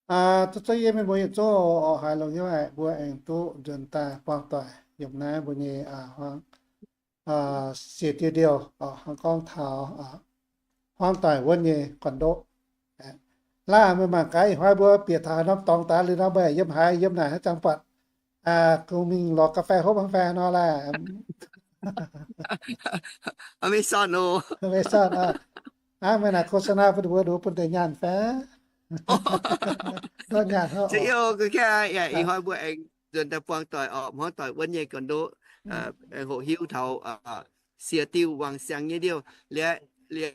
Zuqc zuqc yie mienh mbuo yietc zungv oc, haiz longx hnyouv haic, mbuo aengx duqv nzuonx daaih buangh doic yiem naaiv mbuo nyei hmuangv, siec diuh ndiouh oc, hnangv gorngv taux hmuangv doic wuonv nyei gorn-ndoqv. Laaih meih mangc gaax, ih hnoi mbuo bieqc taux haaix norm dorngx daaih liuz nor, meih yiem haaix, yiem naaic haaix zanc buatc, kungx mingh lorz ga'fai hopv hnangv fai nor laeh? Maiv sortv oc. Maiv sortv oc. Aav, meih naaic โฆษณา bun mbuo nduov bun deix nyaanh fai? Nyaanh hnangv oc. Ih hnoi mbuo aengx nzuonx daaih buangh doic oc, hmuangv doic wuonv nyei gorn-ndoqv, hoqc hiuv taux siec diuh wangc siang nyei ndiouh. Liuz, liuz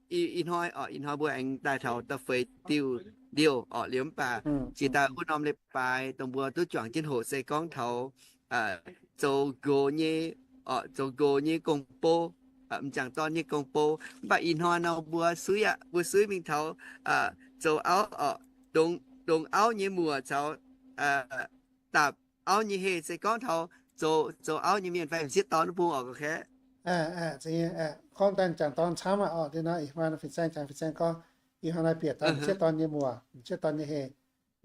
ih hnoi oc, ih hnoi mbuo aengx daaih taux da'feix diuh ndiouh oc. Liuz mv baac jiex daaih wuov norm leiz-baaix dongh mbuo duqv juangc jienv hoqc se gorngv taux zoux nqox nyei, zoux nqox nyei gong-bou, m'jangc dorn nyei gong-bou. Mv baac ih hnoi nor mbuo suiv aqv, mbuo suiv mingh taux zoux auv oc, dongz auv nyei muoc caux daapc auv nyei heh, se gorngv taux zoux auv nyei mienh fai m'sieqv dorn wuov bung oc. Gorngv daaih m'jangc dorn camv aqv oc. Liuz nor ih hnoi fin-saeng jangx fin-saeng gorngv, ih hnoi naaiv bieqc taux m'sieqv dorn nyei muoc, m'sieqv dorn nyei heh,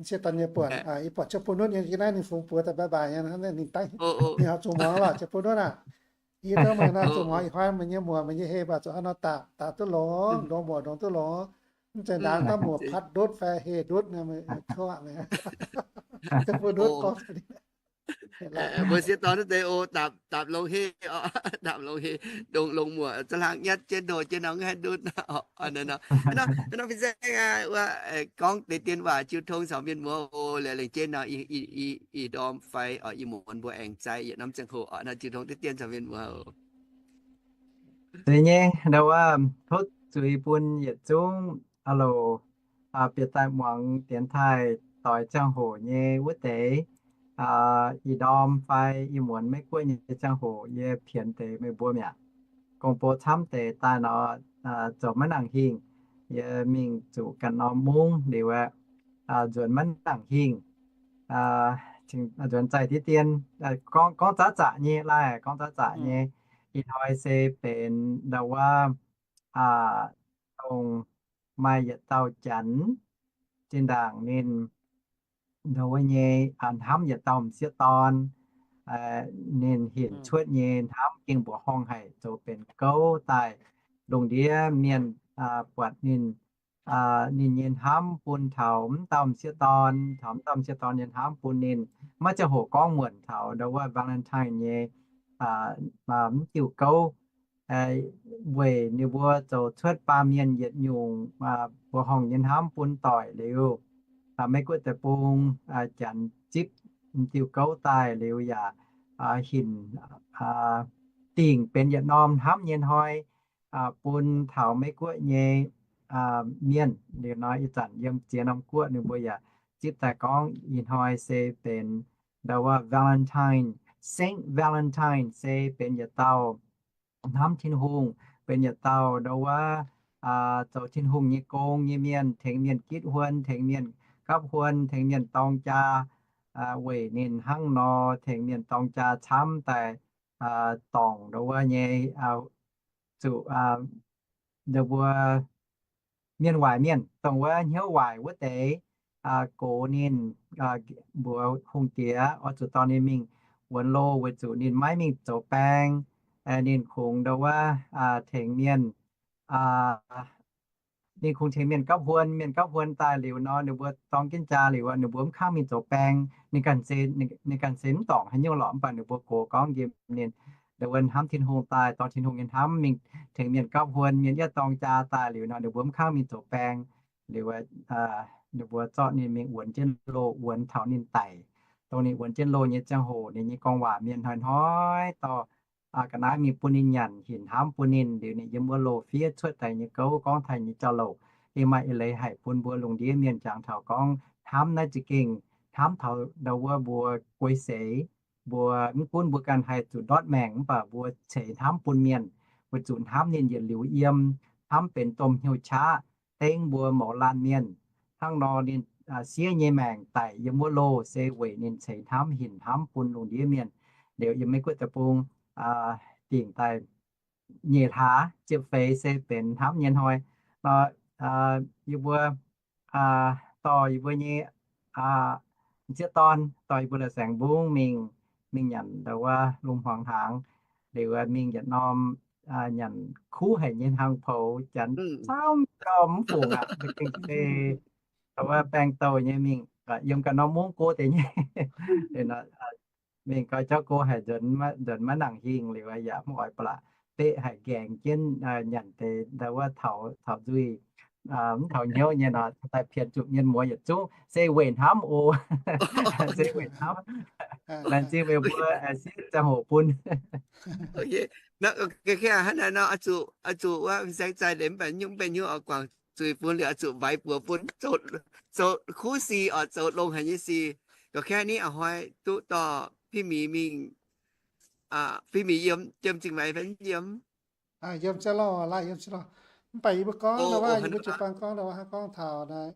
m'sieqv dorn nyei buonc. Yie buatc Ziouv Bun Nutv nyei, naaiv ninh fungx buoz daaih bye bye nyei, ninh dangv, ninh oix zuqc muangx lorqc, Ziouv Bun Nutv aah. Yie tov meih nor zuqc muangx ih hnoi meih nyei muoc, meih nyei heh mv baac zuqc haaix nor daapc, daapc duqv longx, ndongx muoc ndongx duqv longx. Mv zeiz ndaangc daaih muoc patv ndutv fai heh ndutv, tov aqv. Ziouv Bun Nutv gorngv, mbuo m'sieqv dorn naaiv deix oc, daapc longx heh, daapc longx heh, ndongx longx muoc za'hlang nyatv jienv ndoh jienv nor haih ndutv. Nor fin-saeng wuov gorngv deix dien waac jiu tong caux mienh muoz oc. Liuz lengc jeiv nor ih ndorm fai ih muonz mbuo aengx zaih yietc norm ziangh hoc oc, nor jiu tong deix dien caux mienh muoz oc. Zuiz nyei, ndau wuov tov zuiz bun yietc zungv aa loc bieqc daaih muangx dienx taaih doix ziangh hoc nyei wuov deix. Ih ndorm fai ih muonz Meiv Guoqv nyei ziangh hoc yie pienx deix meih mbuo mi'aqv. Gong-bou camv deix daaih nor, zoux maiv nangc hingh. Yie mingh zuqc ganh norm mungv liuz aeqv, nzuonx maiv nangc hingh. Nzuonx zaih deix dien, gorngv, gorngv zaqv zaqc nyei, laih gorngv zaqv zaqc nyei. Ih hnoi se benx ndau wuov, dongh maaih yietc dauh Janx, zinh ndaangc ninh ndau wuov nyei hnamv yietc dauh m'sieqv dorn. Ninh hinc cuotv nyei hnamv gengh mbuoqc horngh haic, zoux benx gouv daaih lungh ndiev mienh buatc ninh, ninh nyei hnamv bun taux m'dauh m'sieqv dorn, taux m'dauh m'sieqv dorn nyei hnamv bun ninh. Maiv ziangh hoc gorngv muonc taux ndau wuov Valentine nyei m'diuh gouv, weic ninh mbuo zoux cuotv baamh mienh yietc nyungc mbuoqc horngh nyei hnamv bun doic liuz, Meiv Guoqv deic-bung, Janx zipv m'diuh gouv daaih liuz yaac hinc dingc benx yietc norm hnamv nyei hnoi bun taux Meiv Guoqv nyei mienh. Liuz nor ih zanc yiem ziex norm guoqv ninh mbuo yaac zipv daaih gorngv ih hnoi se benx ndau wuov Valentine, Saint Valentine, se benx yietc dauh hnamv Tin-Hungh, benx yietc dauh ndau wuov zoux Tin-Hungh nyei gong nyei mienh, tengx mienh gitv huon, tengx mienh gapv huon, tengx mienh dorng jaa, weic ninh hnangv nor tengx mienh dorng jaa camv daaih dorngc ndau wuov nyei, zuqc ndau mbuo mienh waaic mienh, dongh wuov hnyouv waaic wuov deix, gox ninh, mbuox hungh diex oix zuqc dorh ninh mingh wuonx loh weic zuqc ninh maiv mingh zoux baeng. Ninh kungx ndau wuov tengx mienh, ninh kungx tengx mienh gapv huon. Mienh gapv huon daaih liuz nor, ninh mbuo dorng jienv jaa liuz, ninh mbuo mv kangv mingh zoux baeng. Ninh ganh se, ninh ganh se mv dorngc haaix nyungc lorqc, mv baac ninh mbuo gox gorngv nqemh ninh, ndau wuov hnamv Tin-Hungh daaih, dorh Tin-Hungh nyei hnamv mingh tengx mienh gapv huon. Mienh yietv dorng jaa daaih liuz nor, ninh mbuo mv kangv mingh zoux baeng. Liuz ninh mbuo zorqv ninh mingh wuonx jienv loh, wuonx taux ninh daic. Dongh ninh wuonx jienv loh nyei ziangh hoc, ninh nyei gorngv-waac mienh hnoi-hnoi dorh ga'naaiv mingh bun ninh nyanc, hinc hnamv bun ninh. Liuz ninh yiem wuov loh fiev cuotv daaih nyei gouv gorngv taaih nyei jauv-louc, yie maaih eix leiz haic bun mbuo lungh ndiev mienh jangx taux gorngv hnamv naaiv za'gengh hnamv taux ndau wuov mbuo guei seix. Mbuo mv gunv mbuo ganh haih zuqc ndortv maengc, mv baac mbuo ceix hnamv bun mienh, weic zuqc hnamv ninh yietc liuz yiem, hnamv benx domh hnyouv qaqv dengv mbuo mouz laanh mienh. Hnangv nor ninh siev nyei maengc daic yiem wuov loh se weic ninh ceix hnamv hinc hnamv bun lungh ndiev mienh. Liuz yiem Meiv Guoqv deic-bung dingc daaih nyeic hlaax ziepc feix se benx hnamv nyei hnoi. Yie mbuo dorh yie mbuo nyei m'sieqv dorn, dorh yie mbuo la'saengx mbungv mingh, mingh nyanc ndau wuov lungh hmuangx hnaangx. Liuz mingh yietc norm nyanc kuv haic nyei hnaangx-poux, janx camv gau mv fungc aqv. Gengh se ndau wuov baeng douh nyei mingh, yiem ganh norm mungv go deix nyei. Mingh gau jauv go haic, nzuonx maiv nangc hingh. Liuz yaac mv oix ba'laqc, beqv haic, nqaengc jienv nyanc deix ndau wuov taux nzuih, mv taux hnyouv nyei nor, daaih pienx zuqc mienh muoz yietc zungv se weic hnamv oc. Se weic hnamv. Laengz zingh meih mbuo sieqv ziangh hoc bun. Hnangv naaiv nor, oix zuqc wuov m'saeng zaih liuz mv baac nyungc mbenc hnyouv oix guangc zuiz bun liuz oix zuqc mbaix buoz bun, zoux kuv sic oc, zoux longx haic nyei sic. Ga'kengx ni a'hnoi duqv dorh Pinh Mienh mingh, Pinh Mienh yiem, yiem Zingh Maix fai mv yiem? Yiem ziouc lorh, laaih yiem ziouc lorh. Mv baac yie mbuo gorngv ndau wuov, yie mbuo jiu-baang gorngv ndau wuov, gorngv taux naaiv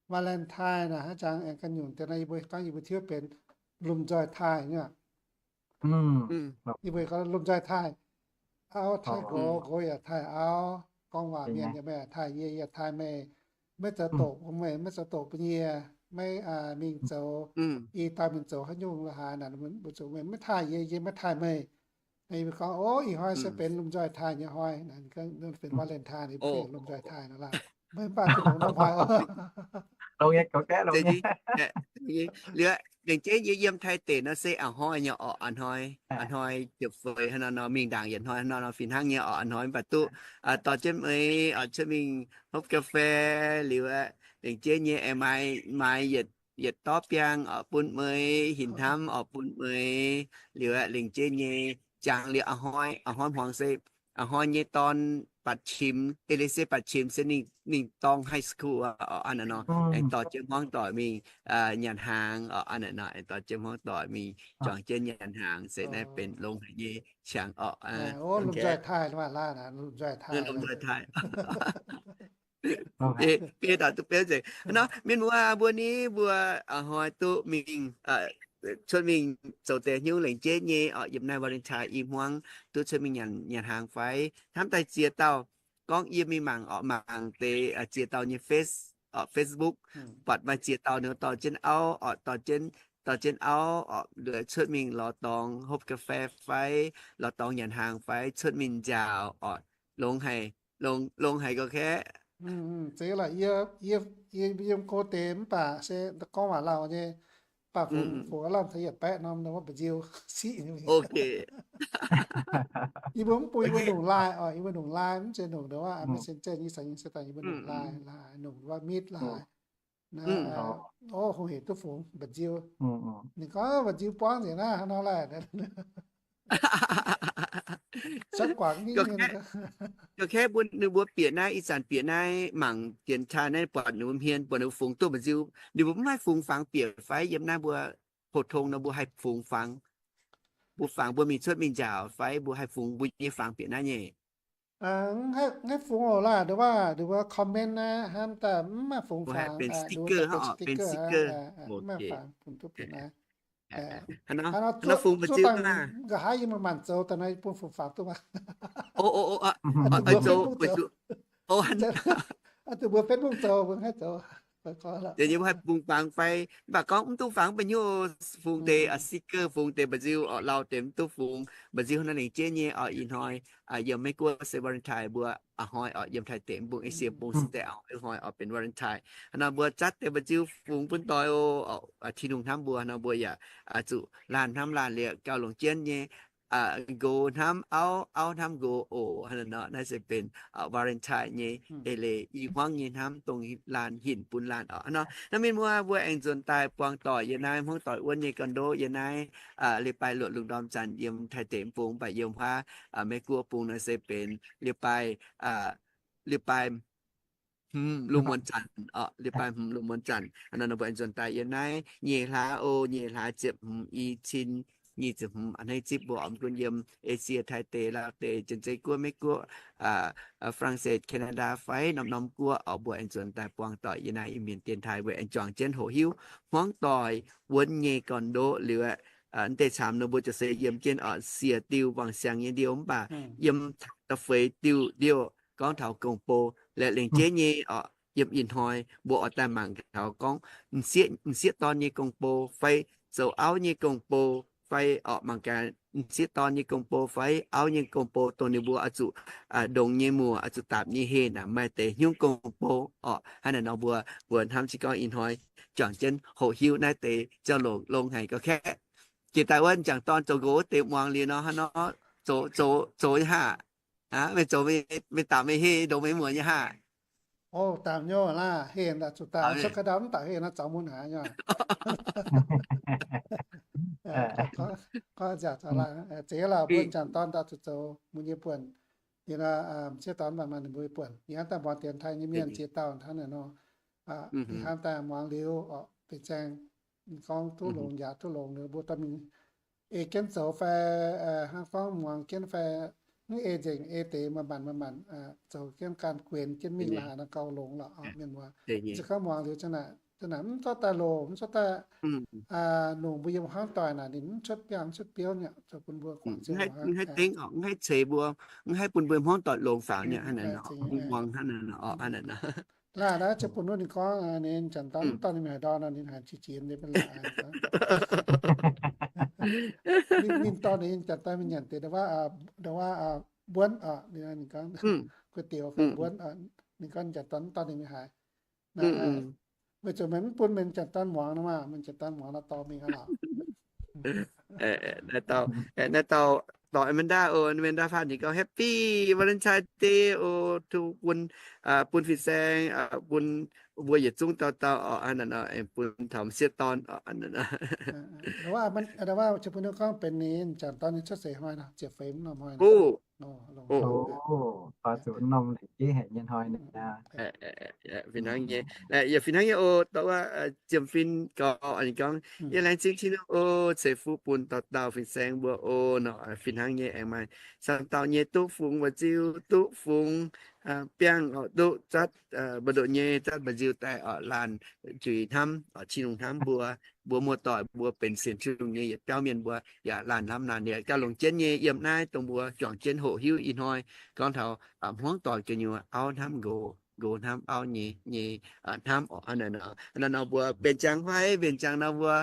Valentine naaic, haaix jangx aengx ganh nyunc deix nor, yie mbuo gorngv yie mbuo tiuv benx lomh nzoih taaih nyei. Yie mbuo gorngv lomh nzoih taaih. Auv taaih nqox, nqox yaac taaih auv. Gorngv waac mienh yaac meih yaac taaih yie, yie yaac taaih meih. Maiv zoux doqc bun meih, maiv zoux doqc bun yie. Maiv mingh zoux, i dauh mingh zoux haaix nyungc la'haaix naaic, mbuo zuqc meih maiv taaih yie, yie maiv taaih meih. Yie mbuo gorngv, o, ih hnoi se benx lomh nzoih taaih nyei hnoi, benx Valentine, lomh nzoih taaih nor laah. Meih mv baac zuqc longx norm hnoi oc. Liuz, lengc jeiv yie yiem Taiv deic nor se a'hnoi nyei oc, a'hnoi, a'hnoi ziepc feix hnangv nor, mingh ndaangc yietc hnoi hnangv nor, fih hnangv nyei oc, a'hnoi mv baac duqv dorh jienv meih oc cuotv mingh hopv ga'fei liuz, lengc jeiv nyei aengx maaiz, maaiz yietc, yietc dorv biangh oc bun meih, hinc hnamv oc bun meih, liuz lengc jeiv nyei jangx liuz a'hnoi, a'hnoi hmuangx se a'hnoi nyei dorn batc qimx, eix leiz se batc qimx se ninh, ninh dorng high school oc, a'hnoi nor, aengx dorh jienv hmuangv doic mingh nyanc hnaangx oc, a'hnoi nor, aengx dorh jienv hmuangv doic mingh juangc jienv nyanc hnaangx se naaiv benx longx haic nyei qangx oc. Lomh nzoih taaih. Biei dauh duqv beuv nzengc. Nor mienh muoz mbuo ni mbuo a'hnoi duqv mingh, cuotv mingh zoux deix hnyouv lengc jeiv nyei oc, yiem naaiv Valentine i hmuangv duqv cuotv mingh nyanc, nyanc hnaangx fai hnamv daaih ziex dauh gorngv yie mingh mangc oc, mangc deix ziex dauh nyei Face, Facebook, buatc maaih ziex dauh ninh dorh jienv auv oc, dorh jienv, dorh jienv auv oc, cuotv mingh lorz dorngx hopv ga'fei fai lorz dorngx nyanc hnaangx fai cuotv mingh nziaauc oc, longx haic, longx, longx haic ga'kaeqv. Zeiz lorqc, yie, yie, yie yiem go deix mv baac se gorngv waac lauh nyei, baac fungx, fungx aav lamh taux yietc baeqv norm, mba'nziu siqv. Yie mbuo mv bun yie mbuo nongc line oc, yie mbuo nongc line mv zeiz nongc ndongc wuov messenger nyei, ih zanc nyei se daaih yie mbuo nongc line, line nongc wuov meet line. O, hungh hec duqv fungx mba'nziu. Ninh gorngv mba'nziu buangv nzengc naaiv hnangv nor laeh. Ga'kaeqv mbuo, ninh mbuo bieqc naaiv, ih zanc bieqc naaiv mangc dienx taaih naaiv, buatc ninh mbuo hmien, buatc ninh mbuo fungx duqv mba'nziu, ninh mbuo mv haih fungx fangx bieqc fai yiem naaiv mbuo pou-tong nor mbuo haih fungx fangx, mbuo fangx mbuo mingh cuotv mingh nziaauc fai mbuo haih fungx mbuo nyei fangx bieqc naaiv nyei. Mv haih fungx oc laah, nduov waac, nduov comment naaiv hnamv daaih mv maaih fungx fangx, benx sticker, benx sticker, mv maaih fangx fungx duqv bieqc naaiv. Hnangv nor fungx mba'nziu nqa'haav yie mbuo maanc zoux daaih nor bun fungx fangx duqv aqv. Zoux, mbuo Facebook zoux, mbuo haih fungx fangx fai, mv baac gorngv mv duqv fangx mv baac hnyouv fungx deix sticker, fungx deix mba'nziu oc, lauh deix mv duqv fungx mba'nziu nor lengc jeiv nyei oc. Ih hnoi yiem Meiv Guoqv se Valentine, mbuo a'hnoi oc yiem Taiv deic mv bung, Esie bung se deix a'hnoi oc benx Valentine. Hnangv nor mbuo zatv deix mba'nziu fungx bun doix oc. Tin-Hungh hnamv mbuo nor mbuo yaac zuqc laanh hnamv laanh liuz gauh longc jienv nyei, nqox hnamv auv, auv hnamv nqox oc. Hnangv nor naaiv se benx Valentine nyei eix leiz i hmuangv nyei hnamv dongh laanh hinc bun laanh oc. Hnangv nor mienh muoz mbuo aengx nzuonx daaih buangh doic yiem naaiv hmuangv doic wuonv nyei gorn-ndoqv yiem naaiv leiz-baaix luoqc lungh ndorm zanc yiem Taiv deic mv bung, mv baac yiem wuov Meiv Guoqv bung nor se benx leiz-baaix, leiz-baaix hmz lungh muonz zanc oc, leiz-baaix hmz lungh muonz zanc. Hnangv nor mbuo aengx nzuonx daaih yiem naaiv nyeic hlaax oc, nyeic hlaax ziepc hmz, i cin nyic ziepc hmz a'hneiv zipv mbuo oix gunv yiem Esie, Taiv deic, Laauv deic, Janx-Zei Guoqv, Meiv Guoqv, Faa^lang^set, Canada fai norm-norm guoqv oc, mbuo aengx nzuonx daaih buangh doic yiem naaiv Iu-Mienh Dienx Taaih weic aengx juangc jienv hoqc hiuv hmuangv doic wuonv nyei gorn-ndoqv liuz, mv deix camv nor mbuo ziouc se yiem jienv oc, siec diuh wangc siangx nyei ndiouh mv baac yiem da'feix diuh ndiouh gorngv taux gong-bou, lengc jeiv nyei oc. yiem ih hnoi mbuo oix daaih mangc taux gorngv m'sieqv, m'sieqv dorn nyei gong-bou fai zoux auv nyei gong-bou fai orqc, mangc gaax m'sieqv dorn nyei gong-bou fai auv nyei gong-bou, dongh ninh mbuo oix zuqc ndongx nyei muoc, oix zuqc daapc nyei heh naaic, maaih deix hnyouv gong-bou orqc. Hnangv naaic nor mbuo, mbuo hnamv jienv gorngv ih hnoi juangc jienv hoqc hiuv naaiv deix jauv longx, longx haic gauh kaeqv. Jiex daaih wuov m'jangc dorn zoux nqox wuov deix muangx liuz nor, hnangv nor zoux, zoux, zoux nyei haah? Aa, meih zoux, meih daapc meih heh ndongx meih muoc nyei haah? O, daapc nyei laac, heh daaih zuqc daapc, cuotv ga'ndau mv daapc heh nor zaux mun haaix nyei. Gorngv nziaauc laac, zeiz laac, mbuo m'jangc dorn daaih zuqc zoux mbuo nyei buonc. Liuz nor, m'sieqv dorn mv baac maaih ninh mbuo nyei buonc. Yie hnamv daaih muangx dienx taaih nyei mienh ziex dauh hnangv naaic nor, yie hnamv daaih muangx liuz orqc, benx zaeng gorngv duqv longx yaac duqv longx liuz mbuo dorh mingh ei jienv zoux fai hnangv gorngv muangx jienv fai mv ei nzengc, ei deix maaih manc maaih manc zoux jienv ganh guenx jienv mingh laaix nor gauh longx lorqc mienh muoz. Se gorngv muangx liuz zanc naaic mv zorqv daaih loz, mv zorqv daaih nongc mbuo yiem hmuangv doic naaic ninh mv cuotv biangh mv cuotv biouv nyei, zoux bun mbuo guangc ziouc mv haih dengv orqc, mv haih ceix mbuo, mv haih bun mbuo hmuangv doic longx faaux nyei. Hnangv naaic nor, muangx hnangv naaic nor, hnangv naaic nor. Laaih naaiv ziouc bun wuov ninh gorngv, ninh janx dorn mv dorh ninh mingh haaix ndau nor, ninh haaix qiex jiez nyei, ninh dorh ninh janx dorn mingh nyanc deix ndau wuov, mbuonv oc, ninh gorngv, guei dioux fai mbuonv, ninh gorngv janx dorn mv dorh ninh mingh haaix. Weic zuqc meih mv bun meih janx dorn muangx nor maah, meih janx dorn muangx nor dorh mingh aqv lorqc. Naaiv dauh, naaiv dauh dorh Amanda oc, Amanda Phan ninh gorngv Happy Valentine's Day oc, tov bun, bun fin-saeng, bun mbuo yietc zungv dauh dauh oc, hnangv naaic nor, aengx bun taux m'sieqv dorn oc, hnangv naaic nor. Ndau wuov, ndau wuov ziouc bun ninh gorngv benx ninh janx dorn nyei cuotv seix hnoi nor, ziepc feix norm hnoi nor. Oc, oc, oc, zuqc norm lengc jeiv haic nyei hnoi naaic. Fih hnangv nyei, yaac fih hnangv nyei oc. Ndau wuov Ziemh Fin gorngv, ninh gorngv, yie laengz zingh Tin-Hungh oc, ceix fuqv bun dauh dauh fin-saeng mbuo oc nor. Fih hnangv nyei, aengx maaih camv dauh nyei duqv fungx mba'nziu, duqv fungx biangh oc, duqv zatv mba'ndoqc nyei zatv mba'nziu daaih oc, laanh zuiz hnamv oc, Tin-Hungh hnamv mbuo, mbuo muoz-doic mbuo benx sienx Tin-Hungh nyei yietc biauv mienh mbuo yaac laanh hnamv naaic. Gauh longc jienv nyei yiem naaiv dongh mbuo juangc jienv hoqc hiuv ih hnoi gorngv taux hmuangv doic gu'nyuoz auv hnamv nqox, nqox hnamv auv nyei, nyei hnamv oc. Hnangv naaic nor mbuo mbenc ziangx fai mbenc ziangx nor mbuo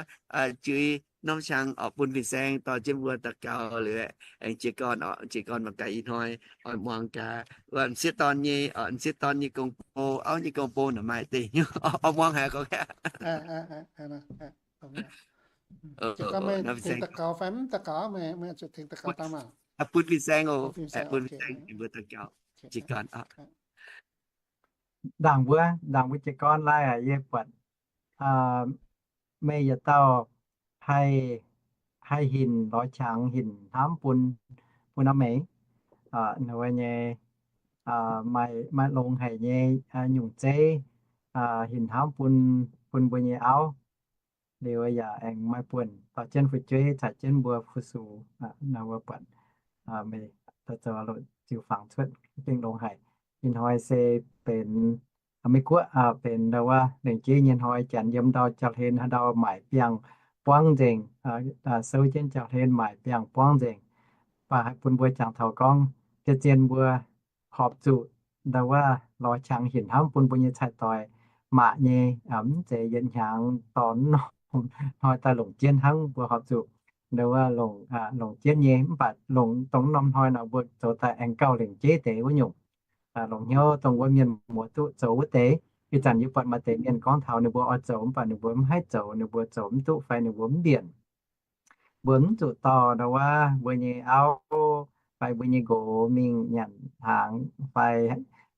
zuiz norm qangx oc bun fin-saeng dorh jienv mbuo daux gaux liuz aengx jiez gorn oc, jiez gorn mangc gaax ih hnoi oix muangx gaax wuov m'sieqv dorn nyei, m'sieqv dorn nyei gong-bou, auv nyei gong-bou naaic maaih deix hnyouv oix muangx haic gorngv. Tengx daux gaux fai mv daux gaux, meih zuqc tengx daux gaux dangh maah. Bun fin-saeng oc, bun fin-saeng mbuo daux gaux. Jiez gorn oc. Ndaangc mbuo, ndaangc mbuo jiez gorn lai aqv, yie buatc meih yietc dauh haih, haih hinc lorz qangx hinc hnamv bun, bun norm meih, wuov nyei, maaih, maaih longx haic nyei nyungc zeiv hinc hnamv bun, bun mbuo nyei auv. Liuz yaac aengx maaih buonc dorh jienv fu'jueiv caux jienv mbuo fu-sux, nor mbuo buatc meih zoux loz-ziux fangx cuotv gengh longx haic. Ih hnoi se benx Meiv Guoqv benx ndau wuov lengc jeiv nyei hnoi, janx yiem ndau jauv-hlen haaix ndau maaic biangh buangv nzengc, souv jienv jauv-hlen maaic biangh buangv nzengc. Mv baac haih bun mbuo jangx taux gorngv, zien-zien mbuo horpc zuqc ndau wuov lorz qangx hinc hnamv bun mbuo nyei cai-doix maac nyei, mv zeiz yietc hnyangx dorh norm hnoi daaih longc jienv hnangv. Mbuo horpc zuqc ndau wuov longc, longc jienv nyei, mv baac longc dongh norm hnoi nor mbuo zoux daaih aengx gauh lengc jeiv deix wuov nyungc. Longc hnyouv dongh wuov mienh muoz duqv zoux wuov deix. Ih zanc yie buatc maaih deix mienh gorngv taux ninh mbuo oix zoux mv baac ninh mbuo mv haih zoux, ninh mbuo zoux mv duqv fai ninh mbuo mv mbienc. Mbuo mv zuqc dorh ndau wuov mbuo nyei auv fai mbuo nyei nqox mingh nyanc hnaangx fai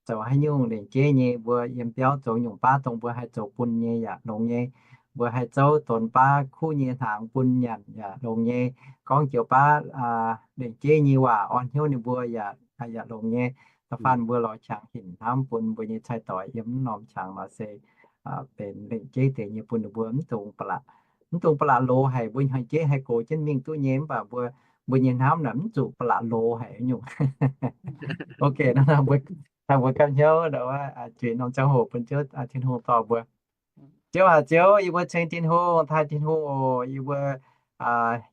zoux haaix nyungc lengc jeiv nyei. Mbuo yiem biauv zoux nyungc baav dongh mbuo haih zoux bun nyei yaac longx nyei. Mbuo haih zouv donx baav kuv nyei hnaangx bun nyanc yaac longx nyei. Gorngv joux baav lengc jeiv nyei waac orn hnyouv ninh mbuo yaac, yaac longx nyei. Da'faanh mbuo lorz qangx hinc hnamv bun mbuo nyei cai-doix yiem norm qangx nor se benx lengc jeiv deix nyei bun ninh mbuo mv dungx ba'laqc, mv dungx ba'laqc loz haic. Mbuo hnoi jeiv haih gox jienv mingh duqv nyei, mv baac mbuo, mbuo nyei hnamv naaic mv zuqc ba'laqc loz haic nyungc. Ok, mbuo gapv hnyouv ndau wuov zuiz norm ziangh hoc bun Ziouv, Tin-Hungh dorh mbuo. Ziouv aac, Ziouv, yie mbuo ceng Tin-Hungh, taaih Tin-Hungh oc. Yie mbuo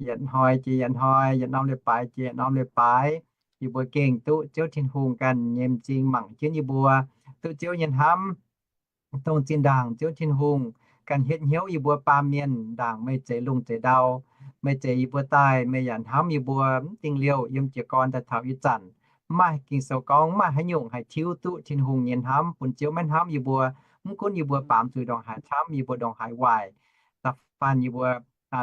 yietc hnoi jiex yietc hnoi, yietc norm leiz-baaix jiex yietc norm leiz-baaix, yie mbuo gengh duqv Ziouv Tin-Hungh ganh nyei m'zing mangc jienv yie mbuo, duqv Ziouv nyei hnamv dongh zinh ndaangc Ziouv Tin-Hungh ganh hietv hnyouv yie mbuo baamh mienh ndaangc meih zeix lungh zeix ndau. Meih zeix yie mbuo daaih, meih yaac hnamv yie mbuo mv dingh liouh yiem jiez gorn daaih taux ih zanc. Mv maaih, Ging-Sou gorngv mv maaih haaix nyungc haih tiuv duqv Tin-Hungh nyei hnamv bun Ziouv maiv hnamv yie mbuo. Mv gunv yie mbuo baamz zuiz ndongc haaix camv, yie mbuo ndongc haaix waaic, da'faanh yie mbuo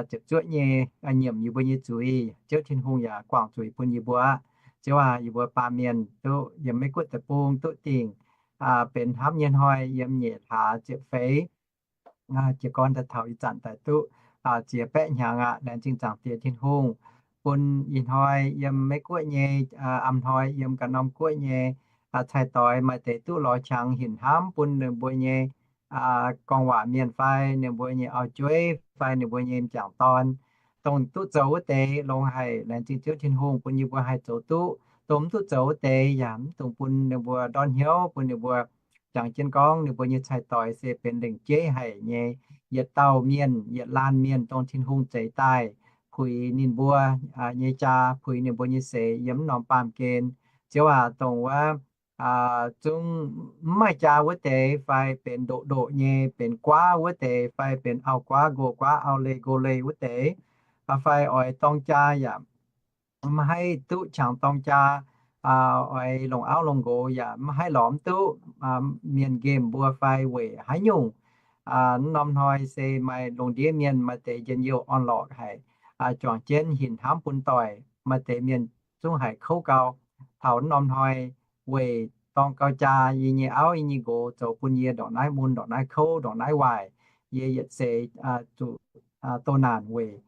ziepc zuoqv nyei nyiemc yie mbuo nyei zuiz, Ziouv Tin-Hungh yaac guangc zuiz bun yie mbuo aqv. Ziouv aac, yie mbuo baamh mienh duqv yiem Meiv Guoqv deic-bung duqv dingh benx hnamv nyei hnoi, yiem nyeic hlaax ziepc feix jiez gorn daaih taux ih zanc daaih duqv ziex baeqv hnyangx aqv. Laengz zingh Zaangc Diex Tin-Hungh bun ih hnoi yiem Meiv Guoqv nyei aa, ih hnoi yiem ganh norm guoqv nyei cai-doix maaih deix duqv lorz qangx hinc hnamv bun ninh mbuo nyei gorngv waac mienh fai ninh mbuo nyei auv-jueiv fai ninh mbuo nyei m'jangc dorn, dongh duqv zoux wuov deix longx haic. Laengz zingh Ziouv Tin-Hungh bun yie mbuo haih zoux duqv. Dongh mv duqv zoux wuov deix yaac mv dungx bun ninh mbuo ndortv hnyouv, bun ninh mbuo jangx jienv gorngv ninh mbuo nyei cai-doix se benx lengc jeiv haic nyei, yietc dauh mienh, yietc laanh mienh dongh Tin-Hungh zeix daaih puix ninh mbuo nyei jaa, puix ninh mbuo nyei seix yiem norm baamh gen. Ziouv aac, dongh wuov zungv mv maaih jaa wuov deix fai benx ndoqc ndoqc nyei, benx guaav wuov deix fai benx auv-guaav nqox guaav, auv-leih nqox leih wuov deix, fai oix dorng jaa yaac mv haih duqv qangx dorng jaa, oix longc auv longc nqox yaac mv haih lorz mv duqv, mienh nqemh mbuo fai weic haaix nyungc. Norm hnoi se maaih lungh ndiev mienh maaih deix njien-youh orn-lorqc haic, juangc jienv hinc hnamv bun doic. Maaih deix mienh zungv haiz kouv gau, taux norm hnoi weic dorng gau jaa, yie nyei auv yie nyei nqox zoux bun yie ndongc naaiv mun ndongc naaiv kouv ndongc naaiv waaic, yie yietc seix zuqc doh naanc weic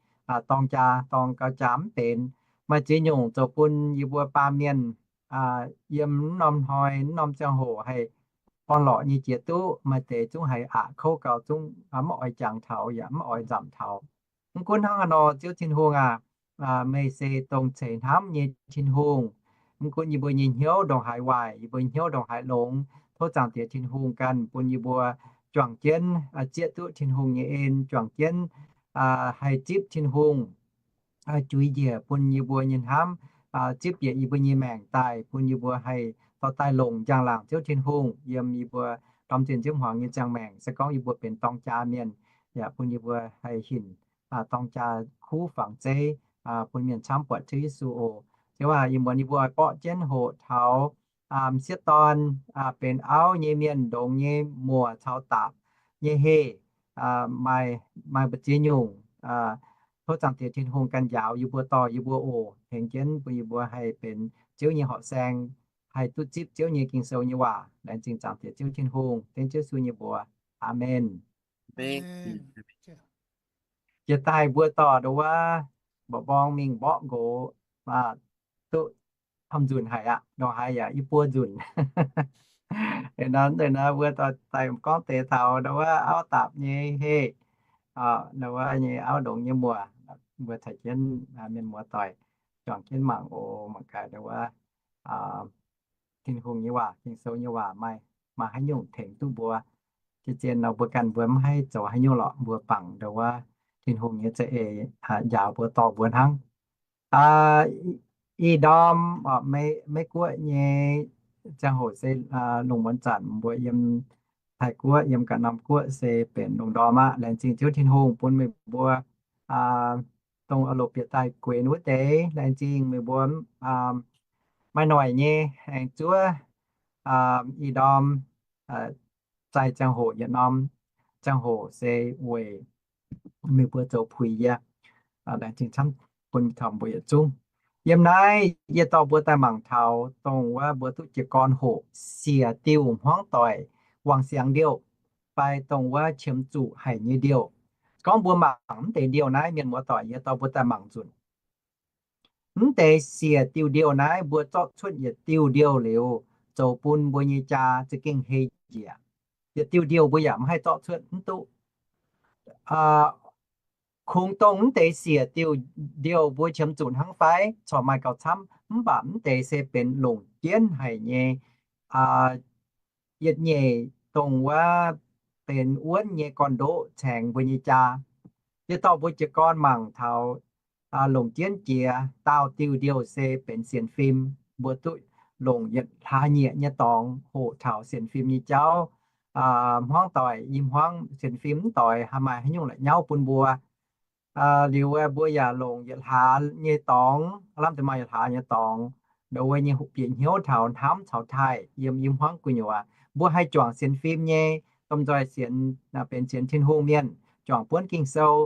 dorng jaa, dorng gau jaa mv benx. Maaih ziex nyungc zoux bun yie mbuo baamh mienh yiem norm hnoi norm ziangh hoc haih orn-lorqc nyei jiex duqv. Maaih deix zungv haiz aqc kouv gau, zungv maiv oix jangx taux yaac maiv oix nzamc taux. Mv gunv hnangv haaix nor, Ziouv Tin-Hungh aac, meih se dongh ceix hnamv nyei Tin-Hungh. Mv gunv yie mbuo nyei hnyouv ndongc haaix waaic, yie mbuo hnyouv ndongc haaix longx, tov Zaangc Diex Tin-Hungh ganh bun yie mbuo juangc jienv zieqv duqv Tin-Hungh nyei en, juangc jienv haih zipv Tin-Hungh, juix njiec bun yie mbuo nyei hnamv, zipv bieqc yie mbuo nyei maengc daaih, bun yie mbuo haih dorh daaih longc njang-laangc Ziouv Tin-Hungh yiem yie mbuo ndorm zinh nziouv hmuangx nyei ziangh maengc. Se gorngv yie mbuo benx dorng jaa mienh, yaac bun yie mbuo haih hinc dorng jaa kuv fangx zeiv bun mienh camv buatc Ziouv Yesu oc. Ziouv aac, ih muonz yie mbuo oix borqv jienv hoqc taux m'sieqv dorn, benx auv nyei mienh ndongx nyei muoc caux dapc nyei heh, maaih mbu'ziex nyungc. Tov Zaangc Diex Tin-Hungh ganh njaaux yie mbuo, dorh yie mbuo oc. Tengx jienv bun yie mbuo haih benx Ziouv nyei horqc saeng, haih duqv zipv Ziouv nyei Ging-Sou nyei waac. Laengz zingh Zaangc Diex Ziouv Tin-Hungh, dengv Ziouv Yesu nyei mbuox. Aamen. Jiex daaih mbuo dorh ndo wuov mba'mborng mingh mborqv nqox, duqv camv-nzunc haic aqv, ndongc haaix yaac i buo nzunc. Nor, nor mbuo dorh daaih gorngv deix taux ndo wuov auv dapc nyei heh, ndo wuov nyei auv ndongx nyei muoc, mbuo caux jienv mienh muoz doic juangc jienv mangc oc. Mangc gaax ndo wuov Tin-Hungh nyei waac, Ging-Sou nyei waac maaih, maaih haaix nyungc tengx duqv mbuo. Zien-zien nor mbuo ganh mbuo maiv haih zoux haaix nyungc lorqc, mbuo bangc ndo wuov Tin-Hungh nyei za'eix njaaux mbuo dorh mbuo hnangv. Ih ndorm Meiv Guoqv nyei ziangh hoc se lungh muonz zanc mbuo yiem Taiv Guoqv yiem ganh norm guoqv se benx lungh ndorm aqv. Laengz zingh Ziouv Tin-Hungh bun meih mbuo dongh oix longc bieqc daaih guenx wuov deix. Laengz zingh meih mbuo maiv noic nyei aengx zuov ih ndorm zaih ziangh hoc yietc norm ziangh hoc se weic meih mbuo zoux puix yie. Laengz zingh camv bun taux mbuo yietc zungv. Yiem naaiv yie dorh mbuo daaih mangc taux dongh wuov mbuo duqv jiez gorn hoqc siec diuh hmuangv doic wangc siangx ndiouh, fai dongh wuov qiemx zuqc haic nyei ndiouh. Gorngv mbuo mangc mv deix ndiouh naaiv, mienh muoz doic, yie dorh mbuo daaih mangc nzunc. Mv deix siec diuh ndiouh naaiv mbuo zorqv cuotv yietc diuh ndiouh liuz, zoux bun mbuo nyei jaa za'gengh hei njiec. Yietc diuh ndiouh mbuo yaac mv haih zorqv cuotv mv duqv. Kungx dongh mv deix siec diuh ndiouh mbuo qiemx zuqc hnangv fai corc maaih gauh camv, mv baac mv deix se benx longc jienv haic nyei yietc nyeic dongh wuov benx wuonv nyei gorn-ndoqv caengx mbuo nyei jaa. Yie dorh mbuo jiez gorn mangc taux longc jienv jiex daauh diuh ndiouh se benx sienx fim. Mbuo duqv longc yietc hlaax nyieqc nyei dorngx hoqc taux sienx fim nyei jauv. hmuangv doic i hmuangv sienx fim mv doic haih maaih haaix nyungc la'nyauv bun mbuo. Liuz mbuo yaac longc yietc hlaax nyei dorngx, lamh deix maaih yietc hlaax nyei dorngx, ndongc wuov nyei bieqc hnyouv taux hnamv caux taaih yiem i hmuangv gu'nyuoz. Mbuo haih juangc sienx fim nyei, domh nzoih sienx, benx sienx Tin-Hungh mienh, juangc buonv Ging-Sou,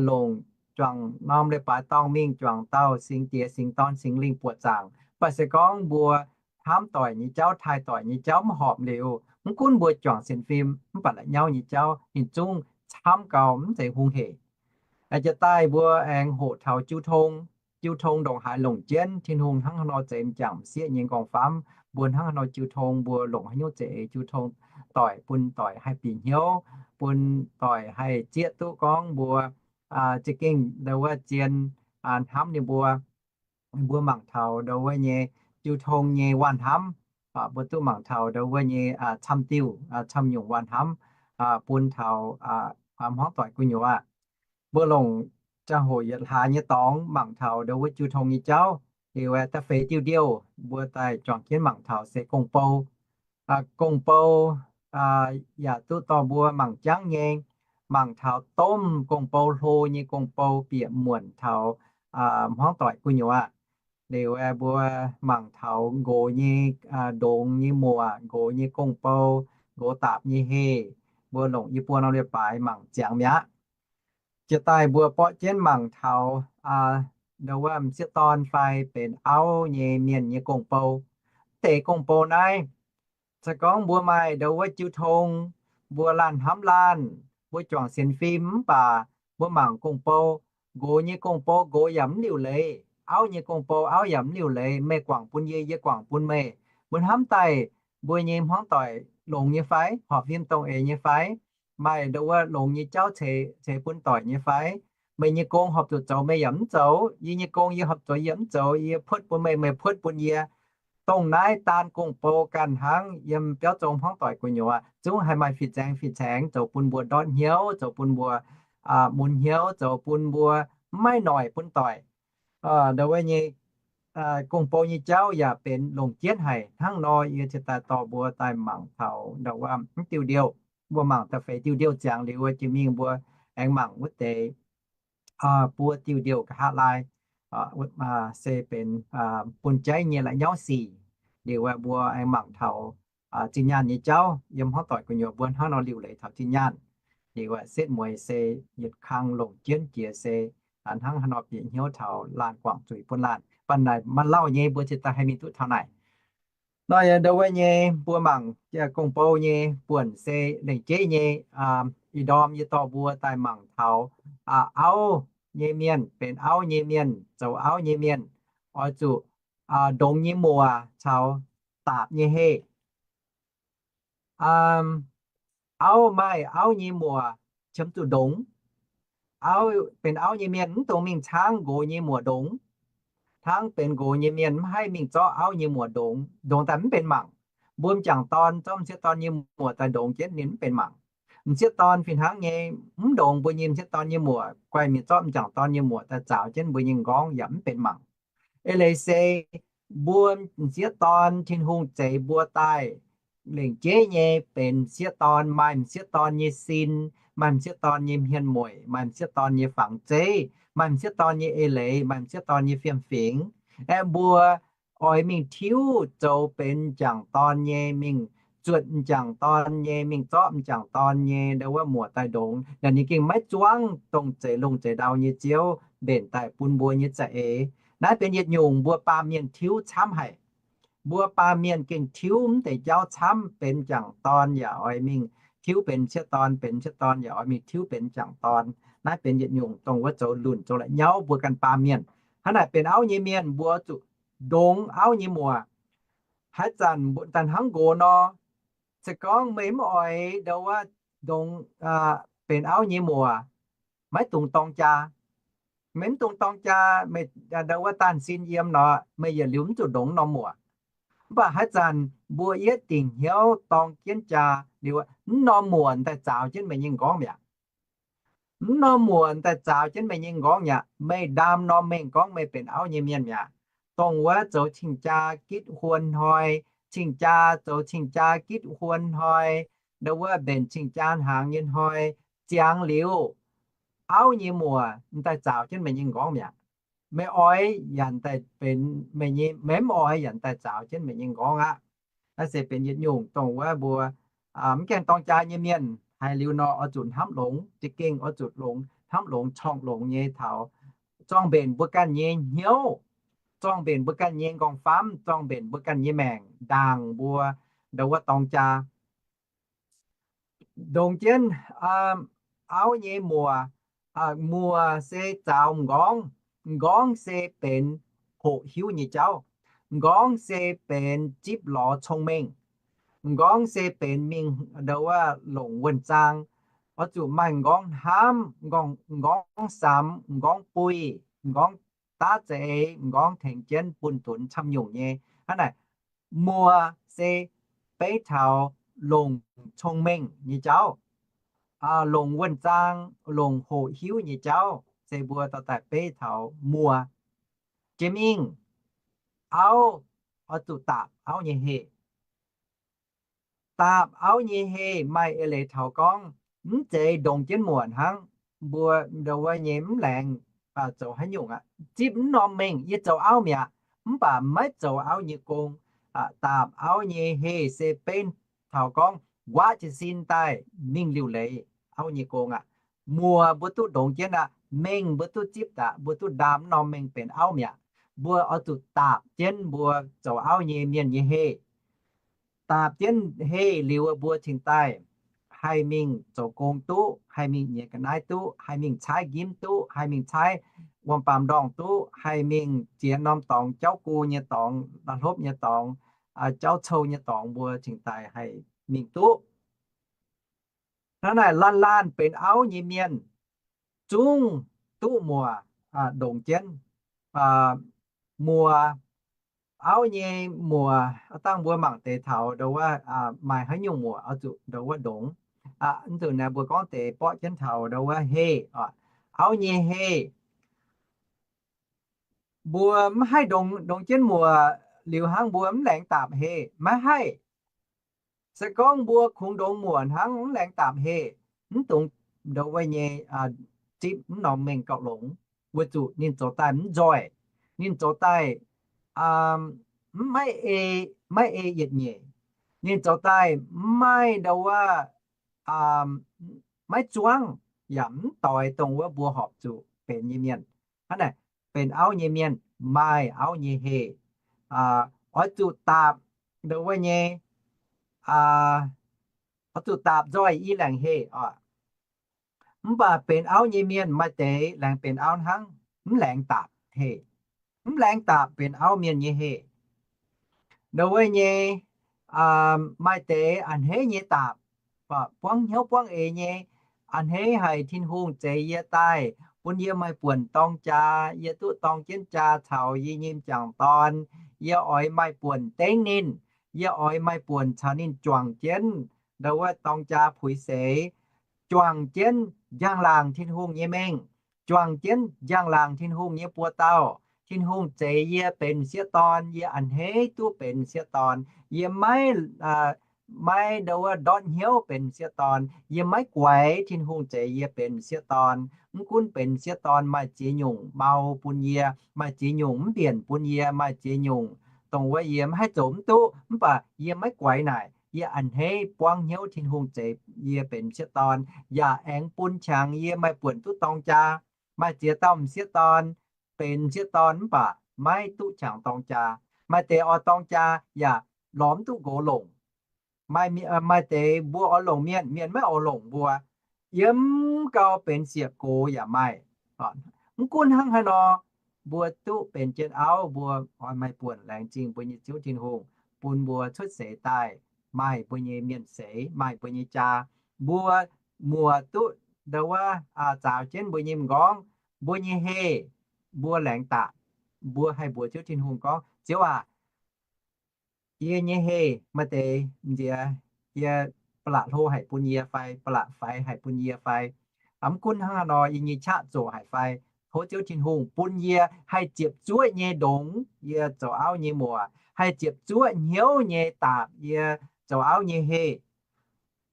longc juangc norm leiz-baaix dorngh mingh juangc dauh Singx Diex, Singx Dorn, Singx Lingh buoqc zaangc. Mv baac se gorngv mbuo hnamv doic nyei jauv, taaih doic nyei jauv mv horpc liuz, mv gunv mbuo juangc sienx fim mv baac la'nyauv nyei jauv ninh zungv camv gau, mv zeiz hungh hec. Jiex daaih mbuo aengx hoqc taux jiu tong. Jiu tong ndongc haaix longc jienv Tin-Hungh hnangv haaix nor zeix m'jangc m'sieqv nyei m'nqorngv-famv, mbuo hnangv haaix nor jiu tong, mbuo longc haaix nyungc za'eix jiu tong doic bun doic haih bieqc hnyouv, bun doic haih zieqv duqv gorngv mbuo za'gengh ndongc wuov zien hnamv ninh mbuo. Mbuo mangc taux ndongc wuov nyei jiu tong nyei waanh hnamv, mbuo duqv mangc taux ndongc wuov nyei camv-diuh, camv-nyungc waanh hnamv bun taux hmuangv doic gu'nyuoz aqv. Mbuo longc ziangh hoc yietc hlaax nyei dorngx mangc taux ndongc wuov jiu tong nyei jauv. Liuz da'feix diuh ndiouh mbuo daaih juangc jienv mangc taux se gong-bou. Gong-bou yaac duqv dorh mbuo mangc jangv nyei, mangc taux domh gong-bou, hlo nyei gong-bou bieqc muonc taux hmuangv doic gu'nyuoz aqv. Liuz mbuo mangc taux nqox nyei, ndongx nyei muoc, nqox nyei gong-bou, nqox daapc nyei heh, mbuo longc yie buo norm leiz-baaix mangc ziangx mi'aqv. Jiex daaih mbuo borqv jienv mangc taux ndongc wuov m'sieqv dorn fai benx auv nyei mienh nyei gong-bou. Mv deix gong-bou naaiv, se gorngv mbuo maaih ndongc wuov jiu tong, mbuo laanh hnamv laanh, mbuo juangc sienx fim mv baac mbuo mangc gong-bou, nqox nyei gong-bou nqox yaac mv liuc leiz, auv nyei gong-bou auv yaac mv liuc leiz, meih guangc bun yie, yie guangc bun meih. Mbuo hnamv daaih mbuo nyei hmuangv doic longx nyei fai, horpc fim dongh eix nyei fai, maaih ndongc wuov longx nyei jauv ceix, ceix bun doic nyei fai. Meih nyei gong horpc zuqc zoux meih yaac mv zoux, yie nyei gong yie horpc zoux yie mv zoux, yie puotv bun meih, meih puotv bun yie. Dongh naaiv daan gong-bou ganh hnangv yiem biauv zong hmuangv doic gu'nyuoz zungv haih maaih fih zaengx fih caengx zoux bun mbuo ndortv hnyouv, zoux bun mbuo mun hnyouv, zoux bun mbuo mv maaih noic bun doic. Ndongc wuov nyei gong-bou nyei jauv yaac benx longc jienv haic. Hnangv nor yie ciex daaih dorh mbuo daaih mangc taux ndongc wuov mv diuh ndiouh. Mbuo mangc da'feix diuh ndiouh ziangx liuz jiex mingh mbuo aengx mangc wuov deix buo diuh ndiouh nqa'haav laai, se benx bun jaiv nyei la'nyauv sic. Liuz mbuo aengx mangc taux zinh nyaanh nyei jauv yiem hmuangv doic gu'nyuoz mbuo hnangv nor liuc leiz taux zinh nyaanh. Liuz setv mueiz se yietc kang longc jienv jiex se hnangv haaix nor bieqc hnyouv taux laanh guangc zuiz bun laanh. Banh naaic maaih lauh nyei mbuo ciex daaih haih mingh duqv taux naaic. Nor yaac ndongc wuov nyei mbuo mangc gong-bou nyei buonc se lengc jeiv nyei ih ndorm yie dorh mbuo daaih mangc taux auv nyei mienh, benx auv nyei mienh, zoux auv nyei mienh, oix zuqc ndongx nyei muoc caux daapc nyei heh. Auv maaih auv nyei muoc qiemx zuqc ndongx. Auv, benx auv nyei mienh mv dungx mingh caangv nqox nyei muoc ndongx. Hnangv benx nqox nyei mienh mv haih mingh zorqv auv nyei muoc ndongx. Ndongx daaih mv benx mangc. Mbuo m'jangc dorn zorqv m'sieqv dorn nyei muoc daaih ndongx jienv ninh mv benx mangc. M'sieqv dorn fih hnangv nyei mv ndongx mbuo nyei m'sieqv dorn nyei muoc, guaih mingh zorqv m'jangc dorn nyei muoc daaih zaaux jienv mbuo nyei m'nqorngv yaac mv benx mangc. Eix leiz se mbuo m'sieqv dorn Tin-Hungh zeix mbuo daaih lengc jeiv nyei benx m'sieqv dorn, maaih m'sieqv dorn nyei sin, maaih m'sieqv dorn nyei hmien mueic, maaih m'sieqv dorn nyei fangx zeiv, maaih m'sieqv dorn nyei eix leiz, maaih m'sieqv dorn nyei fiem-fingx. Aeqv, mbuo oix mingh tiuv zoux benx m'jangc dorn nyei, mingh zuotc m'jangc dorn nyei, mingh zorqv m'jangc dorn nyei ndau wuov muoc daaih ndongx, naaic ninh gengh maiv zuangv dongh zeix lungh zeix ndau nyei Ziouv mbenc daaih bun mbuo nyei za'eix. Naaiv benx yietc nyungc mbuo baamh mienh tiuv camv haic. Mbuo baamh mienh gengh tiuv mv deix jauv camv, benx m'jangc dorn yaac oix mingh tiuv benx m'sieqv dorn, benx m'sieqv dorn yaac oix mingh tiuv benx m'jangc dorn. Naaiv benx yietc nyungc dongh wuov zoux lunc zoux la'nyauv mbuo ganh baamh mienh. Hnangv naaic benx auv nyei mienh mbuo zuqc ndongx auv nyei muoc. Haaix zanc mbuo daaih hnangv nqox nor, se gorngv meih mv oix ndau wuov ndongx benx auv nyei muoc, maiv dungx dorng jaa. Meih mv dungx dorng jaa, meih ndau wuov danh sin yiem nor, meih yietc liuz mv zuqc ndongx norm muoc. Mv baac haaix zanc mbuo yietv dingc hnyouv dorng jienv jaa liuz, mv norm muoc daaih zaaux jienv meih nyei m'nqorngv mi'aqv. Mv norm muoc daaih zaaux jienv meih nyei m'nqorngv mi'aqv. Meih ndaam norm mengh gorngv meih benx auv nyei mienh mi'aqv. Dongh wuov zoux cing-jaa gitv huon hnoi, cing-jaa zoux cing-jaa gitv huon hnoi, ndau wuov mbenc cing-jaa hnaangx nyei hnoi ziangx liuz, auv nyei muoc m'daaih zaaux jienv meih nyei m'nqorngv mi'aqv. Meih oix yaac daaih benx meih nyei, meih mv oix yaac daaih zaaux jienv meih nyei m'nqorngv aqv. Naaiv se benx yietc nyungc dongh wuov mbuo mv gaengh dorng jaa nyei mienh haiz liuz nor, oix zuqc hnamv longx, za'gengh oix zuqc longx, hnamv longx, corngh longx nyei taux zorng mbenc mbuo ganh nyei hnyouv, zorng mbenc mbuo ganh nyei nqorngv-famv, zorng mbenc mbuo ganh nyei maengc ndaangc mbuo ndau wuov dorng jaa. Ndongc jienv auv nyei muoc, muoc se zaaux m'nqorngv. M'nqorngv se benx hoqc hiuv nyei jauv. M'nqorngv se benx zipv lorz cong-mengh. M'nqorngv se benx mingh ndau wuov longc wuonh zaang. Oix zuqc maaih m'nqorngv hnamv, m'nqorngv samx, m'nqorngv buih, m'nqorngv daav za'eix, m'nqorngv tengx jienv bun dunx camv nyungc nyei. Hnangv naaic, muoc se beiv taux longc cong-mengh nyei jauv, longc wuonh zaang, longc hoqc hiuv nyei jauv, se mbuo dorh daaih beiv taux muoc. Jiex mingh, auv oix zuqc daapc auv nyei heh. Daapc auv nyei heh maaih eix leiz taux gorngv mv zeiz ndongc jienv muoc hnangv. Mbuo ndau wuov nyei mv laengz zoux haaix nyungc aqv. Zipv mv norm mengh yie zoux auv mi'aqv, mv baac maiv zoux auv nyei gong. Daapc auv nyei heh se beiv taux gorngv nquaqv jiez sin daaih mingh liuc leiz auv nyei gong aqv. Muoc mbuo duqv ndongx jienv aqv, mengh mbuo duqv zipv aqv, mbuo duqv ndaam mv norm mengh benx auv mi'aqv. Mbuo oix zuqc daapc jienv mbuo zoux auv nyei mienh nyei heh. Daapc jienv heh liuz, mbuo cingx daaih haih mingh zoux gong duqv, haih mingh nyiex ga'naaiv duqv, haih mingh caaiv nqimv duqv, haih mingh caaiv wuom-baamz ndorngh duqv, haih mingh ziex norm dorngx, jauv go nyei dorngx, la'hlopv nyei dorngx, jauv cou nyei dorngx, mbuo cingx daaih haih mingh duqv. Hnangv naaic, laanh laanh benx auv nyei mienh zungv duqv muoc ndongx jienv. Muoc, auv nyei muoc, dangh mbuo mangc deix taux ndau wuov maaih haaix nyungc muoc oix zuqc ndau wuov ndongx. Mv zuqc naaiv mbuo gorngv deix borqv jienv taux ndau wuov heh, auv nyei heh. Mbuo mv haih ndongx, ndongx jienv muoc liuz hnangv mbuo mv laengz daapc heh, maiv haih. Se gorngv mbuo kungx ndongx muoc hnangv mv laengz daapc heh, mv dungx ndau wuov nyei zipv mv norm mengh gauh longx, weic zuqc ninh zoux daaih mv nzoih, ninh zoux daaih mv, maiv ei, maiv ei yietc nyeic, ninh zoux daaih mv maaih ndau wuov, maiv zuangv, yaac mv doix dongh wuov mbuo horpc zuqc benx nyei mienh. Hnangv naaic, benx auv nyei mienh maaih auv nyei heh. Oix zuqc daapc ndau wuov nyei, oix zuqc daapc nzoih i laengz heh oc. Mv baac benx auv nyei mienh maaih deix laengz benx auv hnangv, mv laengz daapc heh. Mv laengz daapc benx auv mienh nyei heh. Ndau wuov nyei, maaih deix a'hneiv nyei daapc, buangv hnyouv buangv eix nyei, a'hneiv haic Tin-Hungh zeix yie daaih, bun yie maaih buonc dorng jaa, yie duqv dorng jienv jaa caux yie nyei m'jangc dorn, yie oix maaih buonc dengv ninh, yie oix maaih buonc caux ninh juangc jienv ndau wuov dorng jaa puix seix, juangc jienv njang-laangc Tin-Hungh nyei mengh, juangc jienv njang-laangc Tin-Hungh nyei buoz-dauh. Tin-Hungh zeix yie benx m'sieqv dorn, yie a'hneiv duqv benx m'sieqv dorn. Yie maiv, maiv ndau wuov ndortv hnyouv benx m'sieqv dorn. Yie maiv guaix Tin-Hungh zeix yie benx m'sieqv dorn. Mv gunv benx m'sieqv dorn maaih ziex nyungc mau bun yie, maaih ziex nyungc mv mbienc bun yie, maaih ziex nyungc dongh wuov yie maiv haih zoux mv duqv, mv baac yie maiv guaix naaic. Yie a'hneiv buangv hnyouv Tin-Hungh zeix yie benx m'sieqv dorn, yaac aengx bun qangx yie maaih buonc duqv dorng jaa. Maaih ziex dauh m'sieqv dorn benx m'sieqv dorn mv baac maiv duqv qangx dorng jaa. Maaih deix oix dorng jaa yaac lorz mv duqv nqox longc. Maaih deix mbuo oix longc mienh, mienh maiv oix longc mbuo. Yiem gau benx siec gox yaac maaih. Mv gunv hnangv haaix nor, mbuo duqv benx jienv auv, mbuo oix maaih buonc laengz zingh mbuo nyei Ziouv Tin-Hungh bun mbuo cuotv seix daaih maaih mbuo nyei mienh seix, maaih mbuo nyei jaa. Mbuo muoc duqv ndau wuov zaaux jienv mbuo nyei m'nqorngv, mbuo nyei heh, mbuo laengz daaih, mbuo haih mbuox Ziouv Tin-Hungh gorngv, Ziouv aac, yie nyei heh maaih deix nziex, yie ba'laqc hlo haic bun yie fai ba'laqc faix haic bun yie fai, mv gunv hnangv haaix nor yie nyei qaqv zoqc haic fai, tov Ziouv Tin-Hungh bun yie haih ziepc zuoqv nyei ndongx yie zoux auv nyei muoc, haih ziepc zuoqv hnyouv nyei daapc yie zoux auv nyei heh.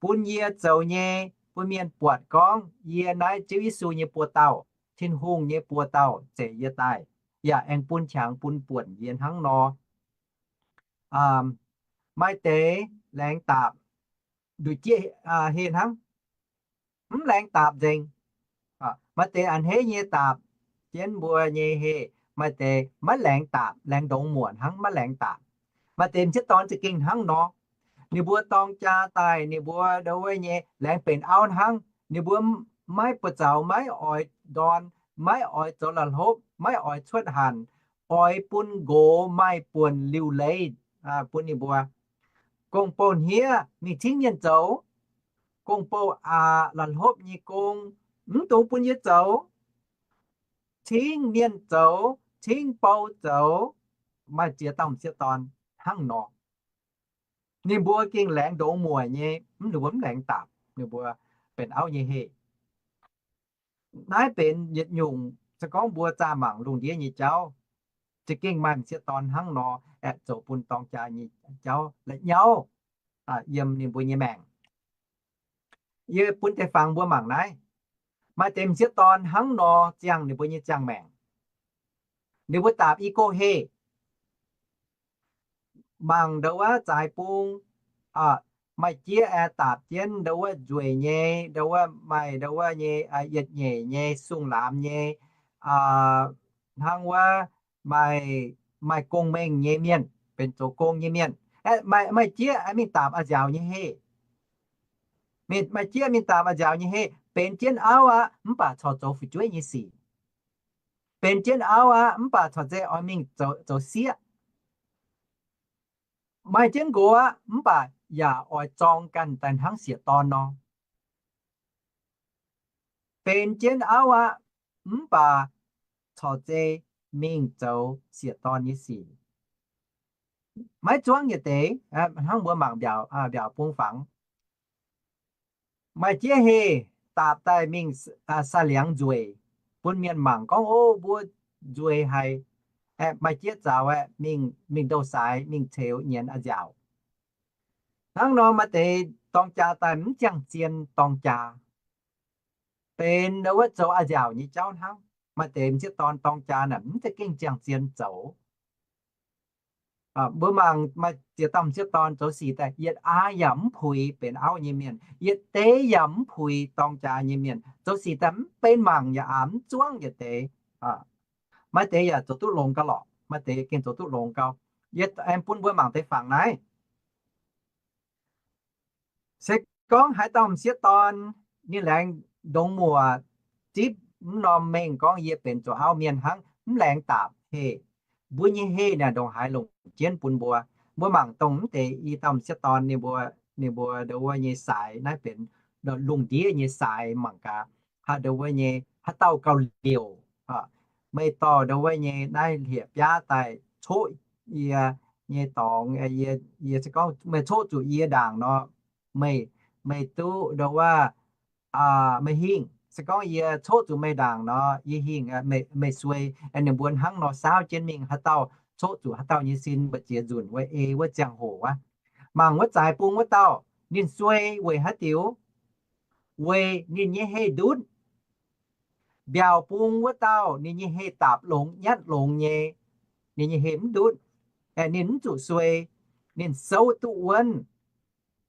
bun yie zoux nyei, bun mienh buatc gorngv yie naaiv Ziouv Yesu nyei buoz-dauh, Tin-Hungh nyei buoz-dauh, zeiz yie daaih, yaac aengx bun qangx bun buonc yie hnangv nor. Maaih deix laengz daapc nduqc jieqv heh hnangv, mv laengz daapc nzengc. Maaih deix a'hneiv nyei daapc jienv mbuo nyei heh, maaih deix maiv laengz daapc, laengz ndongx muoc hnangv, maiv laengz daapc. Maaih deix m'sieqv dorn za'gengh hnangv nor. Ninh mbuo dorng jaa daaih, ninh mbuo ndo wuov nyei laengz benx auv hnangv. Ninh mbuo maiv buoz-zaux, maiv oix ndorn, maiv oix zoux la'hlopv, maiv oix cuotv hanc, oix bun nqox maaih buonc liuc leiz bun ninh mbuo. Gong-bou hniev mingh cingv mienh zoux. Gong-bou aqc, la'hlopv nyei gong mv dungx bun yie zoux. Cingv mienh zoux, cingv bou zoux. Maaih ziex dauh m'sieqv dorn hnangv nor. Ninh mbuo gengh laengz ndongx muoc nyei, mv, ninh mbuo mv laengz daapc ninh mbuo benx auv nyei heh. Naaiv benx yietc nyungc se gorngv mbuo zaah mangc lungh ndiev nyei jauv, za'gengh maaih m'sieqv dorn hnangv nor aeqv, zoux bun dorng jaa nyei jauv la'nyauv yiem ninh mbuo nyei maengc. Yie bun deix fangx mbuo mangc naaiv. Maaih deix m'sieqv dorn hnangv nor ziangh ninh mbuo nyei ziangh maengc. Ninh mbuo daapc i go heh. Mangc ndo wuov zaaix bung, maaih jieqv aeqv, daapc jienv ndo wuov nzueic nyei, ndo wuov maaih ndo wuov nyei yietc nyeic nyei, sung laamx nyei, hnangv wuov maaih, maaih gong-mengh nyei mienh, benx zoux gong nyei mienh. Aeqv, maaih, maaih jieqv aeqv, mingh daapc a'nziaauc nyei heh. Maaih jieqv mingh daapc a'nziaauc nyei heh, benx jienv auv aqv, mv baac corc zoux fu'jueiv nyei sic. Benx jienv auv aqv, mv baac corc zeiz oix mingh zoux, zoux sieqv. Maaih jienv nqox aqv, mv baac yaac oix zorng ganh daaih hnangv sieqv-dorn nor. Benx jienv auv aqv, mv baac corc zeiz mingh zoux sieqv-dorn nyei sic. Maiv zuangv yietc deix, hnangv mbuo mangc mbiaauc, mbiaauc bung fangx. Maaih jieqv heh daapc daaih mingh sai-liangx nzueic, bun mienh mangc gorngv, o, mbuo nzueic haic. Aeqv, maaih jieqv zaux aeqv, mingh, mingh ndou-saaix, mingh ceux nyienz a'nziaauc. Hnangv nor maaih deix dorng jaa daaih mv ziangh zien dorng jaa, benx ndo wuov zoux a'nziaauc nyei jauv hnangv. Maaih deix m'sieqv dorn dorng jaa naaic mv za'gengh ziangh zien zoux. Mbuo mangc maaih ziex dauh m'sieqv dorn zoux sic daaih, yietc aax yaac mv puix benx auv nyei mienh, yietc deix yaac mv puix dorng jaa nyei mienh. Zoux sic daaih mv benx mangc yaac aax mv zuangv yietc deix. Maaih deix yaac zoux duqv longx gauh lorqc, maaih deix gengh zoux duqv longx gauh. Yie aengx bun mbuo mangc deix fangx naaiv. Se gorngv haaix dauh m'sieqv dorn ninh laengz ndongx muoc zipv mv norm mengh gorngv yie benx zoux auv mienh hnangv, mv laengz daapc heh, mbuo nyei heh naaic ndongc haaix longc jienv bun mbuo. Mbuo mangc dongh mv deix i dauh m'sieqv dorn ninh mbuo, ninh mbuo ndo wuov nyei saaix naaiv benx lungh ndiev nyei saaix mangc gaax, haaix ndo wuov nyei haaix dauh gauh liouc. Meih dorh ndo wuov nyei naaiv hlieqv biaav daaih coqv yie nyei dorngx, yie, yie se gorngv meih coqv zuqc yie ndaangc nor, meih, meih duqv ndo wuov, meih hingh. Se gorngv yie coqv zuqc meih ndaangc nor, yie hingh, meih suei. Ninh mbuo hnangv nor saauv jienv mingh, haaix dauh coqv zuqc haaix dauh nyei sin mbu'ziex nzunc wuov, ei wuov ziangh hoc wuov. Mangc wuov zaaix bung wuov dauh, ninh suei weic haaix diuc? Weic ninh nyei heh ndutv. Mbiaauc bung wuov dauh, ninh nyei heh daapc longx nyatv longx nyei, ninh nyei heh mv ndutv. Aeqv, ninh mv zuqc suei, ninh souv duqv wuonv,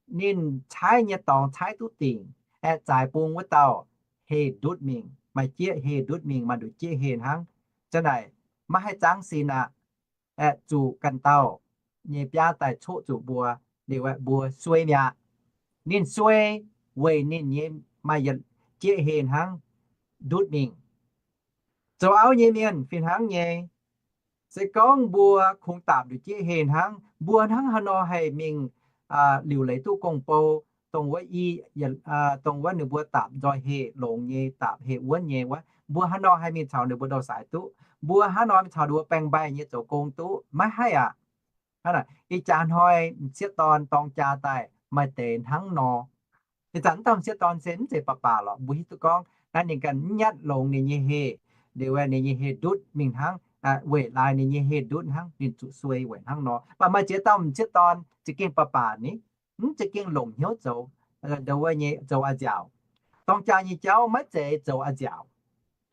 ninh caaiv nyei dorngx caaiv duqv dingc. Aeqv, zaaix bung wuov dauh heh ndutv mingh, maaih jieqv heh ndutv mingh, maaih nduqc jieqv heh hnangv. Zanc naaic maiv haih zaangv sin aqv. Aeqv, zuqc ganh dauh nyei biaav daaih coqv zuqc mbuo, liuz aeqv, mbuo suei mi'aqv. Ninh suei weic ninh nyei maaih yietc jieqv heh hnangv ndutv mingh. Zoux auv nyei mienh fih hnangv nyei. Se gorngv mbuo kungx daapc nduqc jieqv heh hnangv, mbuo hnangv haaix nor haih mingh liuc leiz duqv gong-bou, dongh wuov i, dongh wuov ninh mbuo daapc nzoih heh longx nyei, daapc heh wuonv nyei wuov, mbuo hnangv nor haih mingh caux ninh mbuo ndo-saaix duqv? Mbuo hnangv nor mingh caux ninh mbuo baeng-mbaih nyei zoux gong duqv? Maiv haih aqv. Ih jaax hnoi m'sieqv dorn dorng jaa daaih maaih deix hnangv nor. Ih zanc wuov dauh m'sieqv dorn se mv zeiz baac baac lorqc, mbuo hiuv duqv gorngv naaiv ninh ganh mv nyatv longx ninh nyei heh, liuz ninh nyei heh ndutv mingh hnangv, weic laaix ninh nyei heh ndutv hnangv, ninh zuqc suei weic hnangv nor. Mv baac maaih ziex dauh m'sieqv dorn za'gengh baac baac ni, mv za'gengh longc hnyouv zoux, ndau wuov nyei zoux a'nziaauc. Dorng jaa nyei jauv maiv zeiz zoux a'nziaauc.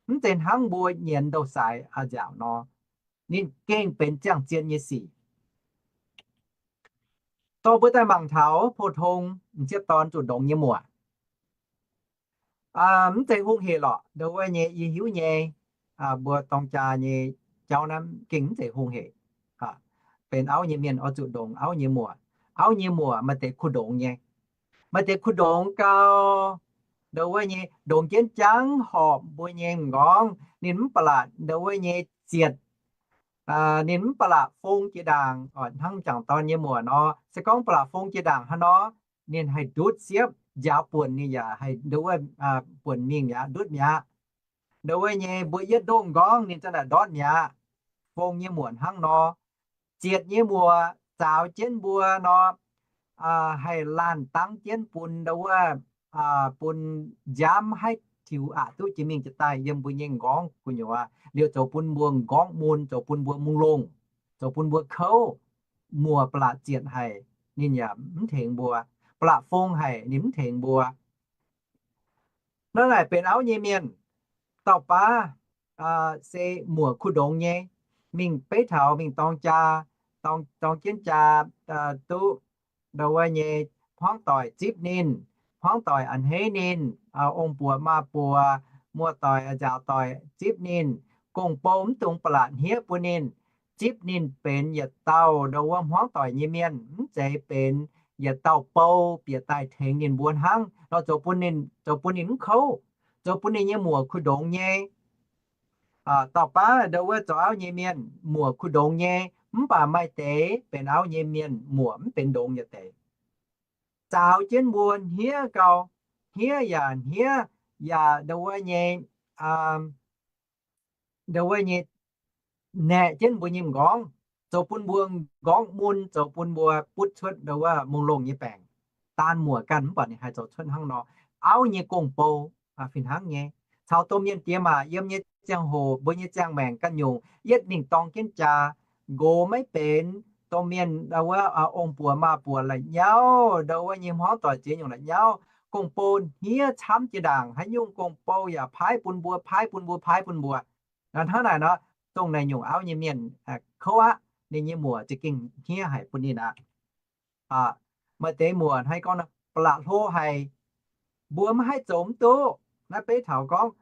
Mv zeiz hnangv mbuo nyienx ndou-saaix a'nziaauc nor. Ninh gengh benx ziangh zien nyei sic. Dorh mbuo daaih mangc taux pou-tong m'sieqv dorn zuqc ndongx nyei muoc. Mv zeiz hungh hec lorqc. Ndau wuov nyei yie hiuv nyei, mbuo dorng jaa nyei jauv naaiv gengh mv zeiz hungh hec. Benx auv nyei mienh oix zuqc ndongx auv nyei muoc. Auv nyei muoc maaih deix kuh ndongx nyei. Maaih deix kuh ndongx gau, ndau wuov nyei ndongx jienv jangv horpc mbuo nyei m'nqorngv. Ninh mv baac laatc ndau wuov nyei zietc, ninh mv baac laatc fong jiex ndaangc. Hnangv m'jangc dorn nyei muoc nor, se gorngv baac laatc fong jiex ndaangc hnangv nor, ninh haih ndutv siepv, nziaaux buonc ninh yaac haih ndau wuov buonc mingh mi'aqv, ndutv mi'aqv. Ndau wuov nyei mbuo yietv ndoqv m'nqorngv ninh za'naaic ndortv mi'aqv. Fong nyei muoc hnangv nor. Zietc nyei muoc zaaux jienv mbuo nor, haih laanh dangv jienv bun ndau wuov, bun nziaamv haih tiux aqc duqv jiex mingh jiex daaih yiem mbuo nyei m'nqorngv gu'nyuoz liuz zoux bun mbuo m'nqorngv mun, zoux bun mbuo mungh longh, zoux bun mbuo kouv. Muoc ba'laqc zietc haic, ninh yaac mv tengx mbuo. Ba'laqc fong haic, ninh mv tengx mbuo. Naaiv naaic benx auv nyei mienh, dauh baav se muoc kuh ndongx nyei, mingh beiv taux mingh dorng jaa, dorng jienv jaa duqv ndau wuov nyei hmuangv doic zipv ninh, hmuangv doic a'hneiv ninh, ong-buoc maa-buoc, muoz-doic nzaaux doic zipv ninh, gong-bou mv dungx ba'laqc hniev bun ninh, zipv ninh benx yietc dauh ndau wuov hmuangv doic nyei mienh, mv zeiz benx yietc dauh bou bieqc daaih tengx ninh mbuo hnangv nor, zoux bun ninh, zoux bun ninh mv kouv, zoux bun ninh nyei muoc kuh ndongx nyei. Dauh baav ndau wuov zoux auv nyei mienh muoc kuh ndongx nyei, mv baac maaih deix benx auv nyei mienh muoc mv benx ndongx yietc deix. Zaaux jienv mbuo hniev gau, hniev yaac hniev, yaac ndau wuov nyei, ndau wuov nyei naeqc jienv mbuo nyei m'nqorngv, zoux bun mbuo m'nqorngv mun, zoux bun mbuo butv cuotv ndau wuov mungh longh nyei baengc. Daan muoc ganh mv baac ninh haih zoux cuotv hnangv nor. Auv nyei gong-bou fih hnangv nyei. Caux domh mienh diex maac yiem nyei ziangh hoc, mbuo nyei ziangh maengc ganh nyungc yietv mingh dorng jienv jaa, nqox maiv benx, domh mienh ndau wuov ong-buoc maa-buoc la'nyauv, ndau wuov nyei hmuangv doic ziex nyungc la'nyauv, gong-bou hniev camv jiex ndaangc, haaix nyungc gong-bou yaac paaiv bun mbuo, paaiv bun mbuo, paaiv bun mbuo. Hnangv naaic nor, dongh naaiv nyungc auv nyei mienh kouv aqv, ninh nyei muoc za'gengh hniev haic bun ninh aqv. Maaih deix muoc hnangv gorngv ba'laqc hlo haic, mbuo maiv haih zoux mv duqv. Naaiv beiv taux gorngv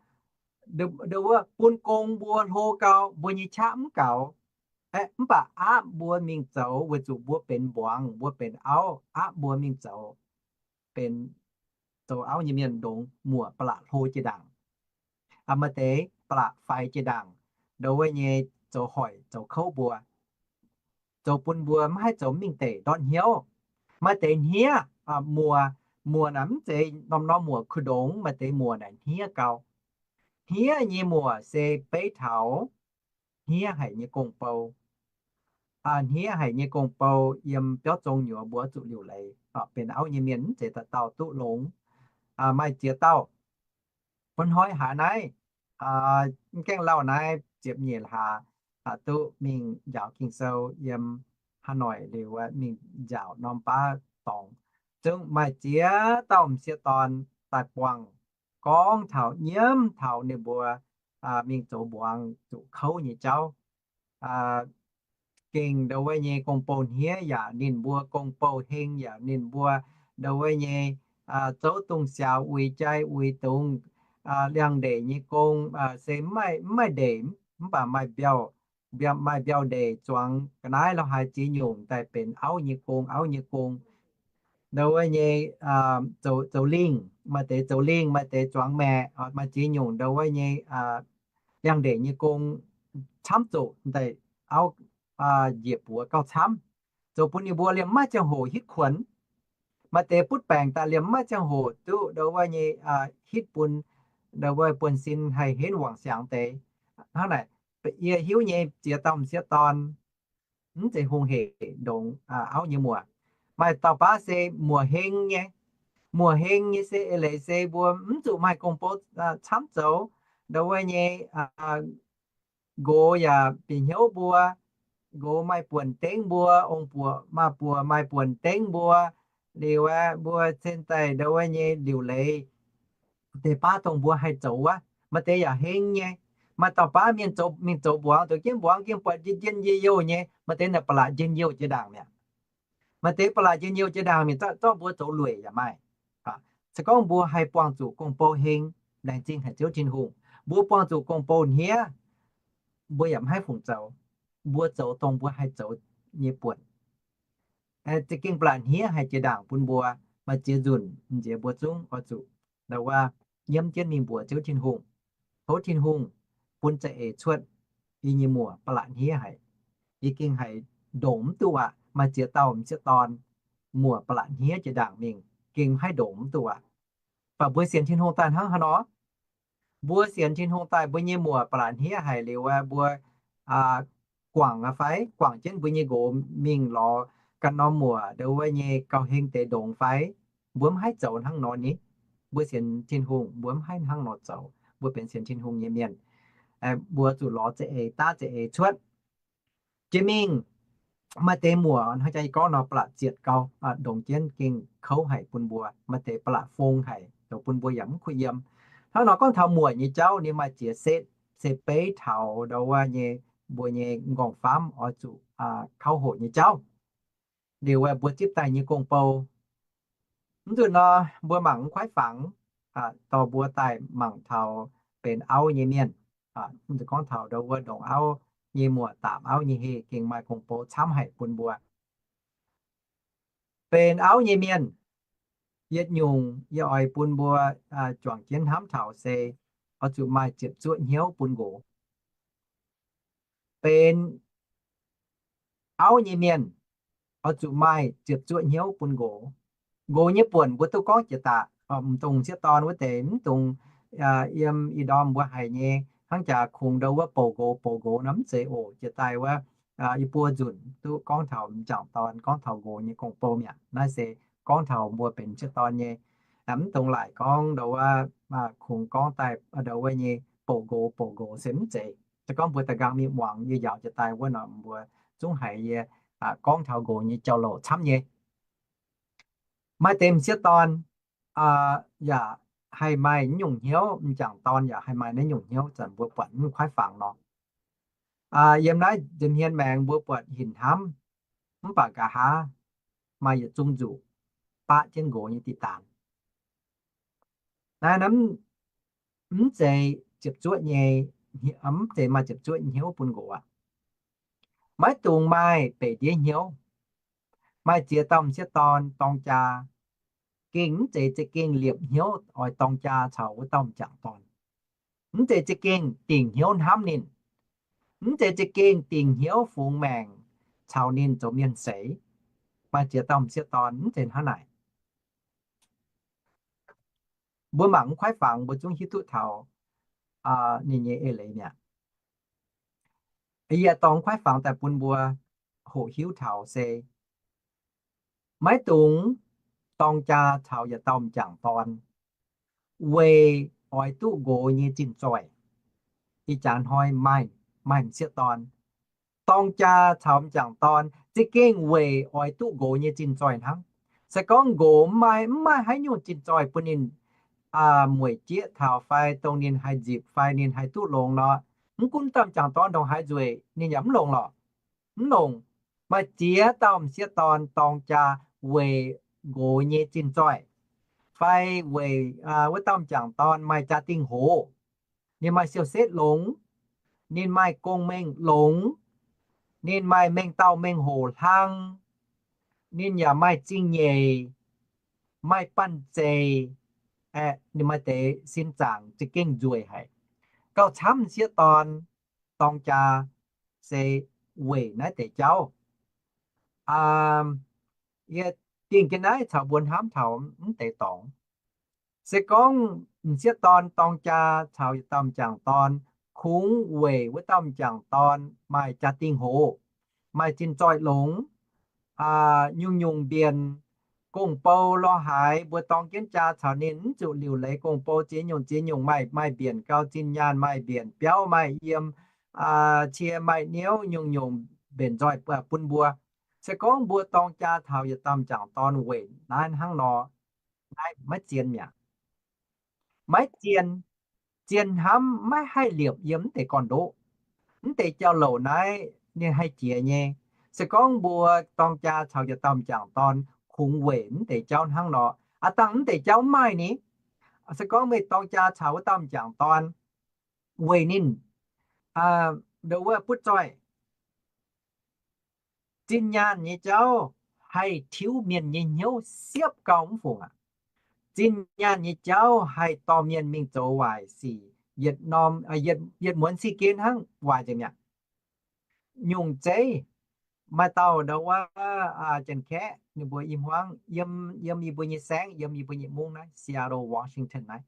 ndau wuov bun gong mbuo hlo gau, mbuo nyei qaqv mv gaux, mv baac aapv mbuo mingh zoux weic zuqc mbuo benx mbuangz, mbuo benx auv, aapv mbuo mingh zoux, benx zoux auv nyei mienh ndongx muoc ba'laqc hlo jiex ndaangc. Maaih deix ba'laqc faix jiex ndaangc, ndau wuov nyei zoux hoic zoux kouv mbuo, zoux bun mbuo maiv haih zoux mingh deic ndortv hnyouv. Maaih deix hniev, muoc, muoc naaic mv zeiz norm-norm muoc kuh ndongx, maaih deix muoc naaic hniev gau. Hniev nyei muoc se beiv taux hniev haic nyei gong-bou. Hniev haic nyei gong-bou yiem biauv zong nyuoz mbuo zuqc liuc leiz. Benx auv nyei mienh mv zeiz dauh dauh duqv longx. Maaih ziex dauh bun hnoi haaix naaiv, mv gaengh lauh naaiv ziepc nyeic hlaax duqv mingh njaaux Ging-Sou yiem Hà Nội liuz mingh njaaux norm baav dorngx. Zungv maaih ziex dauh m'sieqv dorn daaih buangh gorngv taux nyiemv taux ninh mbuo mingh zoux mbuangz zuqc kouv nyei jauv. Gengh ndau wuov nyei gong-bou hniev yaac ninh mbuo gong-bou heng yaac ninh mbuo ndau wuov nyei zouv dungz siaaux uix jai uix dungz, liangx-ndeic nyei gong se mv maaih ndeic, mv baac maaih mbiauh, maaih mbiauh ndeic zuangx ga'naaiv lorqc haaix ziex nyungc daaih benx auv nyei gong, auv nyei gong. Ndau wuov nyei zoux lingh, maaih deix zoux lingh, maaih deix zuangx maeqc, maaih ziex nyungc ndau wuov nyei liangx-ndeic nyei gong camv zuqc daaih auv njiec buoz gauh camv, zoux bun ninh mbuo liemh maiv ziangh hoc hitv kuonx. Maaih deix butv baengc daaih liemh maiv ziangh hoc duqv ndau wuov nyei hitv bun ndau wuov buonv-sin haih henv wangc siangx deix. Hnangv naaic, yie hiuv nyei ziex dauh m'sieqv dorn mv zeiz hungh hec ndongc auv nyei muoc. Maaih dauh baav se muoc heng nyei. Muoc heng nyei se eix leiz se mbuo mv zuqc maaih gong-bou camv zoux. Ndau wuov nyei nqox yaac bieqc hnyouv mbuo, nqox maaih buonc dengv mbuo, ong-buoc maa-buoc maaih buonc dengv mbuo, Liuz aeqv, mbuo cen daaih ndau wuov nyei liuc leiz deix baav dongh mbuo haih zoux wuov, maaih deix yaac heng nyei. Maaih dauh baav mienh zoux, mingh zoux mbuangz, zoux jienv mbuangz gengh buatc njien-njien-youh nyei. Maaih deix naaic ba'laqc njien-youh jiex ndaangc mi'aqv. Maaih deix ba'laqc njien-youh jiex ndaangc mi'aqv, zorqv mbuo zoux lueic yaac maaih. Se gorngv mbuo haih buangh zuqc gong-bou heng, laengz zingh haic Ziouv Tin-Hungh. Mbuo buangh zuqc gong-bou hniev, mbuo yaac maiv haih fungc zoux. Mbuo zoux dongh mbuo haih zoux nyei buonc. Za'gengh ba'laqc hniev haic jiex ndaangc bun mbuo. Maaih ziex nzunc nziex mbuo zungv oix zuqc ndau wuov nyiemv jienv mingh mbuox Ziouv Tin-Hungh, tov Tin-Hungh bun za'eix cuotv yie nyei muoc ba'laqc hniev haic. Yie gengh haiz ndongc mv duqv aqv. Maaih ziex dauh m'sieqv dorn muoc ba'laqc hniev jiex ndaangc mingh, gengh maiv haih ndongc mv duqv aqv. Baac mbuo sienx Tin-Hungh daaih hnangv haaix nor? Mbuo sienx Tin-Hungh daaih mbuo nyei muoc ba'laqc hniev haic liuz aeqv, mbuo guangc aqv fai? Guangc jienv mbuo nyei nqox mingh lorz ganh norm muoc ndau wuov nyei gauh heng deix ndongx fai? Mbuo mv haih zoux hnangv nor ni. Mbuo sienx Tin-Hungh mbuo mv haih hnangv nor zoux. Mbuo benx sienx Tin-Hungh nyei mienh, mbuo zuqc lorz za'eix daav za'eix cuotv. Jiex mingh maaih deix muoc hnangv jaa yie gorngv nor ba'laqc zietc gau, ndongc jienv gengh kouv haic bun mbuo. Maaih deix ba'laqc fong haic zoux bun mbuo yaac mv kuh yiem. Hnangv nor gorngv taux muoc nyei jauv, ninh maaih ziex setv se beiv taux ndau wuov nyei mbuo nyei m'nqorngv-famv oix zuqc kauv hoqc nyei jauv. Liuz aeqv, mbuo zipv daaih nyei gong-bou, mv nzunc nor mbuo mangc mv kuaaiv fangx, dorh mbuo daaih mangc taux benx auv nyei mienh. Mv nzunc gorngv taux ndau wuov ndongc auv nyei muoc daapc auv nyei heh gengh maaih gong-bou camv haic bun mbuo. Benx auv nyei mienh, yietc nyungc yie oix bun mbuo juangc jienv hnamv taux se oix zuqc maaih ziepc zuoqv hnyouv bun nqox. Benx auv nyei mienh oix zuqc maaih ziepc zuoqv hnyouv bun nqox. Nqox nyei buonc mbuo duqv gorngv jiex daaih, m'dongx sieqv dorn wuov deix, mv dungx yiem ih ndorm mbuo haiz nyei hnangv jaax kungx ndau wuov bouc nqox bouc nqox nor mv zeiz oc. Jiex daaih wuov, yie buo nzunc duqv gorngv taux m'jangc dorn, gorngv taux nqox nyei gong-bou mi'aqv. Naaiv se gorngv taux mbuo benx m'sieqv dorn nyei. Mv dungx laaic gorngv ndau wuov kungx gorngv daaih ndau wuov nyei bouc nqox bouc nqox se mv zeiz. Se gorngv mbuo da'nqaang mingh muangx yie njaaux jiex daaih wuov nor mbuo zungv haiz yie gorngv taux nqox nyei jauv-louc camv nyei. Maaih deix m'sieqv dorn yaac haih maaih naaiv nyungc hnyouv, m'jangc dorn yaac haih maaih naaiv nyungc hnyouv, zanc mbuo buatc mv kuaaiv fangx nor. Yiem naaiv nza'hmien maengx mbuo buatc hinc hnamv, mv baac nqa'haav maaih yietc zungv nzuqc baqv jienv nqox nyei diqc daanx. Naaiv mv zeiz ziepc zuoqv nyei, mv zeiz maaih ziepc zuoqv hnyouv bun nqox aqv. Maiv dungx maaih beic ndiev hnyouv. Maaih ziex dauh m'sieqv dorn dorng jaa, gengh mv zeiz za'gengh liepc hnyouv oix dorng jaa caux wuov dauh m'jangc dorn. Mv zeiz za'gengh dingc hnyouv hnamv ninh. Mv zeiz za'gengh dingc hnyouv fungx maengc caux ninh zoux mienh seix. Maaih ziex dauh m'sieqv dorn mv zeiz hnangv naaic. Mbuo mangc mv kuaaiv fangx mbuo zungv hiuv duqv taux ninh nyei eix leiz mi'aqv. Yie dorh mv kuaaiv fangx daaih bun mbuo hoqc hiuv taux se maiv dungx dorng jaa caux yietc dauh m'jangc dorn weic oix duqv nqox nyei zinh zoih. Ih jaax hnoi maaih, maaih m'sieqv dorn dorng jaa caux m'jangc dorn za'gengh weic oix duqv nqox nyei zinh zoih hnangv. Se gorngv nqox mv maaih, mv maaih haaix nyungc zinh zoih bun ninh mueic jieqv taux fai dongh ninh haih nzipc fai ninh haih duqv longx nor, mv gunv dauh m'jangc dorn ndongc haaix nzueic ninh yaac mv longx lorqc. Mv longx. Maaih ziex dauh m'sieqv dorn dorng jaa weic nqox nyei zinh zoih, fai weic wuov dauh m'jangc dorn maaih jaa-dingh hoz, ninh maaih siou-setv longx, ninh maaih gong-mengh longx, ninh maaih mengh dauh mengh hoc hlang, ninh yaac maaih zingh nyeic, maaih banh zeic, aeqv, ninh maaih deix sin zaangc za'gengh nzueic haic. Gauh camv m'sieqv dorn dorng jaa se weic naaiv deix jauv. Yie dingh jienv naaiv caux mbuo hnamv taux mv deix dorngx. Se gorngv m'sieqv dorn dorng jaa caux yietc dauh m'jangc dorn kungx weic wuov dauh m'jangc dorn maaih jaa-dingh hoz, maaih zinh zoih longx, nyungc-nyungc mbienc gong-bou lorh haaix mbuo dorng jienv jaa caux ninh mv zuqc liuc leiz gong-bou ziex nyungc ziex nyungc maaih, maaih mbienc gau zinh nyaanh, maaih mbienc biauv, maaih yiem cie, maaih niouv, nyungc-nyungc mbenc nzoih bun mbuo. Se gorngv mbuo dorng jaa caux yietc dauh m'jangc dorn weic naaiv hnangv nor, naaiv maiv zien mi'aqv. Maiv zien, zien hnamv maiv haih liepc yiem mv deix gorn-ndoqv. Mv deix jauv-louc naaiv ninh haih jiex nyei. Se gorngv mbuo dorng jaa caux yietc dauh m'jangc dorn kungx weic mv deix jauv hnangv nor, aav dangh mv deix jauv mv maaih ni. Se gorngv meih dorng jaa caux wuov dauh m'jangc dorn weic ninh, aa, ndo wuov butv zoih, zinh nyaanh nyei jauv haih tiuv mienh nyei hnyouv siepv gau mv fungc aqv. Zinh nyaanh nyei jauv haih dorh mienh mingh zoux waaic sic, yietc norm, yietc, yietc muonz sic gen hnangv waaic nzengc mi'aqv. Nyungc zeiv, maaih dauh ndo wuov, aa, Janx-Kaeqv ninh mbuo i hmuangv yiem, yiem yie mbuo nyei saengv, yiem yie mbuo nyei mungv naaiv, Seattle, Washington naaiv.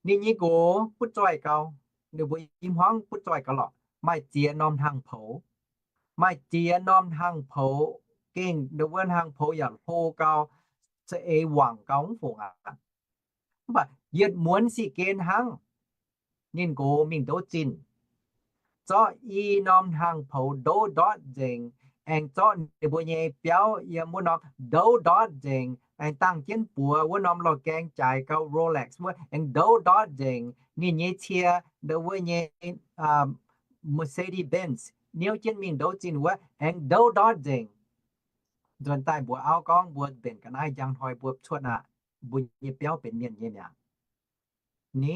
Ninh nyei nqox butv zoih gau, ninh mbuo i hmuangv butv zoih gau lorqc, maaih ziex norm hnaangx-poux. Maaih ziex norm hnaangx-poux, gengh ndo wuov hnaangx-poux yaac hlo gau, za'eix wangc gau mv fungc aqv. Mv baac yietc muonz sic gen hnangv, ninh nqox mingh ndouv zinh, zorqv i norm hnaangx-poux ndouv ndortv nzengc, aengx zorqv ninh mbuo nyei biauv yiem wuov norm ndouv ndortv nzengc, aengx dangh jienv buoz wuov norm lorh gaeng jaaix gau Rolex wuov aengx ndouv ndortv nzengc, ninh nyei cie ndo wuov nyei, aa, Mercedes-Benz niouv jienv mingh ndouv zinh wuov aengx ndouv ndortv nzengc. Nzuonx daaih mbuox auv gorngv mbuo mbenc ga'naaiv njang hnoi mbuo cuotv aqv, mbuo nyei biauv benx mienh nyei mi'aqv. Ni,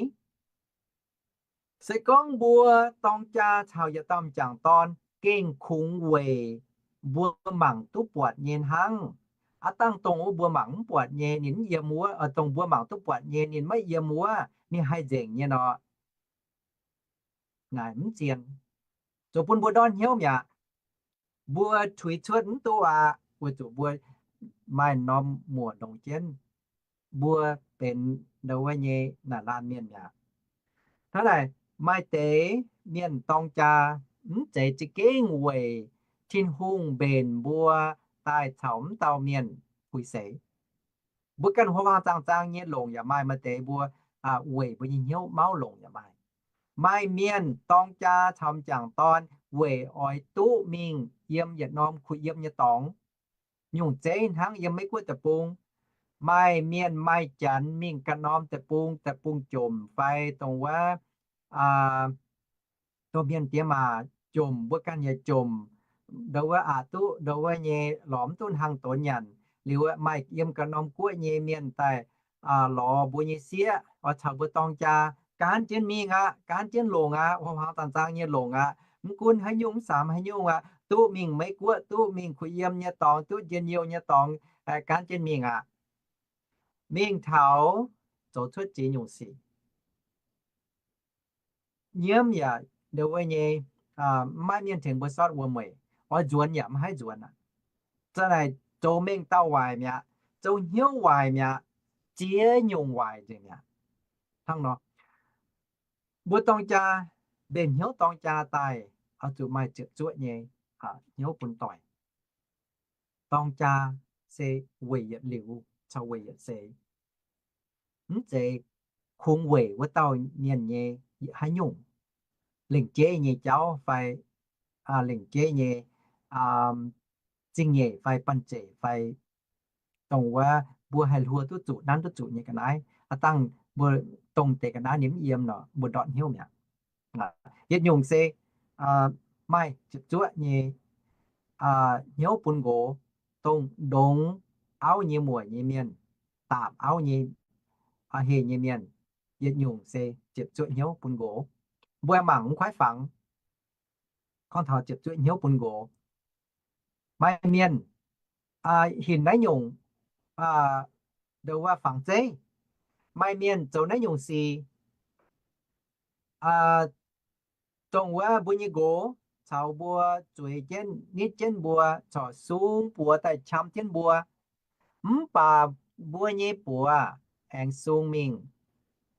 se gorngv mbuo dorng jaa caux yietc dauh m'jangc dorn gengh kungx weic mbuo mangc duqv buatc nyei hnangv. Aav dangh dongh wuov mbuo mangc mv buatc nyei ninh mv yiem wuov, dongh mbuo mangc duqv buatc nyei ninh maiv yiem wuov, ninh haih nzengc nyei nor, naaic mv zien. Zoux bun mbuo ndortv hnyouv mi'aqv. Mbuo tuix cuotv mv duqv aqv, weic zuqc mbuo maaih norm muoc longx jienv, mbuo benx ndo wuov nyei naaic laanh mienh mi'aqv. Hnangv naaic, maaih deix mienh dorng jaa mv zeiz za'gengh weic Tin-Hungh mbenc mbuo daaih caux mv dauh mienh puix seix. Mbuo ganh huav-huaang zaang-zaang nyei longc yaac maaih, maaih deix mbuo weic mbuo nyei hnyouv mauv longc yaac maaih. Maaih mienh dorng jaa caux m'jangc dorn weic oix duqv mingh yiem yietc norm kuh yiem nyei dorngx. Nyungc zeiv hnangv yiem Meiv Guoqv deic-bung, maaih mienh maaih janx mingh ganh norm deic-bung, deic-bung jomc fai dongh wuov, dongh mienh diex maac jomc, mbuo ganh yaac jomc, ndo wuov aqc duqv ndo wuov nyei lorz mv duqv hnaangx donx nyanc. Liuz maaih yiem ganh norm guoqv nyei mienh daaih lorz mbuo nyei sieqv oix caux mbuo dorng jaa, gaanv jienv mingh aqv, gaanv jienv longc aqv, huav-huaang zaang-zaang nyei longc aqv. Mv gunv haaix nyungc, mv samx haaix nyungc aqv, duqv mingh Meiv Guoqv, duqv mingh kuh yiem nyei dorngx, duqv njien-youh nyei dorngx, gaanv jienv mingh aqv. Mingh taux zoux cuotv ziex nyungc sic. Nyiemv yaac ndo wuov nyei, maiv mienh tengx mbuo sortv wuom-mueic, oix nzuonx yaac mv haih nzuonx aqv. Za'naaic zoux mengh dauh waaic mi'aqv, zoux hnyouv waaic mi'aqv, ziex nyungc waaic nzengc mi'aqv. Hnangv nor, mbuo dorng jaa, mbenc hnyouv dorng jaa daaih, oix zuqc maaih ziepc zuoqv nyei hnyouv bun doic. Dorng jaa se weic yietc liuz caux weic yietc seix. Mv zeiz kungx weic wuov dauh mienh nyei haaix nyungc, lengc jeiv nyei jauv fai lengc jeiv nyei zingh nyeic fai banh zeic fai dongh wuov mbuo haih hluo duqv zuqc, nanv duqv zuqc nyei ga'naaiv. Aav dangh mbuo dongh deix ga'naaiv ninh mv yiem nor, mbuo ndortv hnyouv mi'aqv. Yietc nyungc se maaih ziepc zuoqv nyei hnyouv bun nqox, dongh ndongx auv nyei muoc nyei mienh, daapc auv nyei, heh nyei mienh. Yietc nyungc se ziepc zuoqv hnyouv bun nqox. Mbuo mangc mv kuaaiv fangx gorngv taux ziepc zuoqv hnyouv bun nqox. Maaih mienh hinc naaiv nyungc, ndo wuov fangx zeiv. Maaih mienh zoux naaiv nyungc sic, dongh wuov mbuo nyei nqox caux mbuo zueiz jienv, nitv jienv mbuo, corc sung buoz daaih qam jienv mbuo. Mv baac mbuo nyei buoz aengx sung mingh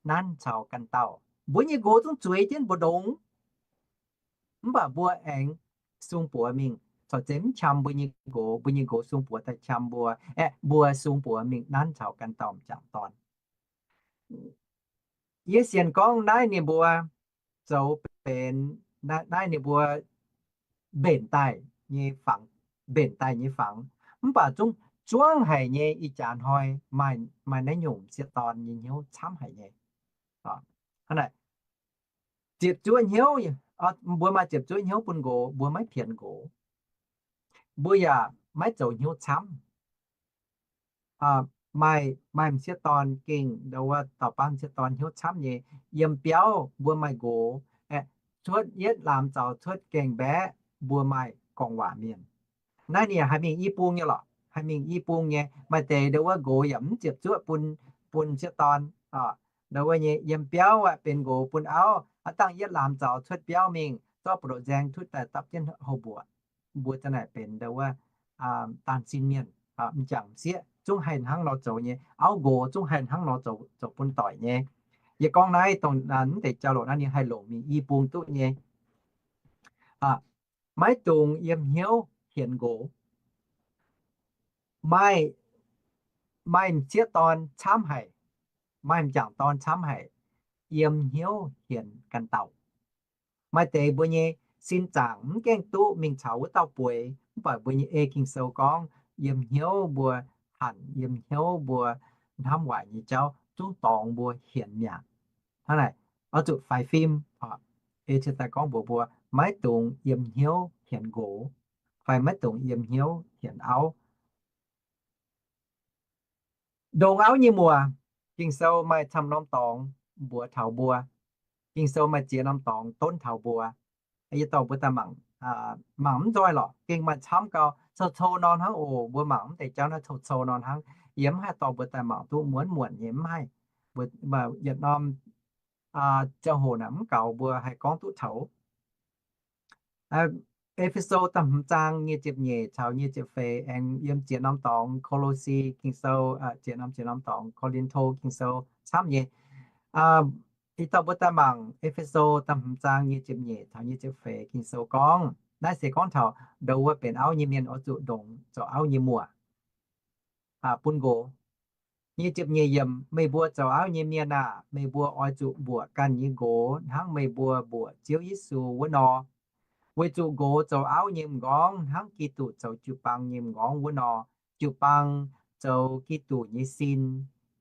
nanv caux ganh dauh. Mbuo nyei nqox zungv zueiz jienv mbu'ndongx, mv baac mbuo aengx sung buoz mingh, corc zeiz mv qam mbuo nyei nqox, mbuo nyei nqox sung buoz daaih qam mbuo, aeqv, mbuo sung buoz mingh nanv caux ganh dauh m'jangc dorn. Yie sienx gorngv naaiv ninh mbuo zoux benx, naaiv ninh mbuo mbenc daaih nyei fangx, mbenc daaih nyei fangx. Mv baac zungv zuangv haic nyei ih jaax hnoi maaih, maaih naaiv nyungc m'sieqv dorn nyei hnyouv camv haic nyei. Hnangv naaic, ziepc zuoqv hnyouv, mbuo maaih ziepc zuoqv hnyouv bun nqox, mbuo maiv pienx nqox. Mbuo yaac maiv zoux hnyouv camv. Maaih, maaih m'sieqv dorn gengh ndo wuov dauh baav m'sieqv dorn hnyouv camv nyei. Yiem biauv mbuo maaih nqox, cuotv yietv laamz zaux cuotv gaengh mbaeqv mbuo maaih gorngv waac mienh. Naaiv ninh haih mingh i bung nyei lorqc, haih mingh i bung nyei. Maaih deix ndo wuov nqox yaac mv ziepc zuoqv bun, bun m'sieqv dorn. Ndo wuov nyei yiem biauv aqv benx nqox bun auv, aav dangh yietv laamz zaux cuotv biauv mingh zorqv buoz-ndoqv nzaeng tutv daaih dapv jienv houh mbuoqc. Mbuo za'naaic benx ndo wuov daanh sin mienh, m'jangc m'sieqv zungv haih hnangv nor zoux nyei, auv nqox zungv haih hnangv nor zoux, zoux bun doic nyei. Yie gorngv naaiv dongh mv deix jauv-louc naaiv ninh haih longc mingh i bung duqv nyei. Maiv dungx yiem hnyouv hienx nqox. Maaih, maaih m'sieqv dorn camv haic, maaih m'jangc dorn camv haic, yiem hnyouv hienx ganh dauh. Maaih deix mbuo nyei sin zaangc mv gaengh duqv mingh caux wuov dauh bueix, mv baac mbuo nyei ei Ging-Sou gorngv yiem hnyouv mbuo hanc, yiem hnyouv mbuo hnamv waaic nyei jauv zungv dorngx mbuo hienx mi'aqv. Hnangv naaic, oix zuqc faix fim. Ei cie daaih gorngv mbuox mbuo maiv dungx yiem hnyouv hienx nqox, fai maiv dungx yiem hnyouv hienx auv. Ndongc auv nyei muoc, Ging-Sou maaih camv norm dorngx mbuox taux mbuo. Ging-Sou maaih ziex norm dorngx donv taux mbuo. Yie dorh mbuo daaih mangc, mangc mv nzoih lorqc, gengh maaih camv gau, cou-cou nor hnangv oc. Mbuo mangc mv deix jauv naaiv cou-cou nor hnangv. Yie mv haih dorh mbuo daaih mangc duqv muonc muonc nyei, mv haih. Yietc norm ziangh hoc naaic mv gaux mbuo haih gorngv duqv taux. E^fe^so da'hmz zaang nyic ziepc nyeic caux nyic ziepc feix, aengx yiem ziex norm dorngx Ko^lo^si Ging-Sou, ziex norm, ziex norm dorngx Ko^lin^to Ging-Sou camv nyei. Ih dorh mbuo daaih mangc E^fe^so da'hmz zaang nyic ziepc nyeic taux nyic ziepc feix Ging-Sou gorngv, naaiv se gorngv taux ndo wuov benx auv nyei mienh oix zuqc ndongc zoux auv nyei muoc bun nqox. Nyic ziepc nyeic yiemc, meih mbuo zoux auv nyei mienh aah! Meih mbuo oix zuqc mbuoqc ganh nyei nqox hnangv meih mbuo mbuoqc Ziouv Yesu wuov nor. Weic zuqc nqox zoux auv nyei m'nqorngv hnangv Giduc zoux jiu-baang nyei m'nqorngv wuov nor, jiu-baang zoux Giduc nyei sin,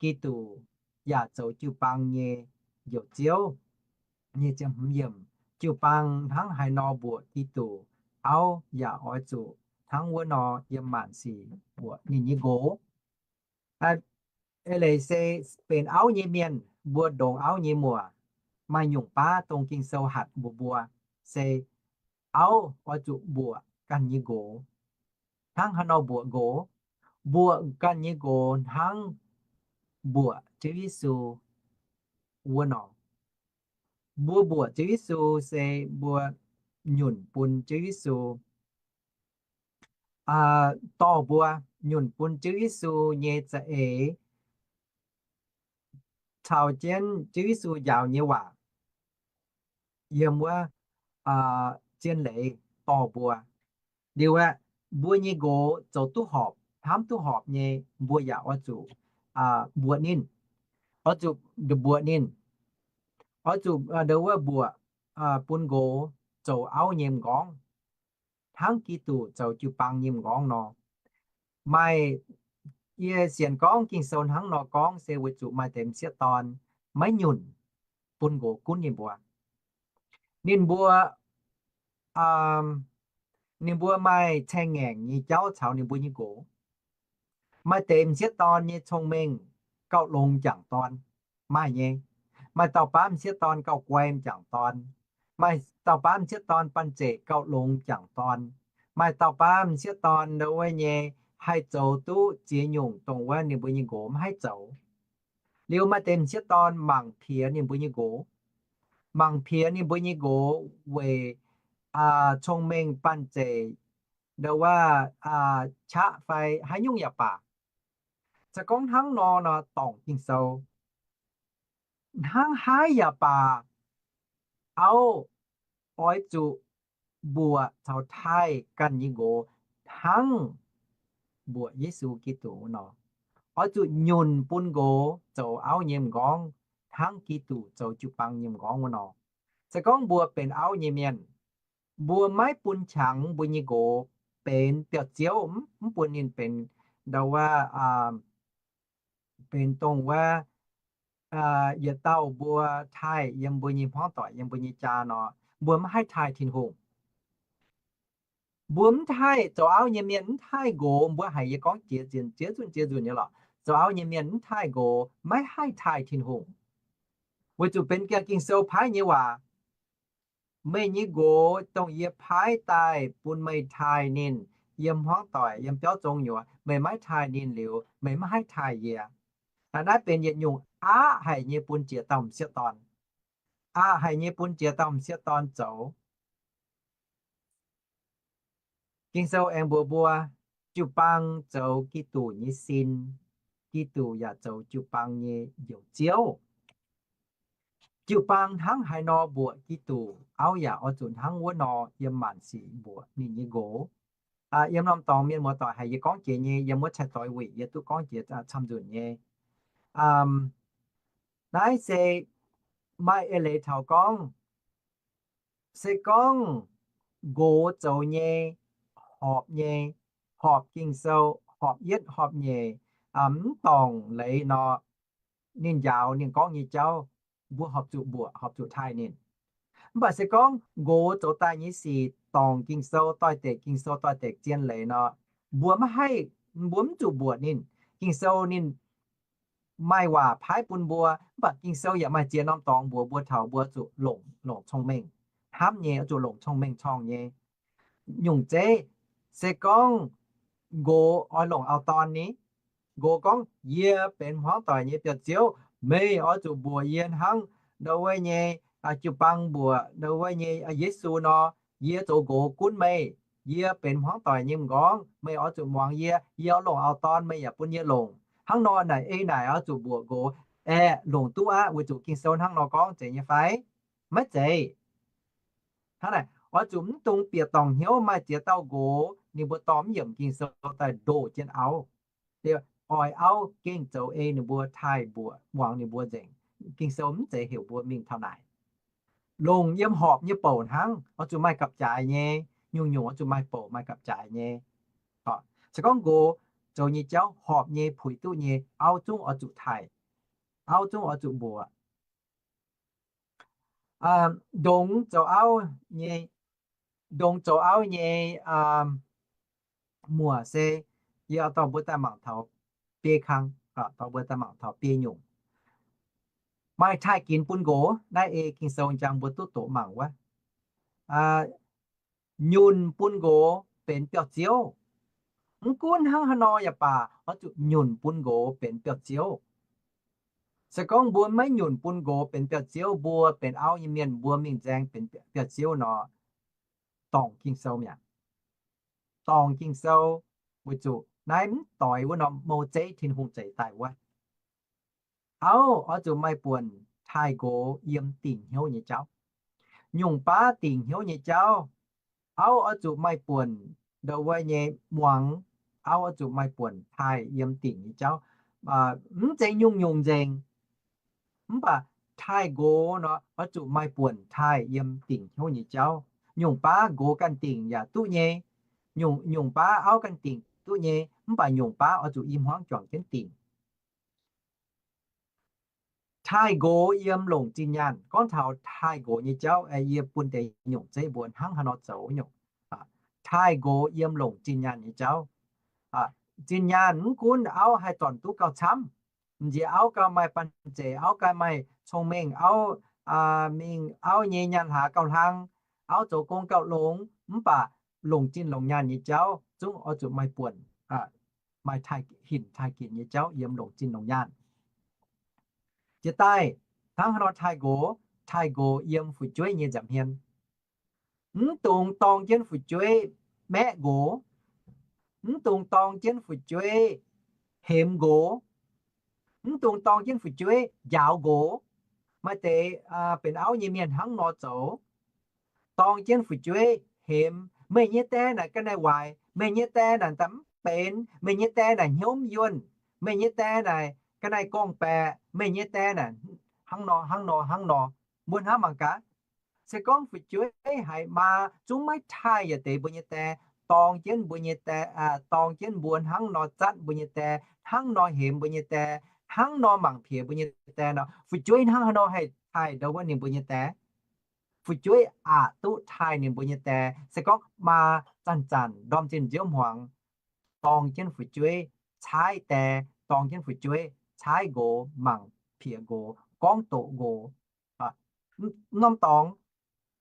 Giduc yaac zoux jiu-baang nyei Njoux Ziouv. Jiu-baang hnangv haaix nor mbuoqc Giduc, auv yaac oix zuqc hnangv wuov nor yiem maanc sic mbuoqc ninh nyei nqox. Eix leiz se benx auv nyei mienh, mbuo ndongc auv nyei muoc, maaih nyungc baav dongh Ging-Sou hatc mbuox mbuo, se auv oix zuqc mbuoqc ganh nyei nqox hnangv haaix nor mbuoqc nqox, mbuoqc ganh nyei nqox hnangv mbuoqc Ziouv Yesu wuov nor. Mbuo mbuoqc Ziouv Yesu se mbuo nyunc bun Ziouv Yesu dorh mbuo nyunc bun Ziouv Yesu nyei za'eix, caux jienv Ziouv Yesu njaaux nyei waac yiem wuov zien leiz dorh mbuo. Liuz aeqv, mbuo nyei nqox zoux duqv horpc, hnamv duqv horpc nyei, mbuo yaac oix zuqc mbuoqc ninh, oix zuqc mbuoqc ninh, oix zuqc ndo wuov mbuoqc bun nqox zoux auv nyei m'nqorngv, hnangv Giduc zoux jiu-baang nyei m'nqorngv nor. Maaih, yie sienx gorngv Ging-Sou hnangv nor gorngv se weic zuqc maaih deix m'sieqv dorn maiv nyunc bun nqox gunv ninh mbuo. Ninh mbuo, ninh mbuo maaih ceng-ngaengc nyei jauv caux ninh mbuo nyei nqox. Maaih deix m'sieqv dorn nyei cong-mengh gauh longx m'jangc dorn, maaih nyei. Maaih dauh baav m'sieqv dorn gauh guai m'jangc dorn. Maaih dauh baav m'sieqv dorn banh zeic gauh longx m'jangc dorn. Maaih dauh baav m'sieqv dorn ndo wuov nyei haih zoux duqv ziex nyungc dongh wuov ninh mbuo nyei nqox mv haih zoux. Liuz maaih deix m'sieqv dorn mangc piex ninh mbuo nyei nqox, mangc piex ninh mbuo nyei nqox weic cong-mengh banh zeic ndo wuov qaqv fai haaix nyungc yaac baac. Se gorngv hnangv nor nor dorngc Ging-Sou, hnangv haaix yaac baac, auv oix zuqc mbuoqc caux taaih ganh nyei nqox hnangv mbuoqc Yesu Giduc wuov nor. Oix zuqc nyunc bun nqox zoux auv nyei m'nqorngv hnangv Giduc zoux jiu-baang nyei m'nqorngv wuov nor. Se gorngv mbuo benx auv nyei mienh, mbuo maiv bun qangx mbuo nyei nqox benx biauv-ziouv, mv, mv bun ninh benx ndau wuov, benx dongh wuov, yietc dauh mbuo taaih yiem mbuo nyei hmuangv doic, yiem mbuo nyei jaa nor, mbuo maiv haih taaih Tin-Hungh. Mbuo mv taaih, zoux auv nyei mienh mv taaih nqox, mbuo haiz yie gorngv jiex nzunc, jiex nzunc, jiex nzunc nyei lorqc. Zoux auv nyei mienh mv taaih nqox, maiv haih taaih Tin-Hungh. Weic zuqc benx Ging-Sou paaiv nyei waac, meih nyei nqox dongh yie paaiv daaih bun meih taaih ninh, yiem hmuangv doic, yiem biauv zong nyuoz, meih maiv taaih ninh liuz, meih maiv haih taaih yie. Naaiv benx yietc nyungc aqc haic nyei bun jiex dauh m'sieqv dorn. Aqc haic nyei bun jiex dauh m'sieqv dorn zoux. Ging-Sou aengx mbuox mbuo, jiu-baang zoux Giduc nyei sin, Giduc yaac zoux jiu-baang nyei Njoux Ziouv. Jiu-baang hnangv haaix nor mbuoqc Giduc, auv yaac oix zuqc hnangv wuov nor yiem maanc sic mbuoqc ninh nyei nqox. Yiem norm dorngx mienh muoz-doic haiz yie gorngv jiex nyei, yiem wuov cai doix wuic yie duqv gorngv jiex camv nzunc nyei. Naaiv se maaih eix leiz taux gorngv, se gorngv nqox zoux nyei, horpc nyei, horpc Ging-Sou, horpc yietv horpc nyeic, mv dorngc leiz nor, ninh njaaux ninh gorngv nyei jauv, mbuo horpc zuqc mbuoqc, horpc zuqc taaih ninh. Mv baac se gorngv nqox zoux daaih nyei sic dorngc Ging-Sou, doix-dekc Ging-Sou, doix-dekc zien leiz nor, mbuo maiv haih, mbuo mv zuqc mbuoqc ninh. Ging-Sou ninh maaih waac paaiv bun mbuo, mv baac Ging-Sou yaac maaih ziex norm dorngx mbuox mbuo taux mbuo zuqc longc, longc cong-mengh hnamv nyei, zuqc longc cong-mengh corng nyei. Nyungc zeiv, se gorngv nqox oix longc auv-dorn ni, nqox gorngv, yie benx hmuangv doic nyei biauv-ziouv, meih oix zuqc mbuoqc yie hnangv ndau wuov nyei jiu-baang mbuoqc ndau wuov nyei Yesu nor, yie zoux nqox gunv meih. Yie benx hmuangv doic nyei m'nqorngv, meih oix zuqc muangx yie. Yie oix longc auv-dorn, meih yaac bun yie longc. Hnangv nor naaic ei naaic oix zuqc mbuoqc nqox, aeqv, longc duqv aqv, weic zuqc Ging-Sou hnangv nor gorngv zeiz nyei fai? Maiv zeiz. Hnangv naaic, oix zuqc mv dungx bieqc dorngc hnyouv maaih ziex dauh nqox ninh mbuo dorh mv yiemc Ging-Sou daaih ndoh jienv auv. Liuz oix auv gengh zoux ei ninh mbuo taaih mbuoqc muangx ninh mbuo nzengc. Ging-Sou mv zeiz heuc mbuo mingh taux naaic. Longc yiem horpc nyei bouc hnangv, oix zuqc maaih gapv-jaaix nyei. Nyungc-nyungc oix zuqc maaih bouc maaih gapv-jaaix nyei. Se gorngv nqox zoux nyei jauv horpc nyei, puix duqv nyei, auv zungv oix zuqc taaih, auv zungv oix zuqc mbuoqc. Ndongx zoux auv nyei, ndongx zoux auv nyei muoc se yie dorh mbuo daaih mangc taux biei kang, dorh mbuo daaih mangc taux biei nyungc. Maaih taaih ginx bun nqox, naaiv ei Ging-Sou njang mbuo duqv doqc mangc wuov. Nyunc bun nqox benx biauv-ziouv. Mv gunv hnangv haaix nor yaac baac, oix zuqc nyunc bun nqox benx biauv-ziouv. Se gorngv mbuo maiv nyunc bun nqox benx biauv-ziouv, mbuo benx auv nyei mienh mbuo mingh nzaeng benx biauv-ziouv nor, dorngc Ging-Sou mi'aqv. Dorngc Ging-Sou, weic zuqc naaiv mv doix wuov norm mouv zeiv Tin-Hungh zeix daaih wuov. Auv oix zuqc maaih buonc taaih nqox yiem dingc hnyouv nyei jauv. Nyungc baav dingc hnyouv nyei jauv, auv oix zuqc maaih buonc ndau wuov nyei muangx, auv oix zuqc maaih buonc taaih yiem dingc nyei jauv. Mv zeiz nyungc-nyungc nzengc, mv baac taaih nqox nor oix zuqc maaih buonc taaih yiem dingc hnyouv nyei jauv. Nyungc baav nqox ganh dingc yaac duqv nyei, nyungc, nyungc baav auv ganh dingc duqv nyei, mv baac nyungc baav oix zuqc i hmuangv juangc jienv dingc. Taaih nqox yiem longc zinh nyaanh. Gorngv taux taaih nqox nyei jauv, yie bun deix nyungc zeiv mbuo hnangv haaix nor zoux nyungc. Taaih nqox yiem longc zinh nyaanh nyei jauv. Zinh nyaanh mv gunv auv haih zornc duqv gauh camv, m'nziex auv gauh maaih banh zeic, auv gauh maaih cong-mengh, auv, mingh auv nyei nyaanh hlaax gauh hlang, auv zoux gong gauh longx, mv baac longc zinh longc nyaanh nyei jauv zungv oix zuqc maaih buonc, maaih taaih hinc taaih ginc nyei jauv yiem longc zinh longc nyaanh. Jiex daaih, hnangv haaix nor taaih nqox? Taaih nqox yiem fu'jueiv nyei nza'hmien. Mv dungx dorng jienv fu'jueiv maeqv nqox. Mv dungx dorng jienv fu'jueiv hemx nqox. Mv dungx dorng jienv fu'jueiv njaaux nqox. Maaih deix benx auv nyei mienh hnangv nor zoux. Dorng jienv fu'jueiv hemx, meih nyei die naaic ga'naaiv waaic, meih nyei die naaic daaih mv benx, meih nyei die naaic hnyouv mv yuonh, meih nyei die naaic ga'naaiv gorngv-baeqc, meih nyei die naaic hnangv nor hnangv nor hnangv nor. Mbuo hnamv mangc gaax, se gorngv fu'jueiv haiz maa zungv maiv taaih yietc deix mbuo nyei die, dorng jienv mbuo nyei die, dorng jienv mbuo hnangv nor zatv mbuo nyei die, hnangv nor hemx mbuo nyei die, hnangv nor mangc piex mbuo nyei die nor, fu'jueiv hnangv haaix nor haih taaih ndau wuov ninh mbuo nyei die? Fu'jueiv aqc duqv taaih ninh mbuo nyei die. Se gorngv maa zanc-zanc ndorm zinh nziouv hmuangx dorng jienv fu'jueiv, caaiv die, dorng jienv fu'jueiv, caaiv nqox, mangc piex nqox, gorngv doqc nqox, norm dorngx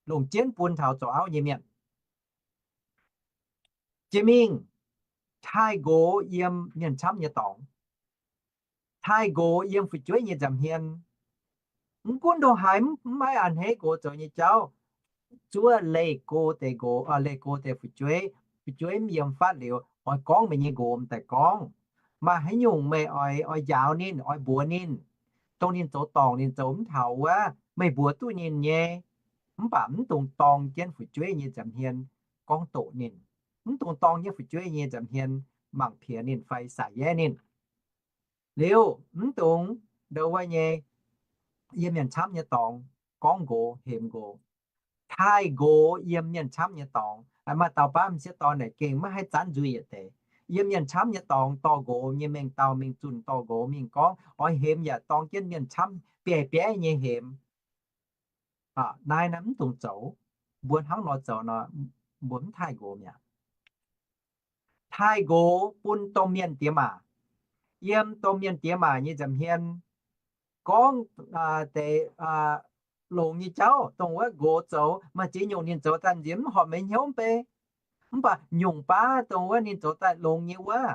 longc jienv bun taux zoux auv nyei mienh. Jiex mingh, taaih nqox yiem mienh camv nyei dorngx, taaih nqox yiem fu'jueiv nyei nza'hmien. Mv gunv ndongc haaix, mv maaih a'hneiv nqox zoux nyei jauv, zuov leih go deix nqox, leih go deix fu'jueiv. Fu'jueiv mv yiem fatv liuz, oix gorngv meih nyei nqox m'daaih gorngv. Maaih haaix nyungc meih oix, oix njaaux ninh, oix mbuox ninh, dongh ninh zoux dorngc ninh zoux mv taux wuov, meih mbuox duqv ninh nyei. Mv baac mv dungx dorng jienv fu'jueiv nyei nza'hmien gorngv doqc ninh. Mv dungx dorng jienv fu'jueiv nyei nza'hmien mangc piex ninh fai saaix yaev ninh. Liuz mv dungx ndau wuov nyei yiem mienh camv nyei dorngx gorngv nqox hemx nqox. Taaih nqox yiem mienh camv nyei dorngx. Maaih dauh baav m'sieqv dorn naaic gengh maiv haih zanv nzuih yietc deix. Yiem mienh camv nyei dorngx dorh nqox nyei mengh dauh mingh zunh, dorh nqox mingh gorngv, oix hemx yaac dorng jienv mienh camv bieiv-bieiv nyei hemx. Naaiv naaiv mv dungx zoux. Mbuo hnangv nor zoux nor, mbuo mv taaih nqox mi'aqv. Taaih nqox bun domh mienh diex maac. Yiem domh mienh diex maac nyei nza'hmien gorngv deix longx nyei jauv, dongh wuov nqox zoux maaih ziex nyungc ninh zoux daaih nziex mv horpc meih hnyouv mv bei. Mv baac nyungc baav dongh wuov ninh zoux daaih longx nyei wuov,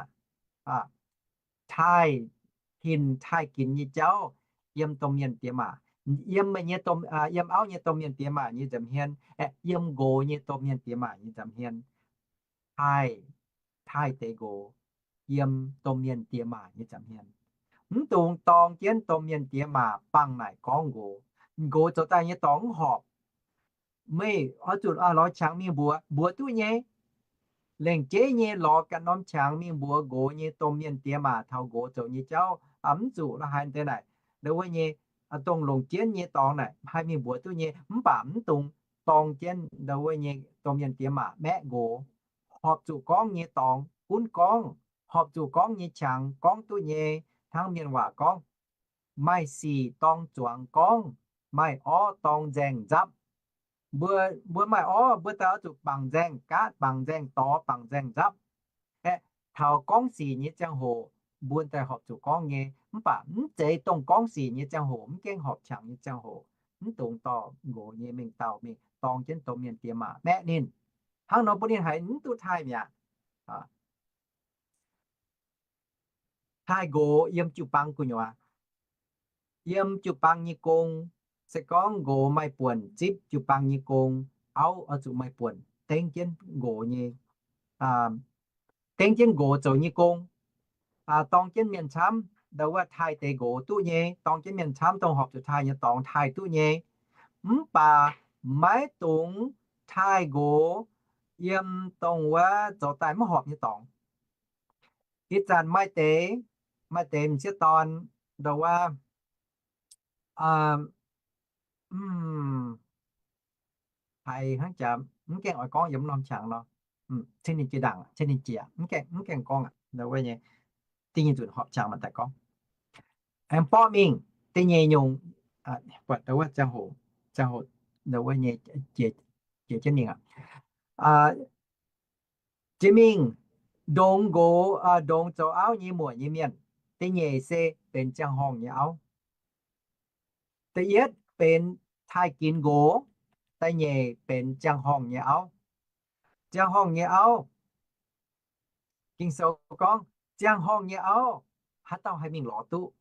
taaih hinc taaih ginx nyei jauv yiem domh mienh diex maac, yiem meih nyei, yiem auv nyei domh mienh diex maac nyei nza'hmien, yiem nqox nyei domh mienh diex maac nyei nza'hmien. Taaih, taaih deix nqox yiem domh mienh diex maac nyei nza'hmien. Mv dungx dorng jienv domh mienh diex maac bangh naaic gorngv nqox. Nqox zoux daaih nyei dorngx mv horpc, meih oix zuqc lorz qangx mingh mbuox, mbuox duqv nyei. Lengc jeiv nyei lorz ganh norm qangx mingh mbuox nqox nyei domh mienh diex maac taux nqox zoux nyei jauv, mv zuqc la'haaix deix naaic, ndau wuov nyei, dongh longc jienv nyei dorngx naaic haih mingh mbuox duqv nyei. Mv baac mv dungx dorng jienv ndau wuov nyei domh mienh diex maac maeqv nqox. Horpc zuqc gorngv nyei dorngx gunv gorngv, horpc zuqc gorngv nyei qangx gorngv duqv nyei. Hnangv mienh waac gorngv, maaih sic dorng zuangx gorngv, maaih orv dorng nzaeng nzapv. Mbuo, mbuo maaih orv, mbuo daaih oix zuqc bangc nzaeng gaatv, bangc nzaeng dorx, bangc nzaeng nzapv. Aeqv, taux gorngv sic nyei ziangh hoc mbuo daaih horpc zuqc gorngv nyei. Mv baac mv zeiz dongh gorngv sic nyei ziangh hoc, mv gaengh horpc qangx nyei ziangh hoc, mv dungx dorh nqox nyei mengh dauh mingh dorng jienv domh mienh diex maac maeqv ninh. Hnangv nor bun ninh haiz mv duqv taaih mi'aqv. Taaih nqox yiem jiu-baang gu'nyuoz, yiem jiu-baang nyei gong. Se gorngv nqox maaih buonc zipv jiu-baang nyei gong, auv oix zuqc maaih buonc dengv jienv nqox nyei, dengv jienv nqox zoux nyei gong. Dorng jienv mienh camv, ndau wuov taaih deix nqox duqv nyei. Dorng jienv mienh camv dongh horpc zuqc taaih nyei dorngx taaih duqv nyei. Mv baac maiv dungx taaih nqox yiem dongh wuov zoux daaih mv horpc nyei dorngx. Ih zanc maaih deix, maaih deix m'sieqv dorn, ndau wuov, haiz hnangv jaax mv gaengh oix gorngv yiem norm qangx nor, cen ninh jiex ndaangc, cen ninh jiex, mv gaengh gorngv aqv. Ndau wuov nyei, da'nyeic nzunc horpc qangx mangc daaih gorngv. Aengx borqv mingh da'nyeic nyungc, buatc ndau wuov ziangh hoc, ziangh hoc ndau wuov nyei jiex jienv mingh aqv. Jiex mingh ndongx nqox, ndongx zoux auv nyei muoc nyei mienh. Da'nyeic se benx ziangh horngh nyei auv. Da'yietv benx taaih ginx nqox. Da'nyeic benx ziangh horngh nyei auv. Ziangh horngh nyei auv, Ging-Sou gorngv, ziangh horngh nyei auv, haaix dauh haih mingh lorz duqv?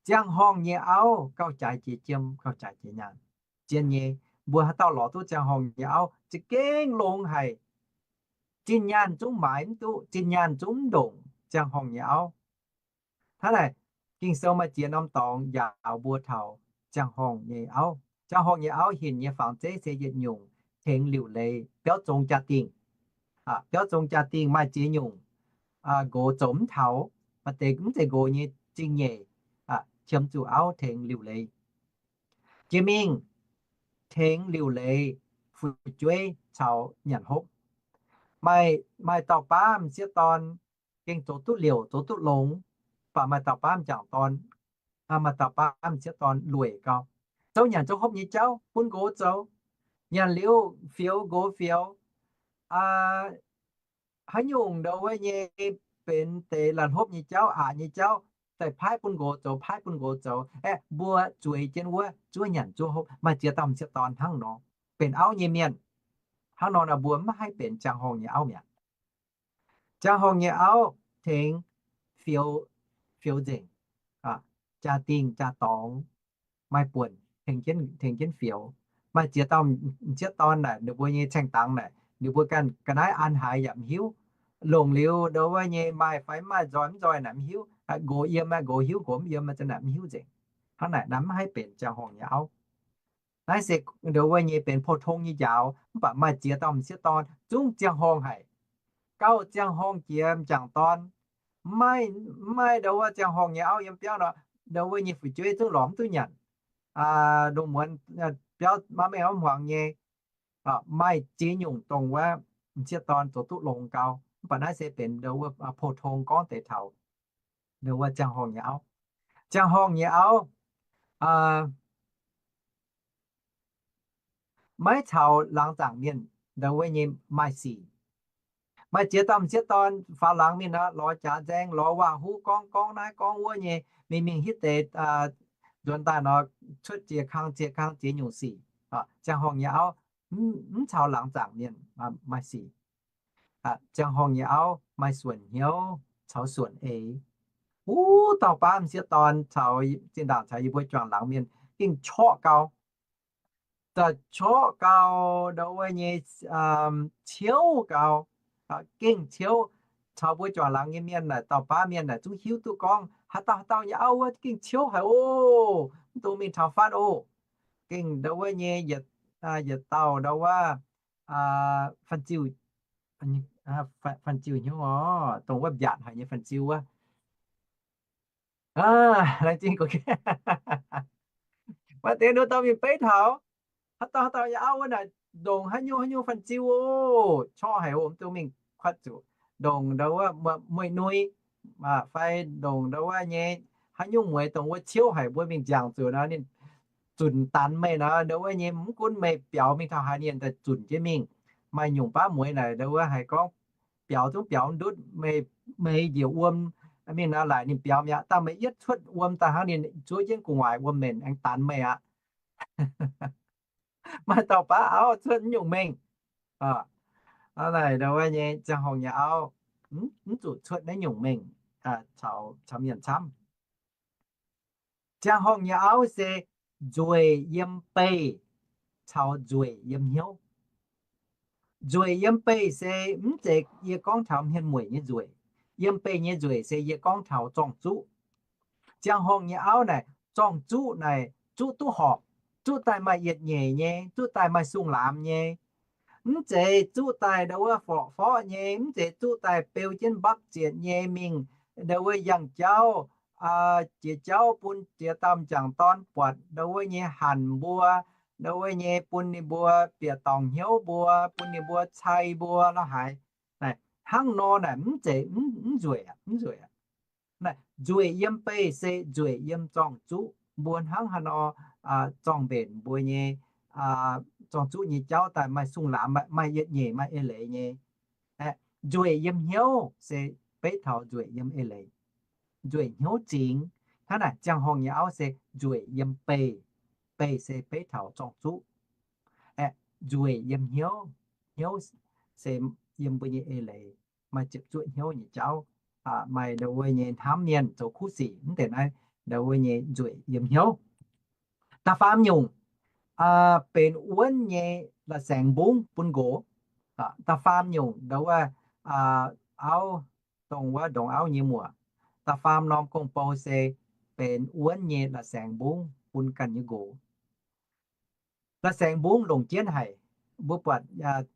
Ziangh horngh nyei auv gauh jaaix jiex jiem, gauh jaaix jiex nyaanh. Zien nyei, mbuo haaix dauh lorz duqv ziangh horngh nyei auv za'gengh longx haic. Zinh nyaanh zungv maaiz mv duqv, zinh nyaanh zungv mv ndongc ziangh horngh nyei auv. Hnangv naaic, Ging-Sou maaih ziex norm dorngx njaaux mbuo taux ziangh horngh nyei auv. Ziangh horngh nyei auv hinc nyei fangx zeiv se yietc nyungc tengx liuc leiz biauv zong jaa-dingh. Biauv zong jaa-dingh maaih ziex nyungc. Nqox zoux mv taux, maaih deix mv zeiz nqox nyei zingh nyeic, qiemx zuqc auv tengx liuc leiz. Jiex mingh tengx liuc leiz fu'jueiv caux nyanc hopv. Maaih, maaih dauh baav m'sieqv dorn gengh zoux duqv liouc, zoux duqv longx, mv baac maaih dauh baav m'jangc dorn, maaih dauh baav m'sieqv dorn lueic gau. Zouv nyanc zouv hopv nyei jauv bun nqox zoux, nyanc liuz fioux nqox fioux. Haaix nyungc ndau wuov nyei benx deix la'hlopv nyei jauv, aqc nyei jauv, daaih paaiv bun nqox zoux, paaiv bun nqox zoux. Aeqv, mbuo zueiz jienv wuov zuov nyanc zuov hopv. Maaih ziex dauh m'sieqv dorn hnangv nor, benx auv nyei mienh. Hnangv nor naaic mbuo maiv haih benx ziangh horngh nyei auv mi'aqv. Ziangh horngh nyei auv tengx fioux, fioux nzengc, jaa-dingh jaa-dorngx, maaih buonc tengx jienv fioux. Maaih ziex dauh m'sieqv dorn naaic, ninh mbuo nyei caeng dangx naaic, ninh mbuo ganh ga'naaiv an haaix yaac mv hiuv. Longc liuz ndau wuov nyei maaih fai mv maaih, nzoih mv nzoih naaic mv hiuv. Nqox yiem aqv, nqox hiuv, nqox mv yiem aqv, za'naaic mv hiuv nzengc. Hnangv naaic naaiv mv haih benx ziangh horngh nyei auv. Naaiv se ndau wuov nyei benx pou-tong nyei njaaux, mv baac maaih ziex dauh m'sieqv dorn zungv ziangh horngh haic. Gauh ziangh horngh jiex m'jangc dorn, mv maaih ndau wuov ziangh horngh nyei auv yiem biauv nor, ndau wuov nyei fu'jueiv zungv lorz mv duqv nyanc. Lungh muonz biauv maiv mengh maiv hmuangx nyei. Maaih ziex nyungc dongh wuov m'sieqv dorn zoux duqv longx gau, mv baac naaiv se benx ndau wuov pou-tong gorngv deix taux ndau wuov ziangh horngh nyei auv. Ziangh horngh nyei auv maiv caux laangz zaangc mienh ndau wuov nyei maaih sic. Maaih ziex dauh m'sieqv dorn faaux laangz mingh nor, lorz jaax nzaeng, lorz waac-huv gorngv, gorngv naaiv gorngv wuov nyei, mingh mingh hitv deix nzuonx daaih nor, cuotv ziex kang ziex kang ziex nyungc sic. Ziangh horngh nyei auv mv caux laangz zaangc mienh maaih sic. Ziangh horngh nyei auv maaih suonc hnyouv caux suonc eix. Wuov dauh baav m'sieqv dorn caux zinh ndaangc caux yie mbuo juangc laangz mienh gengh qorqv gau, corqv gau, ndau wuov nyei ciouv gau, gengh ciouv. Caux mbuo juangc laangz nyei mienh naaic, dauh baav mienh naaic zungv hiuv duqv gorngv haaix dauh haaix dauh nyei auv wuov gengh ciouv haic oc. Mv dungx mingh taux faanv oc. Gengh ndau wuov nyei yietc dauh ndau wuov fan-ziu, fan-ziu hnyouv oc, dongh wuov mbiaatc haic nyei fan-ziu wuov. Laengz zingh gorx, maaih deix nduov dauh mingh beiv taux haaix dauh haaix dauh nyei auv wuov naaic, ndongc haaix nyungc haaix nyungc fan-ziu oc, corqv haic oc, mv dungx mingh kuatv zuqc. Ndongc ndau wuov mueic nui, fai ndongc ndau wuov nyei haaix nyungc mueiz dongh wuov ciouv haic, mbuo mingh nziangc zuqc nor, ninh zunc danx meih nor, ndau wuov nyei mv gunv meih biaux mingh taux haaix, ninh daaih zunc jienv mingh. Maaih nyungc baav mueiz naaic ndau wuov haiz gorngv biaux zungv biaux ndutv, meih, meih njiec wuom mingh nor, laaic ninh biaux mi'aqv. Dangh meih yietv cuotv wuom daaih hnangv, ninh zuov jienv gu'nguaaic wuom-menc aengx danx meih aqv. Maaih dauh baav auv cuotv naaiv nyungc mengh. Naaiv ndau wuov nyei ziangh horngh nyei auv mv zuqc cuotv naaiv nyungc mengh caux mienh camv. Ziangh horngh nyei auv se nzueic yiem beih caux nzueic yiem hnyouv. Nzueic yiem beih se mv zeiz yie gorngv taux hmien mueic nyei nzueic. Yiem beih nyei nzueic se yie gorngv taux zorng-zuqv. Ziangh horngh nyei auv naaic, zorng-zuqv naaic zuqv duqv horpc, zuqv daaih maaih yietc nyeic nyei, zuqv daaih maaih sung laamx nyei. Mv zeiz zuqv daaih ndau wuov forqv-forqv nyei, mv zeiz zuqv daaih beu jienv mbapv zietc nyei mingh ndau wuov yangh jauv, jiex jauv bun jiex dauh m'jangc dorn buatc ndau wuov nyei hanc mbuo, ndau wuov nyei bun ninh mbuo bieqc dorngc hnyouv mbuo, bun ninh mbuo cai mbuo la'haaix. Hnangv nor naaic mv zeiz, mv nzueic, mv nzueic. Naaic nzueic yiem beih se nzueic yiem zorng-zuqv. Mbuo hnangv haaix nor zorng-mbenc mbuo nyei zorng-zuqv nyei jauv daaih maaih sung laamx, maaih yietc nyeic, maaih eix leiz nyei. Nzueic yiem hnyouv se beiv taux nzueic yiem eix leiz. Nzueic hnyouv zingx. Hnangv naaic ziangh horngh nyei auv se nzueic yiem beih. Beih se beiv taux zorng-zuqv. Aeqv, nzueic yiem hnyouv, hnyouv se yiem mbuo nyei eix leiz, maaih ziepc zuoqv hnyouv nyei jauv, maaih ndau wuov nyei hnamv mienh zoux kuv sic, mv deix naaiv ndau wuov nyei nzueic yiem hnyouv. Da'faam nyungc, benx wuonv nyei la'saengx mbungv bun nqox. Da'faam nyungc ndau wuov auv, dongh wuov ndongc auv nyei muoc. Da'faam norm gong-bou se benx wuonv nyei la'saengx mbungv bun ganh nyei nqox. La'saengx mbungv longc jienv haic. Mbuo buatc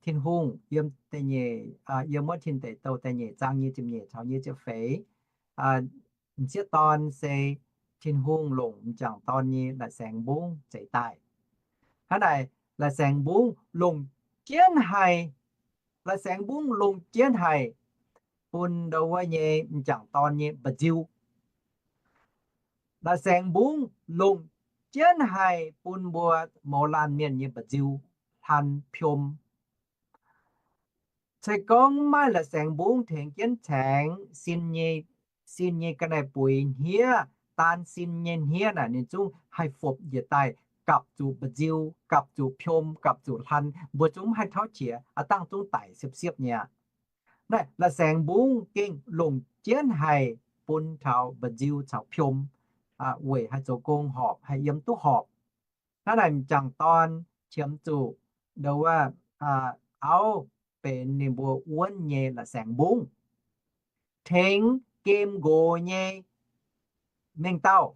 Tin-Hungh yiem da'nyeic, yiem wuov Tin Deic Douh da'nyeic zaang nyei ziepc nyeic caux nyei ziepc feix, m'sieqv dorn se Tin-Hungh longc m'jangc dorn nyei la'saengx mbungv zeix daaih. Hnangv naaic, la'saengx mbungv longc jienv haic. La'saengx mbungv longc jienv haic bun ndo wuov nyei m'jangc dorn nyei mba'nziu. La'saengx mbungv longc jienv haic bun mbuo mouz laanh mienh nyei mba'nziu, hlan, piom. Se gorngv maiv maaih la'saengx mbungv tengx jienv caengx sin nyei, sin nyei ga'naaiv-buix hniev, daan sin nyei hniev naaic ninh zungv haih fopc njiec daaih gapv zuqc mba'nziu, gapv zuqc piom, gapv zuqc hlan, mbuo zungv maiv haih tauv qiex, a'dangh zungv daic siepv-siepv nyei aqv. Naaiv la'saengx mbungv gengh longc jienv haic bun taux mba'nziu caux piom, weic haih zoux gong horpc, haih yiem duqv horpc. Hnangv naaic m'jangc dorn qiemx zuqc ndo wuov auv benx ninh mbuo wuonv nyei la'saengx mbungv, tengx gemh nqox nyei mengh dauh.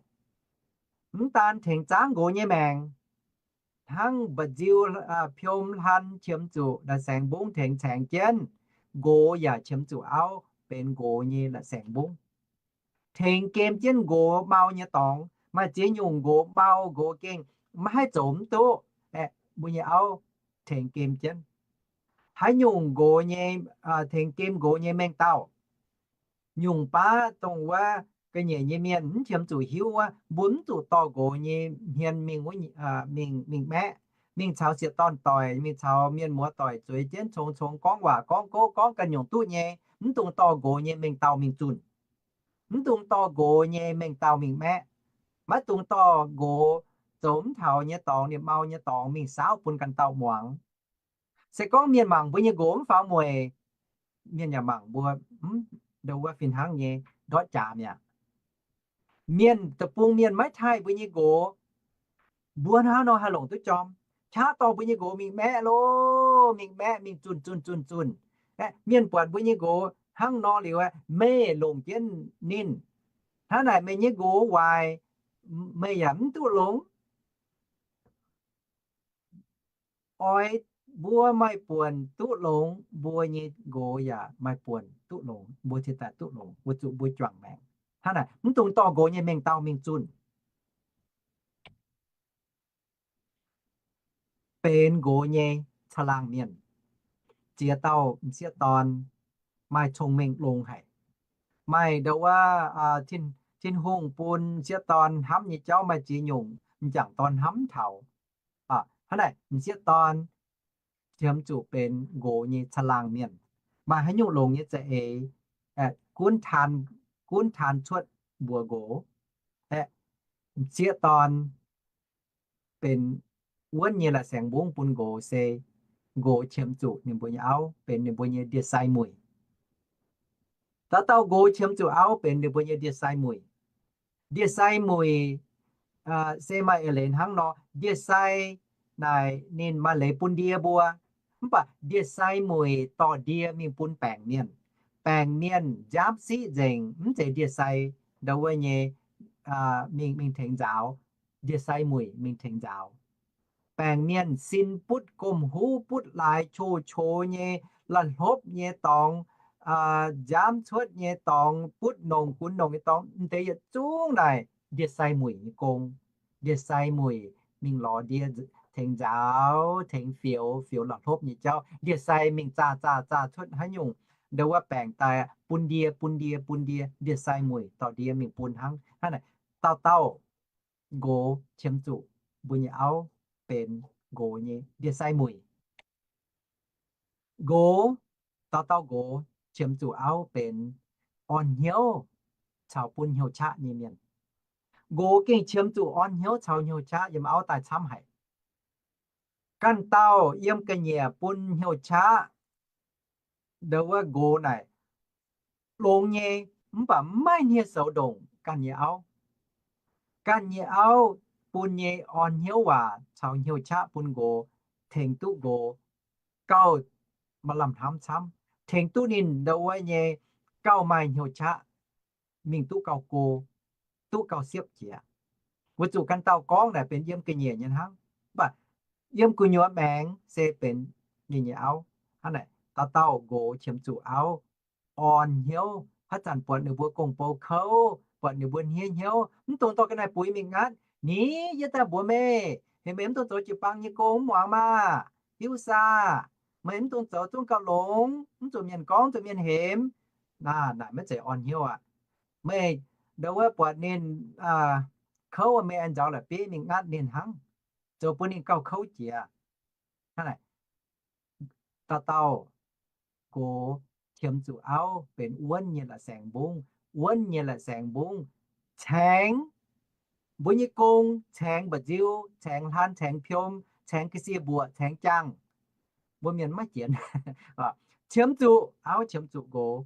Mv daan tengx zaangv nqox nyei maengc, hnangv mba'nziu, piom, hlan qiemx zuqc la'saengx mbungv tengx caengx jienv, nqox yaac qiemx zuqc auv benx nqox nyei la'saengx mbungv, tengx gemh jienv nqox mau nyei dorngx. Maaih ziex nyungc nqox mau, nqox gengh maiv haih zoux mv duqv, mbuo nyei auv tengx gemh jienv. Haaix nyungc nqox nyei, tengx gemh nqox nyei mengh dauh, nyungc baav dongh wuov ga'nyiec nyei mienh mv qiemx zuqc hiuv wuov, mbuo mv zuqc dorh nqox nyei hmien mingh, mingh maeqv, mingh caux sieqv dorn doic, mingh caux mienh muoz doic zueiz jienv congx-congx gorngv waac gorngv gouv gorngv ganh nyungc duqv nyei. Mv dungx dorh nqox nyei mengh dauh mingh zunh. Mv dungx dorh nqox nyei mengh dauh mingh maeqv. Maiv dungx dorh nqox zoux mv taux nyei dorngx, ninh mau nyei dorngx mingh saauv bun ganh dauh muangx. Se gorngv mienh mangc mbuo nyei nqox mv faaux mueic, mienh yaac mangc mbuo mv, ndo wuov fih hnangv nyei ndortv jaax mi'aqv. Mienh deic-bung mienh maiv taaih mbuo nyei nqox, mbuo hnangv nor haih longc duqv jorm. Qaqv dorh mbuo nyei nqox mingh maeqv loh, mingh maeqv, mingh zunh zunh zunh zunh. Mienh buatc mbuo nyei nqox hnangv nor liuz, meih longc jienv ninh. Hnangv naaic meih nyei nqox waaic, meih yaac mv duqv longx. Oix mbuo maaih buonc duqv longx, mbuo nyei nqox yaac maaih buonc duqv longx, mbuo cingx daaih duqv longx, weic zuqc mbuo juangc maengc. Hnangv naaic, mv dungx dorh nqox nyei mengh dauh mingh zunh. Benx nqox nyei caangh laangh mienh. Ziex dauh m'sieqv dorn maaih cong-mengh longx haic. Maaih ndo wuov, Tin-Hungh bun m'sieqv dorn hnamv nyei jauv maaih ziex nyungc, m'jangc dorn hnamv mv taux. Hnangv naaic m'sieqv dorn qiemx zuqc benx nqox nyei caangh laangh mienh. Maaih haaix nyungc longx nyei za'eix, gunv taan, gunv taan cuotv mbuox nqox. M'sieqv dorn benx wuonv nyei la'saengx mbungv bun nqox se nqox qiemx zuqc ninh mbuo nyei auv benx ninh mbuo nyei ndie-sai muic. Dauh dauh nqox qiemx zuqc auv benx ninh mbuo nyei ndie-sai muic. Ndie-sai muic se maaih eix leiz hnangv nor, ndie-sai naaic ninh maaih leiz bun ndie mbuo. Mv baac ndie-sai muic dorh ndie mingh bun baengc mienh. Baengc mienh nziaamv siqv nzengc, mv zeiz ndie-sai ndo wuov nyei mingh, mingh tengx nzaaux. Ndie-sai muic mingh tengx nzaaux. Baengc mienh sin butv gomh huv, butv laaix qo-qo nyei, la'hlopv nyei dorngx, nziaamv cuotv nyei dorngx, butv nongc gunv nongc nyei dorngx, m'deix yietc zungv naaic ndie-sai muic nyei gong. Ndie-sai muic mingh lorz ndie tengx nzaaux, tengx fioux, fioux la'hlopv nyei jauv. Ndie-sai mingh zaah zaah zaah cuotv haaix nyungc ndo wuov baengc daaih bun ndie, bun ndie, bun ndie. Ndie-sai muic dorh ndie mingh bun hnangv. Hnangv naaic, dauh dauh nqox qiemx zuqc mbuo nyei auv benx nqox nyei ndie-sai muic. Nqox, dauh dauh nqox qiemx zuqc auv benx orn hnyouv caux bun hnyouv qaqv nyei mienh. Nqox gengh qiemx zuqc orn hnyouv caux hnyouv qaqv yiem auv daaih camv haic. Ganh dauh yiem ga'nyiec bun hnyouv qaqv, ndo wuov nqox naaic longx nyei, mv baac maiv hniev-soux ndongc ganh nyei auv. Ganh nyei auv bun nyei orn hnyouv waac caux hnyouv qaqv bun nqox, tengx duqv nqox gauh maaih lamh hnamv camv, tengx duqv ninh ndo wuov nyei gauh maaih hnyouv qaqv, mingh duqv gauh go, duqv gauh siepv jiex. Weic zuqc ganh dauh gorngv naaic benx yiem ga'nyiec nyei hnangv, mv baac yiem gu'nyuoz maengx se benx ninh nyei auv. Hnangv naaic, dauh dauh nqox qiemx zuqc auv orn hnyouv, haaix zanc buatc ninh mbuo gong-bou kouv, buatc ninh mbuo hniev hnyouv, mv dungx dorh ga'naaiv buix mingh ngatv. Ni, yie daaih mbuox meih, heuc meih mv dungx zoux jiu-baang nyei gong, mv muangx maah! Hiuv saah? Meih mv dungx zoux zungv gauh longx, mv zuqc mienh gorngv, zuqc mienh hemx. Naaic, naaic maiv zeiz orn hnyouv aqv. Meih ndau wuov buatc ninh kouv, meih aengx nzaaux la'bieiv mingh ngatv ninh hnangv, zoux bun ninh gauh kouv jiex. Hnangv naaic, dauh dauh nqox qiemx zuqc auv benx wuonv nyei la'saengx mbungv, wuonv nyei la'saengx mbungv caengx mbuo nyei gong, caengx mba'nziu, caengx hlan, caengx piom, caengx ga'sie mbuoqc, caengx jaangh. Mbuo mienh maiv jienx. Qiemx zuqc auv, qiemx zuqc nqox,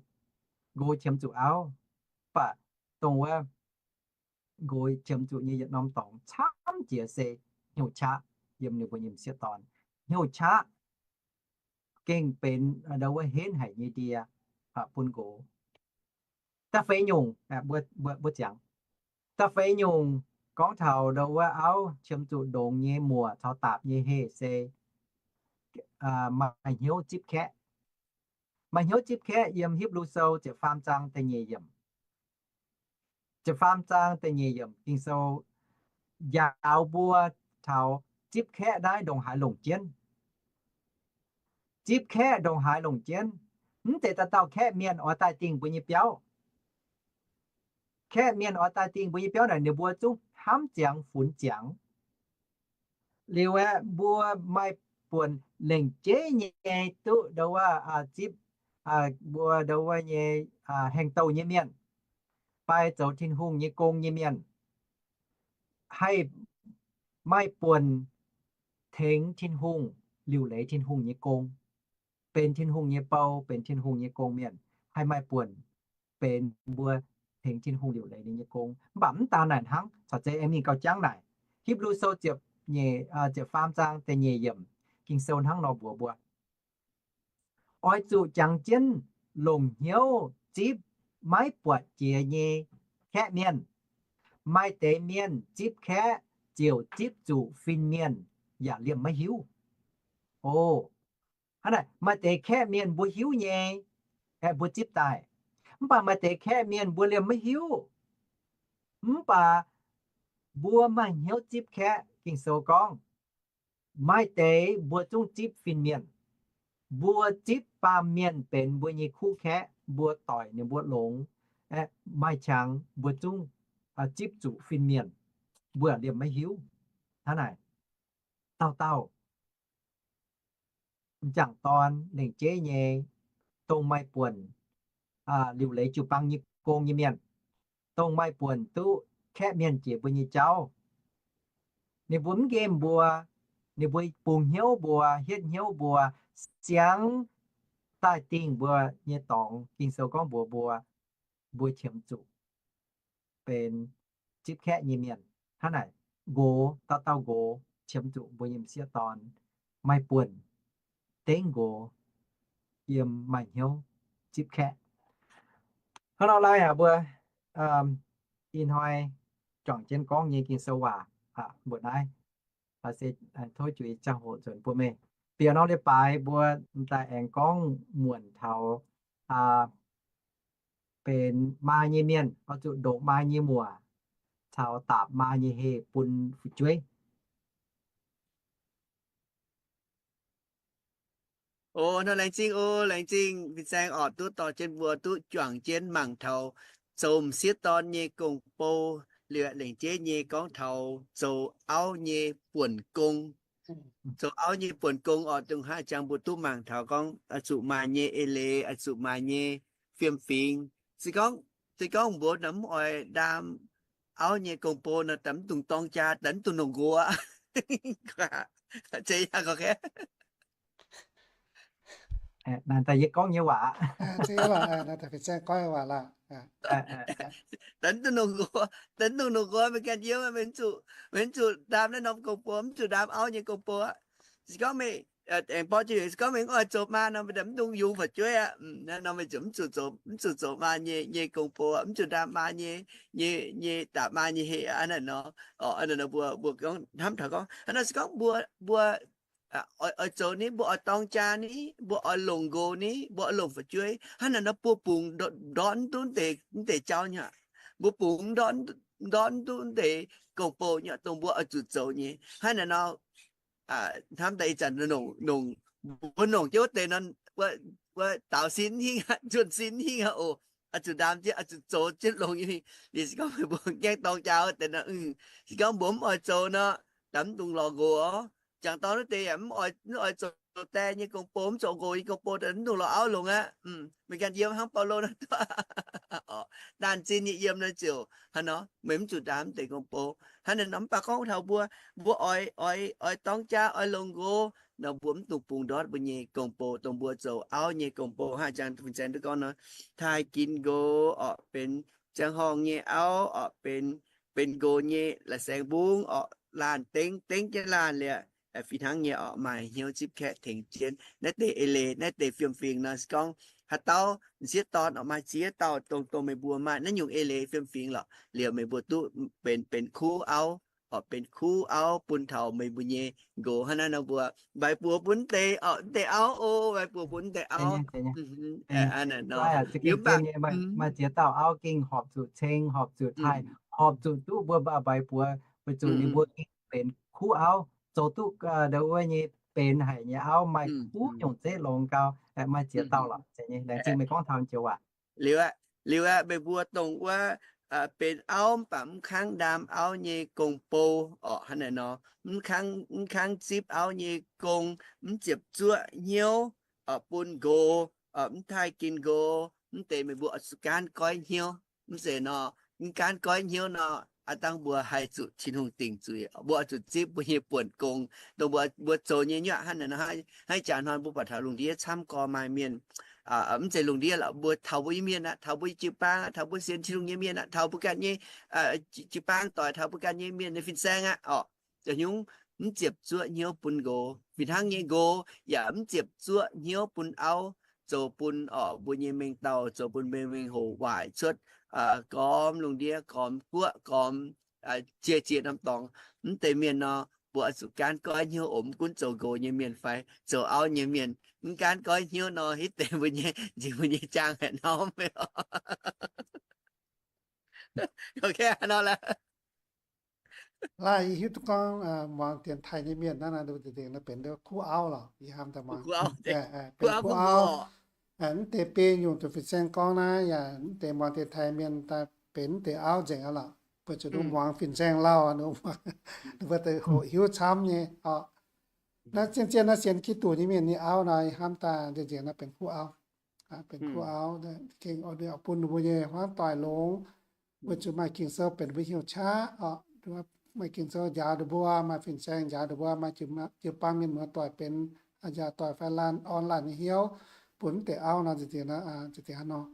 nqox qiemx zuqc auv. Mv baac dongh wuov nqox qiemx zuqc nyei yietc norm dorngx camv jiex se hnyouv qaqv yiem ninh mbuo nyei m'sieqv dorn. Hnyouv qaqv gengh benx ndau wuov henv haic nyei ndie bun nqox. Da'feix nyungc, mbuo ziangx, da'feix nyungc gorngv taux ndau wuov auv qiemx zuqc ndongx nyei muoc caux daapc nyei heh se maaih hnyouv zipv kaeqv. Maaih hnyouv zipv kaeqv yiem Hipv^lu Sou ziepc faam zaang da'nyeic yiemc. Ziepc faam zaang da'nyeic yiemc Ging-Sou njaaux mbuo taux zipv kaeqv naaiv ndongc haaix longc jienv. Zipv kaeqv ndongc haaix longc jienv. Mv zeiz dauh dauh kaeqv mienh oix daaih dingh mbuo nyei biauv. Kaeqv mienh oix daaih dingh mbuo nyei biauv naaic, ninh mbuo zungv hnamv ziangx funx ziangx. Liuz aeqv, mbuo maaih buonc lengc jeiv nyei duqv ndau wuov zipv mbuo ndau wuov nyei haengh douh nyei mienh, fai zoux Tin-Hungh nyei gong nyei mienh, haih maaih buonc tengx Tin-Hungh, liuc leiz Tin-Hungh nyei gong, benx Tin-Hungh nyei bou, benx Tin-Hungh nyei gong mienh, haih maaih buonc benx mbuo tengx Tin-Hungh liuc leiz ninh nyei gong. Mv baac mv daan naaic hnangv, caux zeiz aengx mingh gauh jangv naaic. Hipv^lu Sou ziepc nyeic, ziepc faam zaang da'nyeic yiemc, Ging-Sou hnangv nor mbuox mbuo, oix zuqc jangx jienv longc hnyouv zipv maiv buatc jiex nyei kaeqv mienh. Maaih deix mienh zipv kaeqv ziouc zipv zuqc fin-mienh yaac liemh maiv hiuv. O, hnangv naaic, maaih deix kaeqv mienh mbuo hiuv nyei, aeqv, mbuo zipv daaih. Mv baac maaih deix kaeqv mienh mbuo liemh maiv hiuv. Mv baac mbuo maaih hnyouv zipv kaeqv. Ging-Sou gorngv, maaih deix mbuo zungv zipv fin-mienh. Mbuo zipv baamh mienh benx mbuo nyei kuv kaeqv, mbuo doic ninh mbuo longx, aeqv, maaih qangx mbuo zungv zipv zuqc fin-mienh, mbuo liemh maiv hiuv. Hnangv naaic, dauh dauh m'jangc dorn lengc jeiv nyei, dongh maaih buonc liuc leiz jiu-baang nyei gong nyei mienh, dongh maaih buonc duqv kaeqv mienh jiex mbuo nyei jauv. Ninh mbuo mv nqemh mbuo, ninh mbuo bungx hnyouv mbuo, hietv hnyouv mbuo, siangx daaih dingh mbuo nyei dorngx. Ging-Sou gorngv mbuox mbuo, mbuo qiemx zuqc benx zipv kaeqv nyei mienh. Hnangv naaic, nqox, dauh dauh nqox qiemx zuqc mbuo nyei m'sieqv dorn maaih buonc dengv nqox yiem maaih hnyouv zipv kaeqv. Hnangv nor lai aac, mbuo ih hnoi juangc jienv gorngv nyei Ging-Sou waac mbuo naaiv se tov juix ziangh hoc nzuonx bun meih. Bieqc norm leiz-baaix mbuo daaih aengx gorngv muonc taux benx maa nyei mienh oix zuqc ndongc maa nyei muoc caux daapc maa nyei heh bun fu'jueiv. O, nor laengz zingh, o, laengz zingh fin-saeng orqc, duqv dorh jienv mbuo duqv juangc jienv mangc taux zoux m'sieqv dorn nyei gong-bou. Liuz lengc jeiv nyei gorngv taux zoux auv nyei buonc gong. Zoux auv nyei buonc gong orqc, dongh haaix jangx mbuo duqv mangc taux gorngv oix zuqc maaih nyei eix leiz, oix zuqc maaih nyei fiem-fingx. Se gorngv, se gorngv mbuo mv oix ndaam auv nyei gong-bou nor, daaih mv dungx dorng jaa, daaih mv dungx longc nqox aqv. Zeiz yaac gorngv, naaiv daaih yie gorngv nyei waac. Daaih mv dungx longc nqox, daaih mv dungx longc nqox, meih ganh yiem, meih mv zuqc ndaam naaiv norm gong-bou, mv zuqc ndaam auv nyei gong-bou aqv. Se gorngv meih aengx borqv jienv, se gorngv meih mv oix zoux maa nor, meih daaih mv dungx yungz fu'jueiv aqv. Naaiv nor meih ziouc mv zuqc zoux, mv zuqc zoux maa nyei, nyei gong-bou, mv zuqc ndaam maa nyei, nyei, nyei daapc maa nyei heh aqv. Naaiv nor, hnangv naaiv nor mbuo, mbuo gorngv hnamv taux gorngv, hnangv naaiv se gorngv mbuo, mbuo oix zoux ni, mbuo oix dorng jaa ni, mbuo oix longc nqox ni, mbuo oix longc fu'jueiv, hnangv naaiv nor mbuo bungx ndortv mv duqv mv deix jauv nyei aqv. Mbuo bungx ndortv mv duqv mv deix gong-bou nyei aqv, dongh mbuo oix zuqc zoux nyei. Hnangv naaiv nor, hnamv daaih ih zanc nongc, nongc mbuo nongc jienv wuov deix nor, wuov daaux sin hingh aqv, nzuonx sin hingh aqv oc. Oix zuqc ndaam jienv, oix zuqc zoux jienv longx nyei. Liuz se gorngv meih mbuo gaengh dorng jaa wuov deix nor, se gorngv mbuo mv oix zoux nor, daaih mv dungx lorz nqox oc. Jangc dorn wuov deix yaac mv oix, mv oix zoux die nyei gong-bou, mv zoux nqox nyei gong-bou, daaih mv dungx lorz auv longx aqv. Meih ganh yiem hnangv Baulo nor duqv. Naanh zinh nyei yiem nor ziouc hnangv nor, meih mv zuqc ndaam mv deix gong-bou. Hnangv naaiv nor mv baac gorngv taux mbuo, mbuo oix, oix, oix dorng jaa, oix longx nqox nor, mbuo mv dungx bungx ndortv mbuo nyei gong-bou, dongh mbuo zoux auv nyei gong-bou hnangv jangx fin-saeng duqv gorngv nor, taaih ginx nqox orqc, benx ziangh horngh nyei auv orqc, benx, benx nqox nyei la'saeng mbungv orqc, laanh dengv, dengv jienv laanh liuz, fih hnangv nyei orqc, maaih hnyouv zipv kaeqv tengx jienv naaiv deix eix leiz, naaiv deix fiem-fingx nor se gorngv haaix dauh m'sieqv dorn orqc, maaih ziex dauh dongh, dongh meih mbuo maaih naaiv nyungc eix leiz fiem-fingx lorqc, liuz meih mbuo duqv benx, benx kuv auv orqc, benx kuv auv bun taux meih mbuo nyei nqox. Hnangv naaiv nor mbuo mbaix buoz bun deix orqc, deix auv oc, mbaix buoz bun deix auv. Liuz mv baac maaih ziex dauh auv gengh horpc zuqc ceng, horpc zuqc taaih, horpc zuqc duqv mbuo mbaix buoz, weic zuqc ninh mbuo gengh benx kuv auv, zoux duqv ndau wuov nyei benx haic nyei auv, maaih kuv nyungc zeiv longx gau, maaih ziex dauh lorqc. Laengz zingh meih gorngv taux joux waac. Liuz aqv, liuz aqv, meih mbuo dongh wuov benx auv mv baac mv kangv ndaam auv nyei gong-bou orqc, hnangv naaiv nor, mv kangv, mv kangv zipv auv nyei gong, mv ziepc zuoqv hnyouv orqc bun nqox, mv taaih ginx nqox, mv deix meih mbuo oix zuqc gaanv goiv hnyouv. Mv zeiz nor, mv gaanv goiv hnyouv nor, aav dangh mbuo haih zuqc Tin-Hungh dingc zuiz. Mbuo oix zuqc zipv mbuo nyei buonc gong, dongh mbuo, mbuo zoux nyei nyuaqv hnangv naaic nor, hnangv jaax hnoi mbuo buatc taux lungh ndiev camv gorx maaih mienh, mv zeiz lungh ndiev lorqc, mbuo taux mbuo nyei mienh aqv, taux mbuo jiu-baang aqv, taux mbuo sienx Tin-Hungh nyei mienh aqv, taux mbuo ganh nyei jiu-baang doic, taux mbuo ganh nyei mienh nyei fin-saeng aqv orqc, zoux hnyouv mv ziepc zuoqv hnyouv bun nqox. Fih hnangv nyei nqox yaac mv ziepc zuoqv hnyouv bun auv, zoux bun orqc mbuo nyei mengh dauh, zoux bun mbuo mengh hoc waaic cuotv gormx lungh ndiev, gormx guoqv, gormx jiex jiex norm dorngx. Mv deix mienh nor, mbuo oix zuqc gaanv goiv hnyouv oc. Mv gunv zoux nqox nyei mienh fai zoux auv nyei mienh, mv gaanv goiv hnyouv nor, hitv deix mbuo nyei, nziex mbuo nyei jaang haic norm. Laaih yie hiuv duqv gorngv muangx dienx taaih nyei mienh naaiv, naaiv benx kuv auv lorqc, yie hnamv daaih muangx benx kuv auv. Mv deix biei nyungc dongh fin-saeng gorngv naaiv yaac mv deix muangx dienx taaih mienh daaih benx mv deix auv nzengc aqv lorqc. Mbuo zuqc duqv muangx fin-saeng lauh, mbuo deix hoqc hiuv camv nyei orqc. Naaiv zien-zien naaiv sienx Giduc nyei mienh nyei auv nor, yie hnamv daaih nzengc nzengc naaiv benx kuv auv. Benx kuv auv gengh bun ninh mbuo nyei hmuangv doic longx. Weic zuqc maaih Ging-Sou benx mbuo hnyouv qaqv orqc. Maaih Ging-Sou njaaux ninh mbuo, maaih fin-saeng njaaux ninh mbuo, maaih jiu-baang mienh muoz-doic benx njaaux doic fai laanh orn laanh nyei hnyouv bun mv deix auv nor, za'gengh hnangv nor.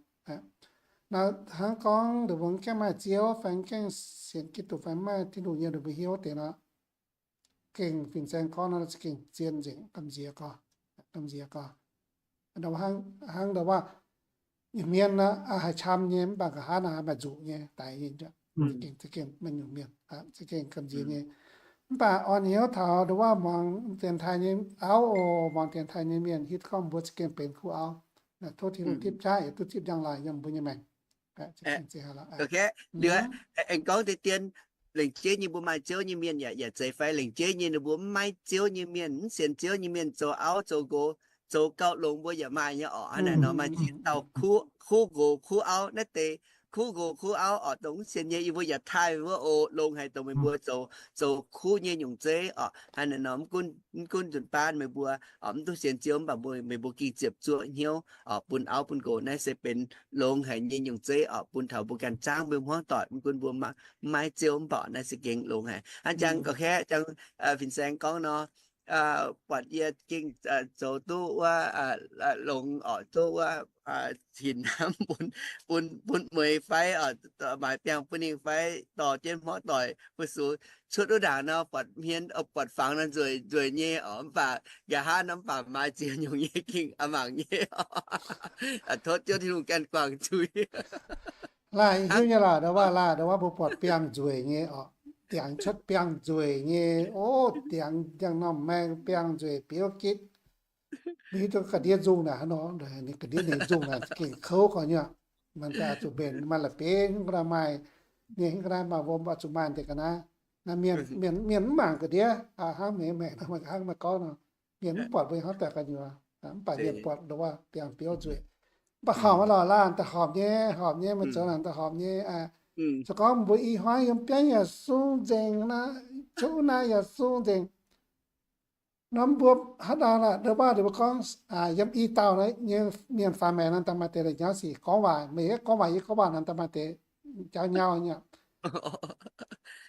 Naaiv hnangv gorngv ninh mbuo mv gaengh maaih Ziouv fai mv gaengh sienx Giduc fai mv maaih Tin-Hungh nyei ninh mbuo hnyouv deix nor, gengh fin-saeng gorngv nor, za'gengh zien nzengc, gamh nziex gorx, gamh nziex gorx. Hnangv ndau wuov, nyungc mienh haih camv nyei, mv baac nqa'haav naaic haih maaih nzuqc nyei, daix nyei. Za'gengh, za'gengh maaih nyungc mienh za'gengh gamh nziex nyei. Mv baac orn hnyouv taux ndau wuov muangx dienx taaih nyei auv oc, muangx dienx taaih nyei mienh hiuv gorngv mbuo za'gengh benx kuv auv. Tov Tin-Hungh tipv qaqv yaac duqv zipv njang laaih yiem mbuo nyei maengc. Liuz aengx gorngv deix dien, lengc jeiv nyei mbuo maaih Ziouv nyei mienh yaac, yaac zeiz fai lengc jeiv nyei ninh mbuo mv maaih Ziouv nyei mienh, mv sienx Ziouv nyei mienh zoux auv zoux nqox, zoux gauh longx mbuo yaac maaih nyei orqc. Hnangv naaic nor maaih ziex dauh kuv, kuv nqox kuv auv naaiv deix, kuv nqox kuv auv orqc, dongh mv sienx nyei yie mbuo yaac taaih wuov oc, longx haic dongh meih mbuo zoux, zoux kuv nyei nyungc zeiv orqc. Hnangv naaic nor mv gunv, mv gunv nzunc baan meih mbuo orqc, mv duqv sienx Ziouv mv baac mbuo, meih mbuo gengh ziepc zuoqv hnyouv orqc bun auv bun nqox, naaiv se benx longx haic nyei nyungc zeiv orqc bun taux mbuo ganh zaangv mbuo hmuangv doic, mv gunv mbuo maiv Ziouv mv baac naaiv se gengh longx haic. Hnangv jangx ga'kaeqv jangx fin-saeng gorngv nor, buatc yie gengh zoux duqv wuov longx orqc, duqv wuov hinc hnamv bun, bun, bun mueiz fai orqc, maaiz biangh bun ninh fai dorh jienv hmuangv doic fu-sux cuotv wuov ndaangc nor, buatc hmien, buatc fangx nor nzueic, nzueic nyei orqc, mv baac nqa'haav nor mv baac maaiz ziex nyungc nyei gengh a'mangc nyei. Tov Ziouv Tin-Hungh ganh guangc zuiz. Laaih hiuv nyei laaih, ndau wuov laaih, ndau wuov mbuo buatc biangh nzueic nyei orqc, diangx cuotv biangh nzueic nyei, o, diangx njang norm maeng biangh nzueic biouv gitv. Mv hiuv duqv ga'ndiev nzungh naaic hnangv nor, ninh ga'ndiev ninh nzungh naaic gengh kouv gorx nyei. Maaih daaih zuqc mbenc maaih la'bieiv hingv ga'naaiv maaih, mienh hingv ga'naaiv maaih wuom oix zuqc maaih deix ga'naaiv. Naaiv mienh, mienh, mienh mv mangc ga'ndiev, hnangv mienh maengc nor, hnangv maaih gorngv nor. Mienh mv buatc mbuo hnangv daaih gu'nyuoz, mv baac mienh buatc nduov biangh biouv nzueic. Mv baac horpc lorqc, laanh daaih horpc nyei, horpc nyei, meih zoux laanh daaih horpc nyei. Se gorngv mbuo i hnoi yiem biauv yaac sung nzengc, cuotv naaiv yaac sung nzengc. Norm mbuo haaix dauh nduov baav ninh mbuo gorngv yiem i dauh nyei mienh faaux maengc nor, daaih maaih deix la'nyauv sic gorngv waac, meih gorngv waac yie gorngv waac nor, daaih maaih deix jauv nyauv nyei.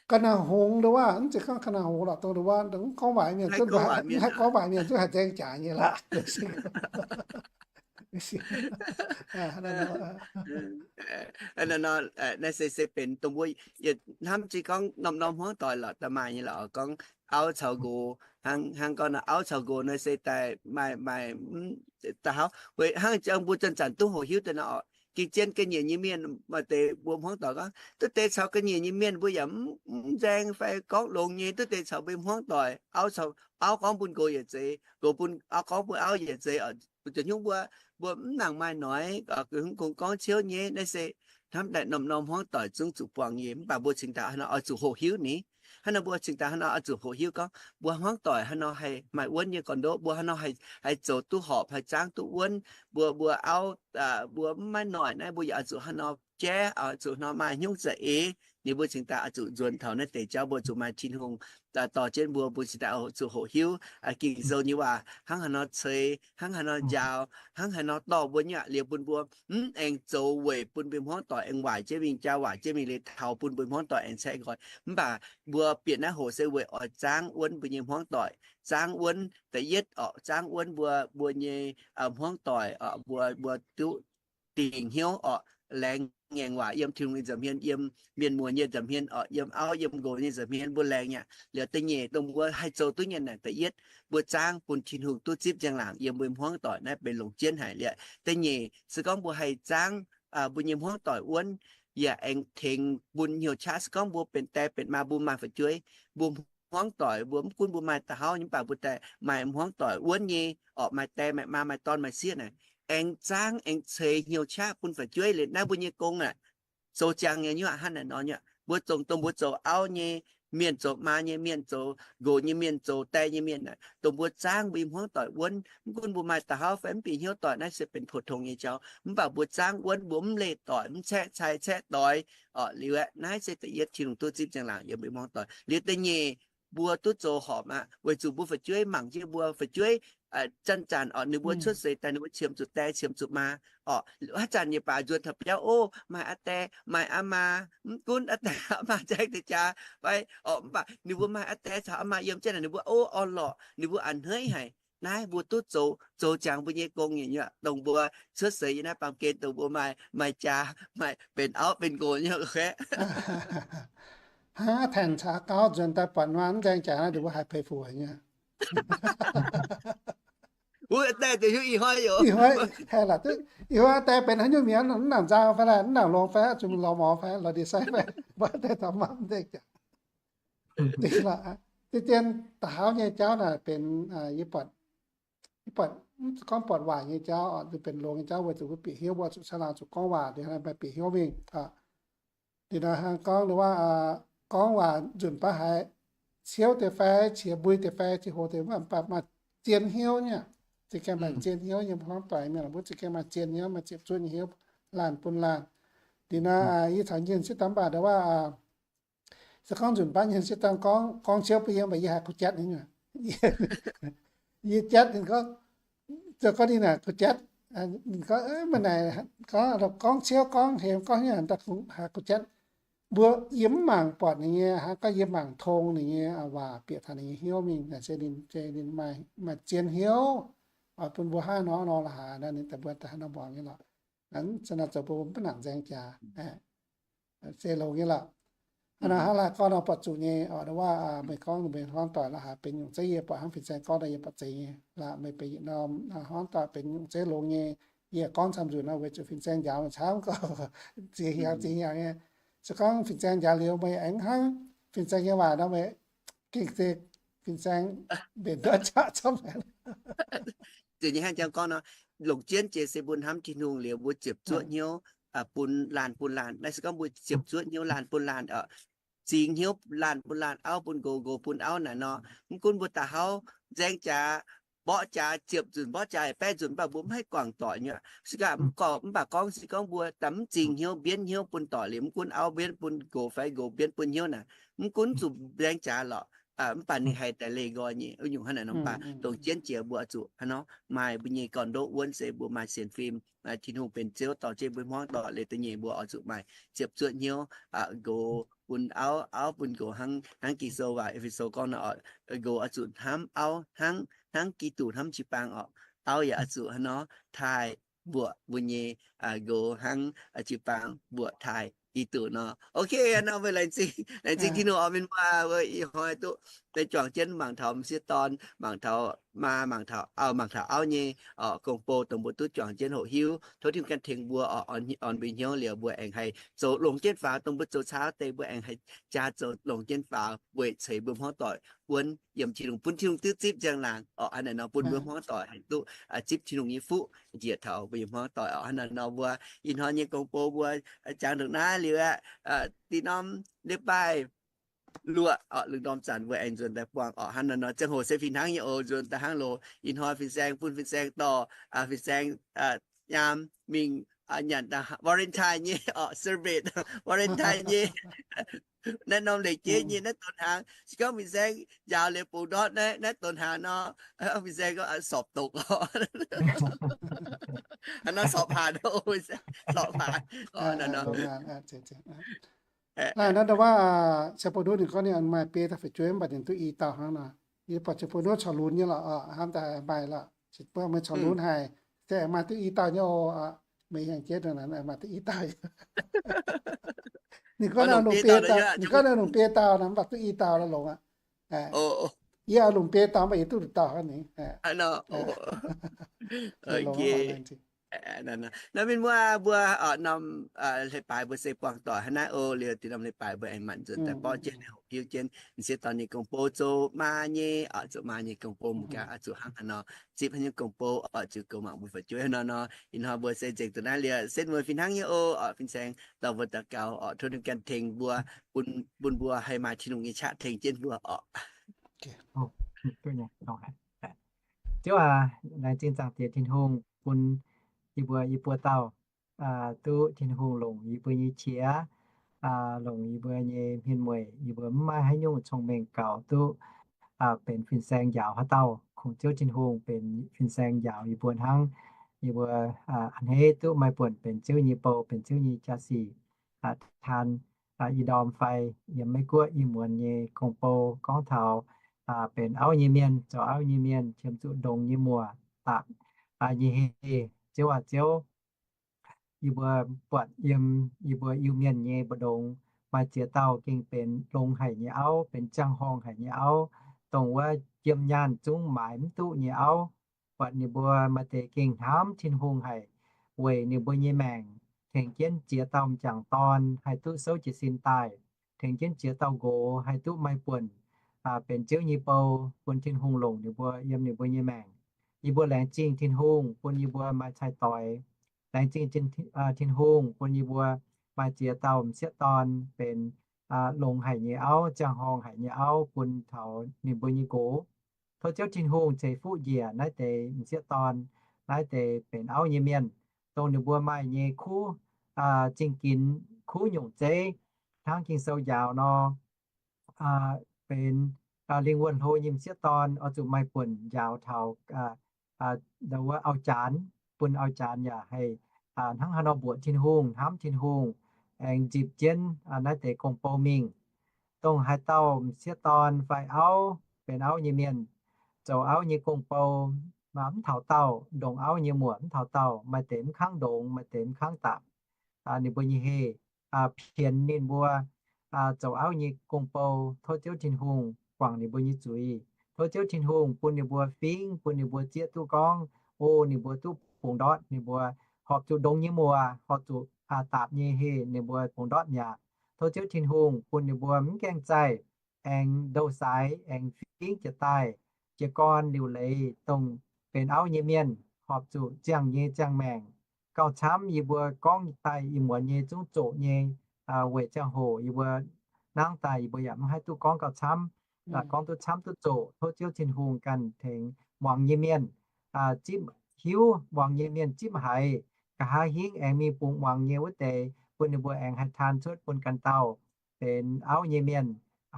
Ga'naaiv hungx nduov baav, mv zeiz gorngv ga'naaiv hungx lorqc, dongh nduov baav mv gorngv waac mienh, mv haih gorngv waac mienh zungv haih nzaeng jaax nyei lorqc. Naaiv se, se benx dongh mbuo yietc hnamv zingh gorngv norm-norm hmuangv doic lorqc da'maaih nyei lorqc, gorngv auv caux nqox, hnangv gorngv auv caux nqox naaiv se daaih maaih, maaih da'hauv weic hnangv jang mbuo zanc-zanc duqv hoqc hiuv deix nor, ging zien ga'nyiec nyei mienh, maaih deix mbuo hmuangv doic gorngv duqv deix caux ga'nyiec nyei mienh mbuo yaac mv nzaeng fai gorngv longx nyei, duqv deix caux mbuo hmuangv doic, auv caux auv gorngv bun nqox yietc zeiz, nqox bun auv gorngv bun auv yietc zeiz, zuqc nyungc mbuo, mbuo mv nangc maaih noic, kungx gorngv ciouv nyei. Naaiv se hnamv daaih norm-norm hmuangv doic zungv zuqc buangh nyei. Mv baac mbuo cingx daaih haaix nor oix zuqc hoqc hiuv ni? Hnangv nor mbuo cingx daaih haaix nor oix zuqc hoqc hiuv gorngv mbuo hmuangv doic haaix nor haih maaih wuonv nyei gorn-ndoqv, mbuo haaix nor haih zoux duqv horpc, haih zaangv duqv wuonv, mbuo, mbuo auv, mbuo mv maaih noic naaiv mbuo yaac oix zuqc haaix nor jaiv, oix zuqc haaix nor maaih hnyouv za'eix. Ninh mbuo cingx daaih oix zuqc nzuonx taux naaiv deix jauv mbuo zuqc maaih Tin-Hungh dorh jienv mbuo, mbuo cingx daaih oix zuqc hoqc hiuv Ging-Sou nyei waac hnangv haaix nor ceix, hnangv haaix nor njaaux, hnangv haaix nor dorh mbuo nyei aqc liuz bun mbuo mv aengx zoux weic bun mbuo hmuangv doic aengx waaic jienv mingh, jaa waaic jienv mingh liuz taux bun mbuo hmuangv doic aengx caeqv nqoi. Mv baac mbuo bieqc naaiv hoc se weic oix zaangv wuonv mbuo nyei hmuangv doic, zaangv wuonv da'yietv orqc, zaangv wuonv mbuo, mbuo nyei hmuangv doic, mbuo, mbuo duqv dingc hnyouv orqc, laengz ngaengc waac yiem Tin-Hungh nyei nza'hmien, yiem mienh muoz nyei nza'hmien orqc, yiem auv yiem nqox nyei nza'hmien mbuo laengz nyei aqv. Liuz da'nyeic dongh mbuo haih zoux duqv nyei naaic, da'yietv mbuo zaangv bun Tin-Hungh duqv zipv njang-laangc yiem mbuo hmuangv doic, naaiv benx longc jienv haic liuz. Da'nyeic se gorngv mbuo haih zaangv mbuo nyei hmuangv doic wuonv yaac aengx tengx bun hnyouv qaqv. Se gorngv mbuo benx die benx maa, mbuo maaih fu'jueiv, mbuo hmuangv doic, mbuo mv gunv mbuo maaih da'hauv nyei, mv baac mbuo daaih maaih hmuangv doic wuonv nyei orqc, maaih die maaih maa, maaih dorn maaih sieqv naaic, aengx zaangv aengx ceix hnyouv qaqv bun fu'jueiv liuz, naaiv mbuo nyei gong aeqv, zoux ziangx nyei nyuoqc hnangv naaic nor nyei. Mbuo zoux, dongh mbuo zoux auv nyei mienh, zoux maa nyei mienh, zoux nqox nyei mienh, zoux die nyei mienh aeqv, dongh mbuo zaangv mbuo nyei hmuangv doic wuonv, mv gunv mbuo maaih da'hauv fai mv bieqc hnyouv doic, naaiv se benx pou-tong nyei jauv. Mv baac mbuo zaangv wuonv, mbuo mv leih doic, mv caeqv cai caeqv doix orqc, liuz aeqv, naaiv se da'yietv Tin-Hungh duqv zipv njang-laangc yiem mbuo hmuangv doic. Liuz da'nyeic, mbuo duqv zoux horpc aqv, weic zuqc mbuo fu'jueiv mangc jienv mbuo fu'jueiv zanc-zanc orqc, ninh mbuo cuotv seix daaih ninh mbuo qiemx zuqc die qiemx zuqc maa orqc, haaix zanc yaac baac nzuonx taux biauv, o, maaih aa die maaih aa maa, mv gunv aa die aa maa nzaeng deix jaax fai orqc, mv baac ninh mbuo maaih aa die caux aa maa yiem jienv naaic, ninh mbuo o, orn-lorqc, ninh mbuo a'hneiv haic. Naaiv mbuo duqv zoux, zoux ziangx mbuo nyei gong nyei nyuoqc, dongh mbuo cuotv seix yiem naaiv baamh gen, dongh mbuo maaih, maaih jaa, maaih benx auv benx nqox nyei oc. Hnangv aa taengx caux gauv nzuonx daaih buatc nor mv nzaeng jaax naaiv, ninh mbuo haiz peix fuc nyei. Wuov die ziouc hiuv ih hnoi, ih hnoi, ih hnoi die benx haaix nyungc mienh, mv nangc nzauh fai, mv nangc longx fai, zuqc lorz mor fai, lorz ndie-sai fai, mbuo die taux mv nzaeng jaax. Deix dien da'hauv nyei jauv naaic benx, yie buatc, yie buatc, gorngv buatc waaic nyei jauv, benx longx nyei jauv weic zuqc mbuo bieqc hnyouv, mbuo zuqc caangh laangh zuqc gorngv waac, maaih bieqc hnyouv mingh. Liuz nor hnangv gorngv wuov, gorngv waac nzunc baav haiz ciouv deix fai, qiex mbui deix fai, qiex hoc deix, mv baac maaih zien hnyouv nyei. Za'gengh maaih zien hnyouv nyei hmuangv doic mienh, mbuo za'gengh maaih zien hnyouv, maaih ziepc zuoqv nyei hnyouv, laanh bun laanh. Liuz nor yie caux nyienh sieqv daaih mv baac wuov, se gorngv nzunc baav nyienh sieqv daaih gorngv, gorngv ciouv bun yie, mv baac yie haiz kuv jatv nyei. Yie jatv ninh gorngv, zoux gorngv ninh naaic kuv jatv, ninh gorngv, meih naaic gorngv, gorngv ciouv gorngv hemx gorngv hnyouv daaih kungx haiz kuv jatv. Mbuo yie mv mangc buatc ninh nyei, hnangv gorngv yie mangc tong ninh nyei waac bieqc taux ninh nyei hnyouv mingh naaic se ninh, ninh maaih, maaih zien hnyouv oix bun mbuo hnangv nor nor la'haaix nor, ninh daaih mbuo daaih hnangv nor mbuangz nyei lorqc. Zanc naaic zoux bun mbuo mv nangc nzaeng jaax. Se longx nyei lorqc. Hnangv naaic hnangv laaic gorngv nor buatc zuqc nyei oc, wuov meih gorngv meih hmuangv doic la'haaix benx nyungc zeiv, yie buatc hnangv fin-saeng gorngv daaih yie buatc zeiz nyei lorqc. Meih benx yietc norm hmuangv doic benx nyungc zeiv longx nyei. Yie gorngv camv nzunc nor weic zuqc fin-saeng njaaux meih camv gorngv ziex hnyangx ziex hnyangx nyei. Se gorngv fin-saeng njaaux liuz meih aengx hnangv fin-saeng nyei waac nor meih gengh se fin-saeng mbenc duqv qaqv camv haic. Zeiz nyei hnangv jang gorngv nor, longc jienv jiex se mbuo hnamv Tin-Hungh liuz mbuo ziepc zuoqv hnyouv bun laanh bun laanh. Naaiv se gorngv mbuo ziepc zuoqv hnyouv laanh bun laanh, zingx hnyouv laanh bun laanh, auv bun nqox, nqox bun auv naaic nor, mv gunv mbuo da'hauv nzaeng jaax, mborqv jaax ziepc nzunc, mborqv jaax baeqv nzunc, mv baac mbuo mv haih guangc doic nyei. Se gorngv mv gorngv, mv baac gorngv se gorngv mbuo daaih mv zingh hnyouv mbienv hnyouv bun doic liuz, mv gunv auv mbienv bun nqox fai nqox mbienv bun hnyouv naaic, mv gunv zuqc mbaeng jaax lorqc, mv baac ninh haih daaih leih nqoi nyei wuov nyungc hnangv naaic nor. Mv baac dongh jienv jiex mbuo oix zuqc hnangv nor maaih mbuo nyei gorn-ndoqv wuonv se mbuo maaih sienx fim, Tin-Hungh benx Ziouv dorh jienv mbuo hmuangv doic liuz da'nyeic mbuo oix zuqc maaih ziepc zuoqv hnyouv, nqox bun auv, auv bun nqox hnangv, hnangv Ging-Sou waac E^fe^so gorngv nor, nqox oix zuqc hnamv auv hnangv, hnangv Giduc hnamv jiu-baang orqc. Auv yaac oix zuqc hnangv nor taaih mbuoqc mbuo nyei nqox hnangv jiu-baang mbuoqc taaih Giduc nor. Ok, hnangv nor mbuo laengz zingh, laengz zingh Tin-Hungh oix mienh muoz wuov ih hnoi duqv daaih juangc jienv mangc taux m'sieqv dorn, mangc taux maa, mangc taux auv, mangc taux auv nyei gong-bou dongh mbuo duqv juangc jienv hoqc hiuv. Tov Tin-Hungh ganh tengx mbuo orqc, orn mbuo hnyouv liuz mbuo aengx haih zoux longc jienv faaux, dongh mbuo zoux caux deix mbuo aengx haih jaa zoux longc jienv faaux weic ceix mbuo hmuangv doic wuonv yiem Tin-Hungh, bun Tin-Hungh duqv zipv njang-laangc orqc. Hnangv naaic nor bun mbuo hmuangv doic haih duqv zipv Tin-Hungh nyei fuqv njiec taux mbuo nyei hmuangv doic orqc. Hnangv naaic nor mbuo ih hnoi nyei gong-bou mbuo jangx ndongc naaiv liuz aqv, dih norm leiz-baaih luoqc orqc, lungh ndorm zanc mbuo aengx nzuonx daaih buangh orqc. Hnangv naaic nor ziangh hoc se fih hnangv nyei oc, nzuonx daaih hnangv loz. Ih hnoi fin-saeng bun fin-saeng dorh, fin-saeng nyaam mingh nyanc Valentine nyei orqc, celebrate Valentine nyei naaiv norm leiz-jeiv nyei naaiv donx hnaangx. Se gorngv fin-saeng njaaux liuz bungx ndortv naaiv, naaiv donx hnaangx nor, fin-saeng gorngv sorpc doqc orqc. Hnangv nor sorpc haanc, sorpc haanx. Naaiv ndau wuov, Cien-Bou Nduov ninh gorngv ninh maaih biei dauh fu'jueiv mv baac ninh duqv i dauh hnangv nor. Yie buatc Cien-Bou Nduov corc lunx nyei lorqc, hnamv daaih maaih lorqc, mv baac maaih corc lunx haic, se maaih duqv i dauh nyei oc. Meih hienx jienv maaih duqv i dauh. Ninh gorngv ninh longc biei dauh, ninh gorngv ninh longc biei dauh nor, mv baac duqv i dauh lorqc longx aqv. Yie longc biei dauh mv baac yie duqv nduqc dauh hnangv ni. Naaiv mienh muoz mbuo norm leiz-baaix mbuo se buangh doic hnangv naaiv oc. Liuz dih norm leiz-baaix mbuo aengx manc nzuonx daaih borqv jienv hoqc hiuv jienv m'sieqv dorn nyei gong-bou, zoux maa nyei, zoux maa nyei gong-bou mangc gaax oix zuqc hnangv haaix nor zipv haaix nyungc gong-bou oix zuqc goux mangc mbuo fu'jueiv hnangv nor. Ih hnoi mbuo se nzengc dongh naaiv liuz, setv mbuo fih hnangv nyei oc. Fin-saeng dorh mbuo daux gaux oc, tov ninh ganh tengx mbuo, bun mbuo haih maaih Tin-Hungh nyei qaqv tengx jienv mbuo oc. Ziouv aac, laengz zingh Zaangc Diex Tin-Hungh bun yie mbuo, yie mbuo dauh duqv Tin-Hungh longc yie mbuo nyei qiex, longc yie mbuo nyei hmien mueic, yie mbuo mv maaih haaix nyungc cong-mengh gaux duqv benx fin-saeng njaaux haaix dauh. Kungx Ziouv Tin-Hungh benx fin-saeng njaaux yie mbuo hnangv. Yie mbuo a'hneiv duqv maaih buonc benx Ziouv nyei bou, benx Ziouv nyei jaa-sic, taan i ndorm fai yiem Meiv Guoqv Iu-Muonz nyei gong-bou gorngv taux benx auv nyei mienh, zoux auv nyei mienh qiemx zuqc ndongx nyei muoc dapc nyei heh. Ziouv aac, Ziouv, yie mbuo buatc yiem yie mbuo Iu-Mienh nyei mbu'ndongx maaih ziex dauh gengh benx longx haic nyei auv, benx ziangh horngh haic nyei auv, dongh wuov jiem nyaanh zungv maaiz mv duqv nyei auv. Buatc ninh mbuo maaih deix gengh hnamv Tin-Hungh haic, weic ninh mbuo nyei maengc tengx jienv ziex dauh m'jangc dorn haih duqv souv jiez sin daaih, tengx jienv ziex dauh nqox haih duqv maaih buonc benx Ziouv nyei bou, bun Tin-Hungh longc ninh mbuo yiem ninh mbuo nyei maengc. Yie mbuo laengz zingh Tin-Hungh bun yie mbuo maaih cai-doix. Laengz zingh Tin-Hungh bun yie mbuo maaih ziex dauh m'sieqv dorn benx longx haic nyei auv, ziangh horngh haic nyei auv bun taux ninh mbuo nyei nqox. Tov Ziouv Tin-Hungh ceix fuqv njiec naaiv deix m'sieqv dorn, naaiv deix benx auv nyei mienh, dongh ninh mbuo maaih nyei kuv zingh ginx, kuv nyungc zeiv, hnangv Ging-Sou njaaux nor, benx lingh wuonh hlo nyei m'sieqv dorn oix zuqc maaih buonc njaaux taux ndau wuov auv-janx, bun auv-janx yaac haih hnangv haaix nor mbuoqc Tin-Hungh, hnamv Tin-Hungh, aengx nzipc jienv naaiv deix gong-bou mingh. Dongh haaix dauh m'sieqv dorn fai auv benx auv nyei mienh zoux auv nyei gong-bou, mv taux dauh ndongc auv nyei muoc, mv taux dauh, maaih deix mv kangv ndongx, maaih deix mv kangv dapc ninh mbuo nyei heh, pienx ninh mbuo zoux auv nyei gong-bou. Tov Ziouv Tin-Hungh guangc ninh mbuo nyei zuiz. Tov Ziouv Tin-Hungh bun ninh mbuo fingx, bun ninh mbuo zieqv duqv gorngv, o, ninh mbuo duqv bungx ndortv, ninh mbuo horpc zuqc ndongx nyei muoc, horpc zuqc dapc nyei heh, ninh mbuo bungx ndortv mi'aqv. Tov Ziouv Tin-Hungh bun ninh mbuo mv gaengh zaih, aengx ndoh saaix, aengx fingx jiez daaih, jiez gorn liuc leiz, dongh benx auv nyei mienh horpc zuqc ziangh nyei ziangh maengc. Gauh camv yie mbuo gorngv daaih ih muonz nyei zungv zoqc nyei, weic ziangh hoc yie mbuo nangv daaih yie mbuo yaac mv haih duqv gorngv gauh camv, gorngv duqv camv duqv zoqc. Tov Ziouv Tin-Hungh ganh tengx muangx nyei mienh, zipv hiuv, muangx nyei mienh zipv haiz, nqa'haav hingv aengx mingh bungx muangx nyei wuov deix, bun ninh mbuo aengx haih taan cuotv bun ganh dauh benx auv nyei mienh,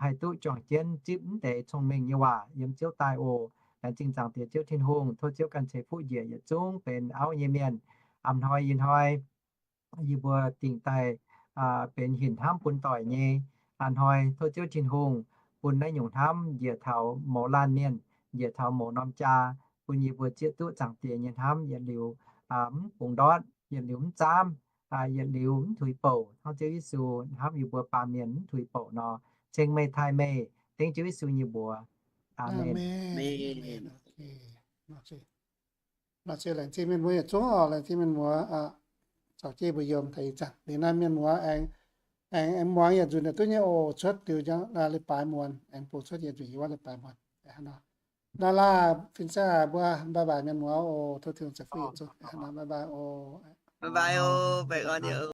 haih duqv juangc jienv zipv mv deix cong-mengh nyei waac yiem Ziouv daaih oc. Laengz zingh Zaangc Diex Ziouv Tin-Hungh. Tov Ziouv ganh ceix fuqv njiec yietc zungv benx auv nyei mienh. A'hnoi ih hnoi yie mbuo dingc daaih benx hinc hnamv bun doic nyei. A'hnoi tov Ziouv Tin-Hungh bun naaiv nyungc hnamv njiec taux mouz laanh mienh, njiec taux mouz norm jaa, bun yie mbuo zieqv duqv Zaangc Diex nyei hnamv yietc liuz mv bungx ndortv, yietc liuz mv zaamv, yietc liuz mv tuix bouc, hnangv Ziouv Yesu hnamv yie mbuo baamh mienh mv tuix bouc nor. Ceng meih taaih meih, dengv Ziouv Yesu nyei mbuox. Aamen. Laengz zingh mienh muoz yietc zungv oc, laengz zingh mienh muoz. Caux jienv mbuo yiem taux ih zanc liuz naaiv mienh muoz aengx, aengx muangx yietc nzunc naaic duqv nyei oc. Cuotv liuz njang leiz-baaix muonz, aengx bungx cuotv yietc nzunc yiem wuov leiz-baaix muonz. Naaiv laanh fin-saeng mbuo bye bye mienh muoz oc. Tov Tin-Hungh ceix fuqv yietc zungv. Bye bye oc.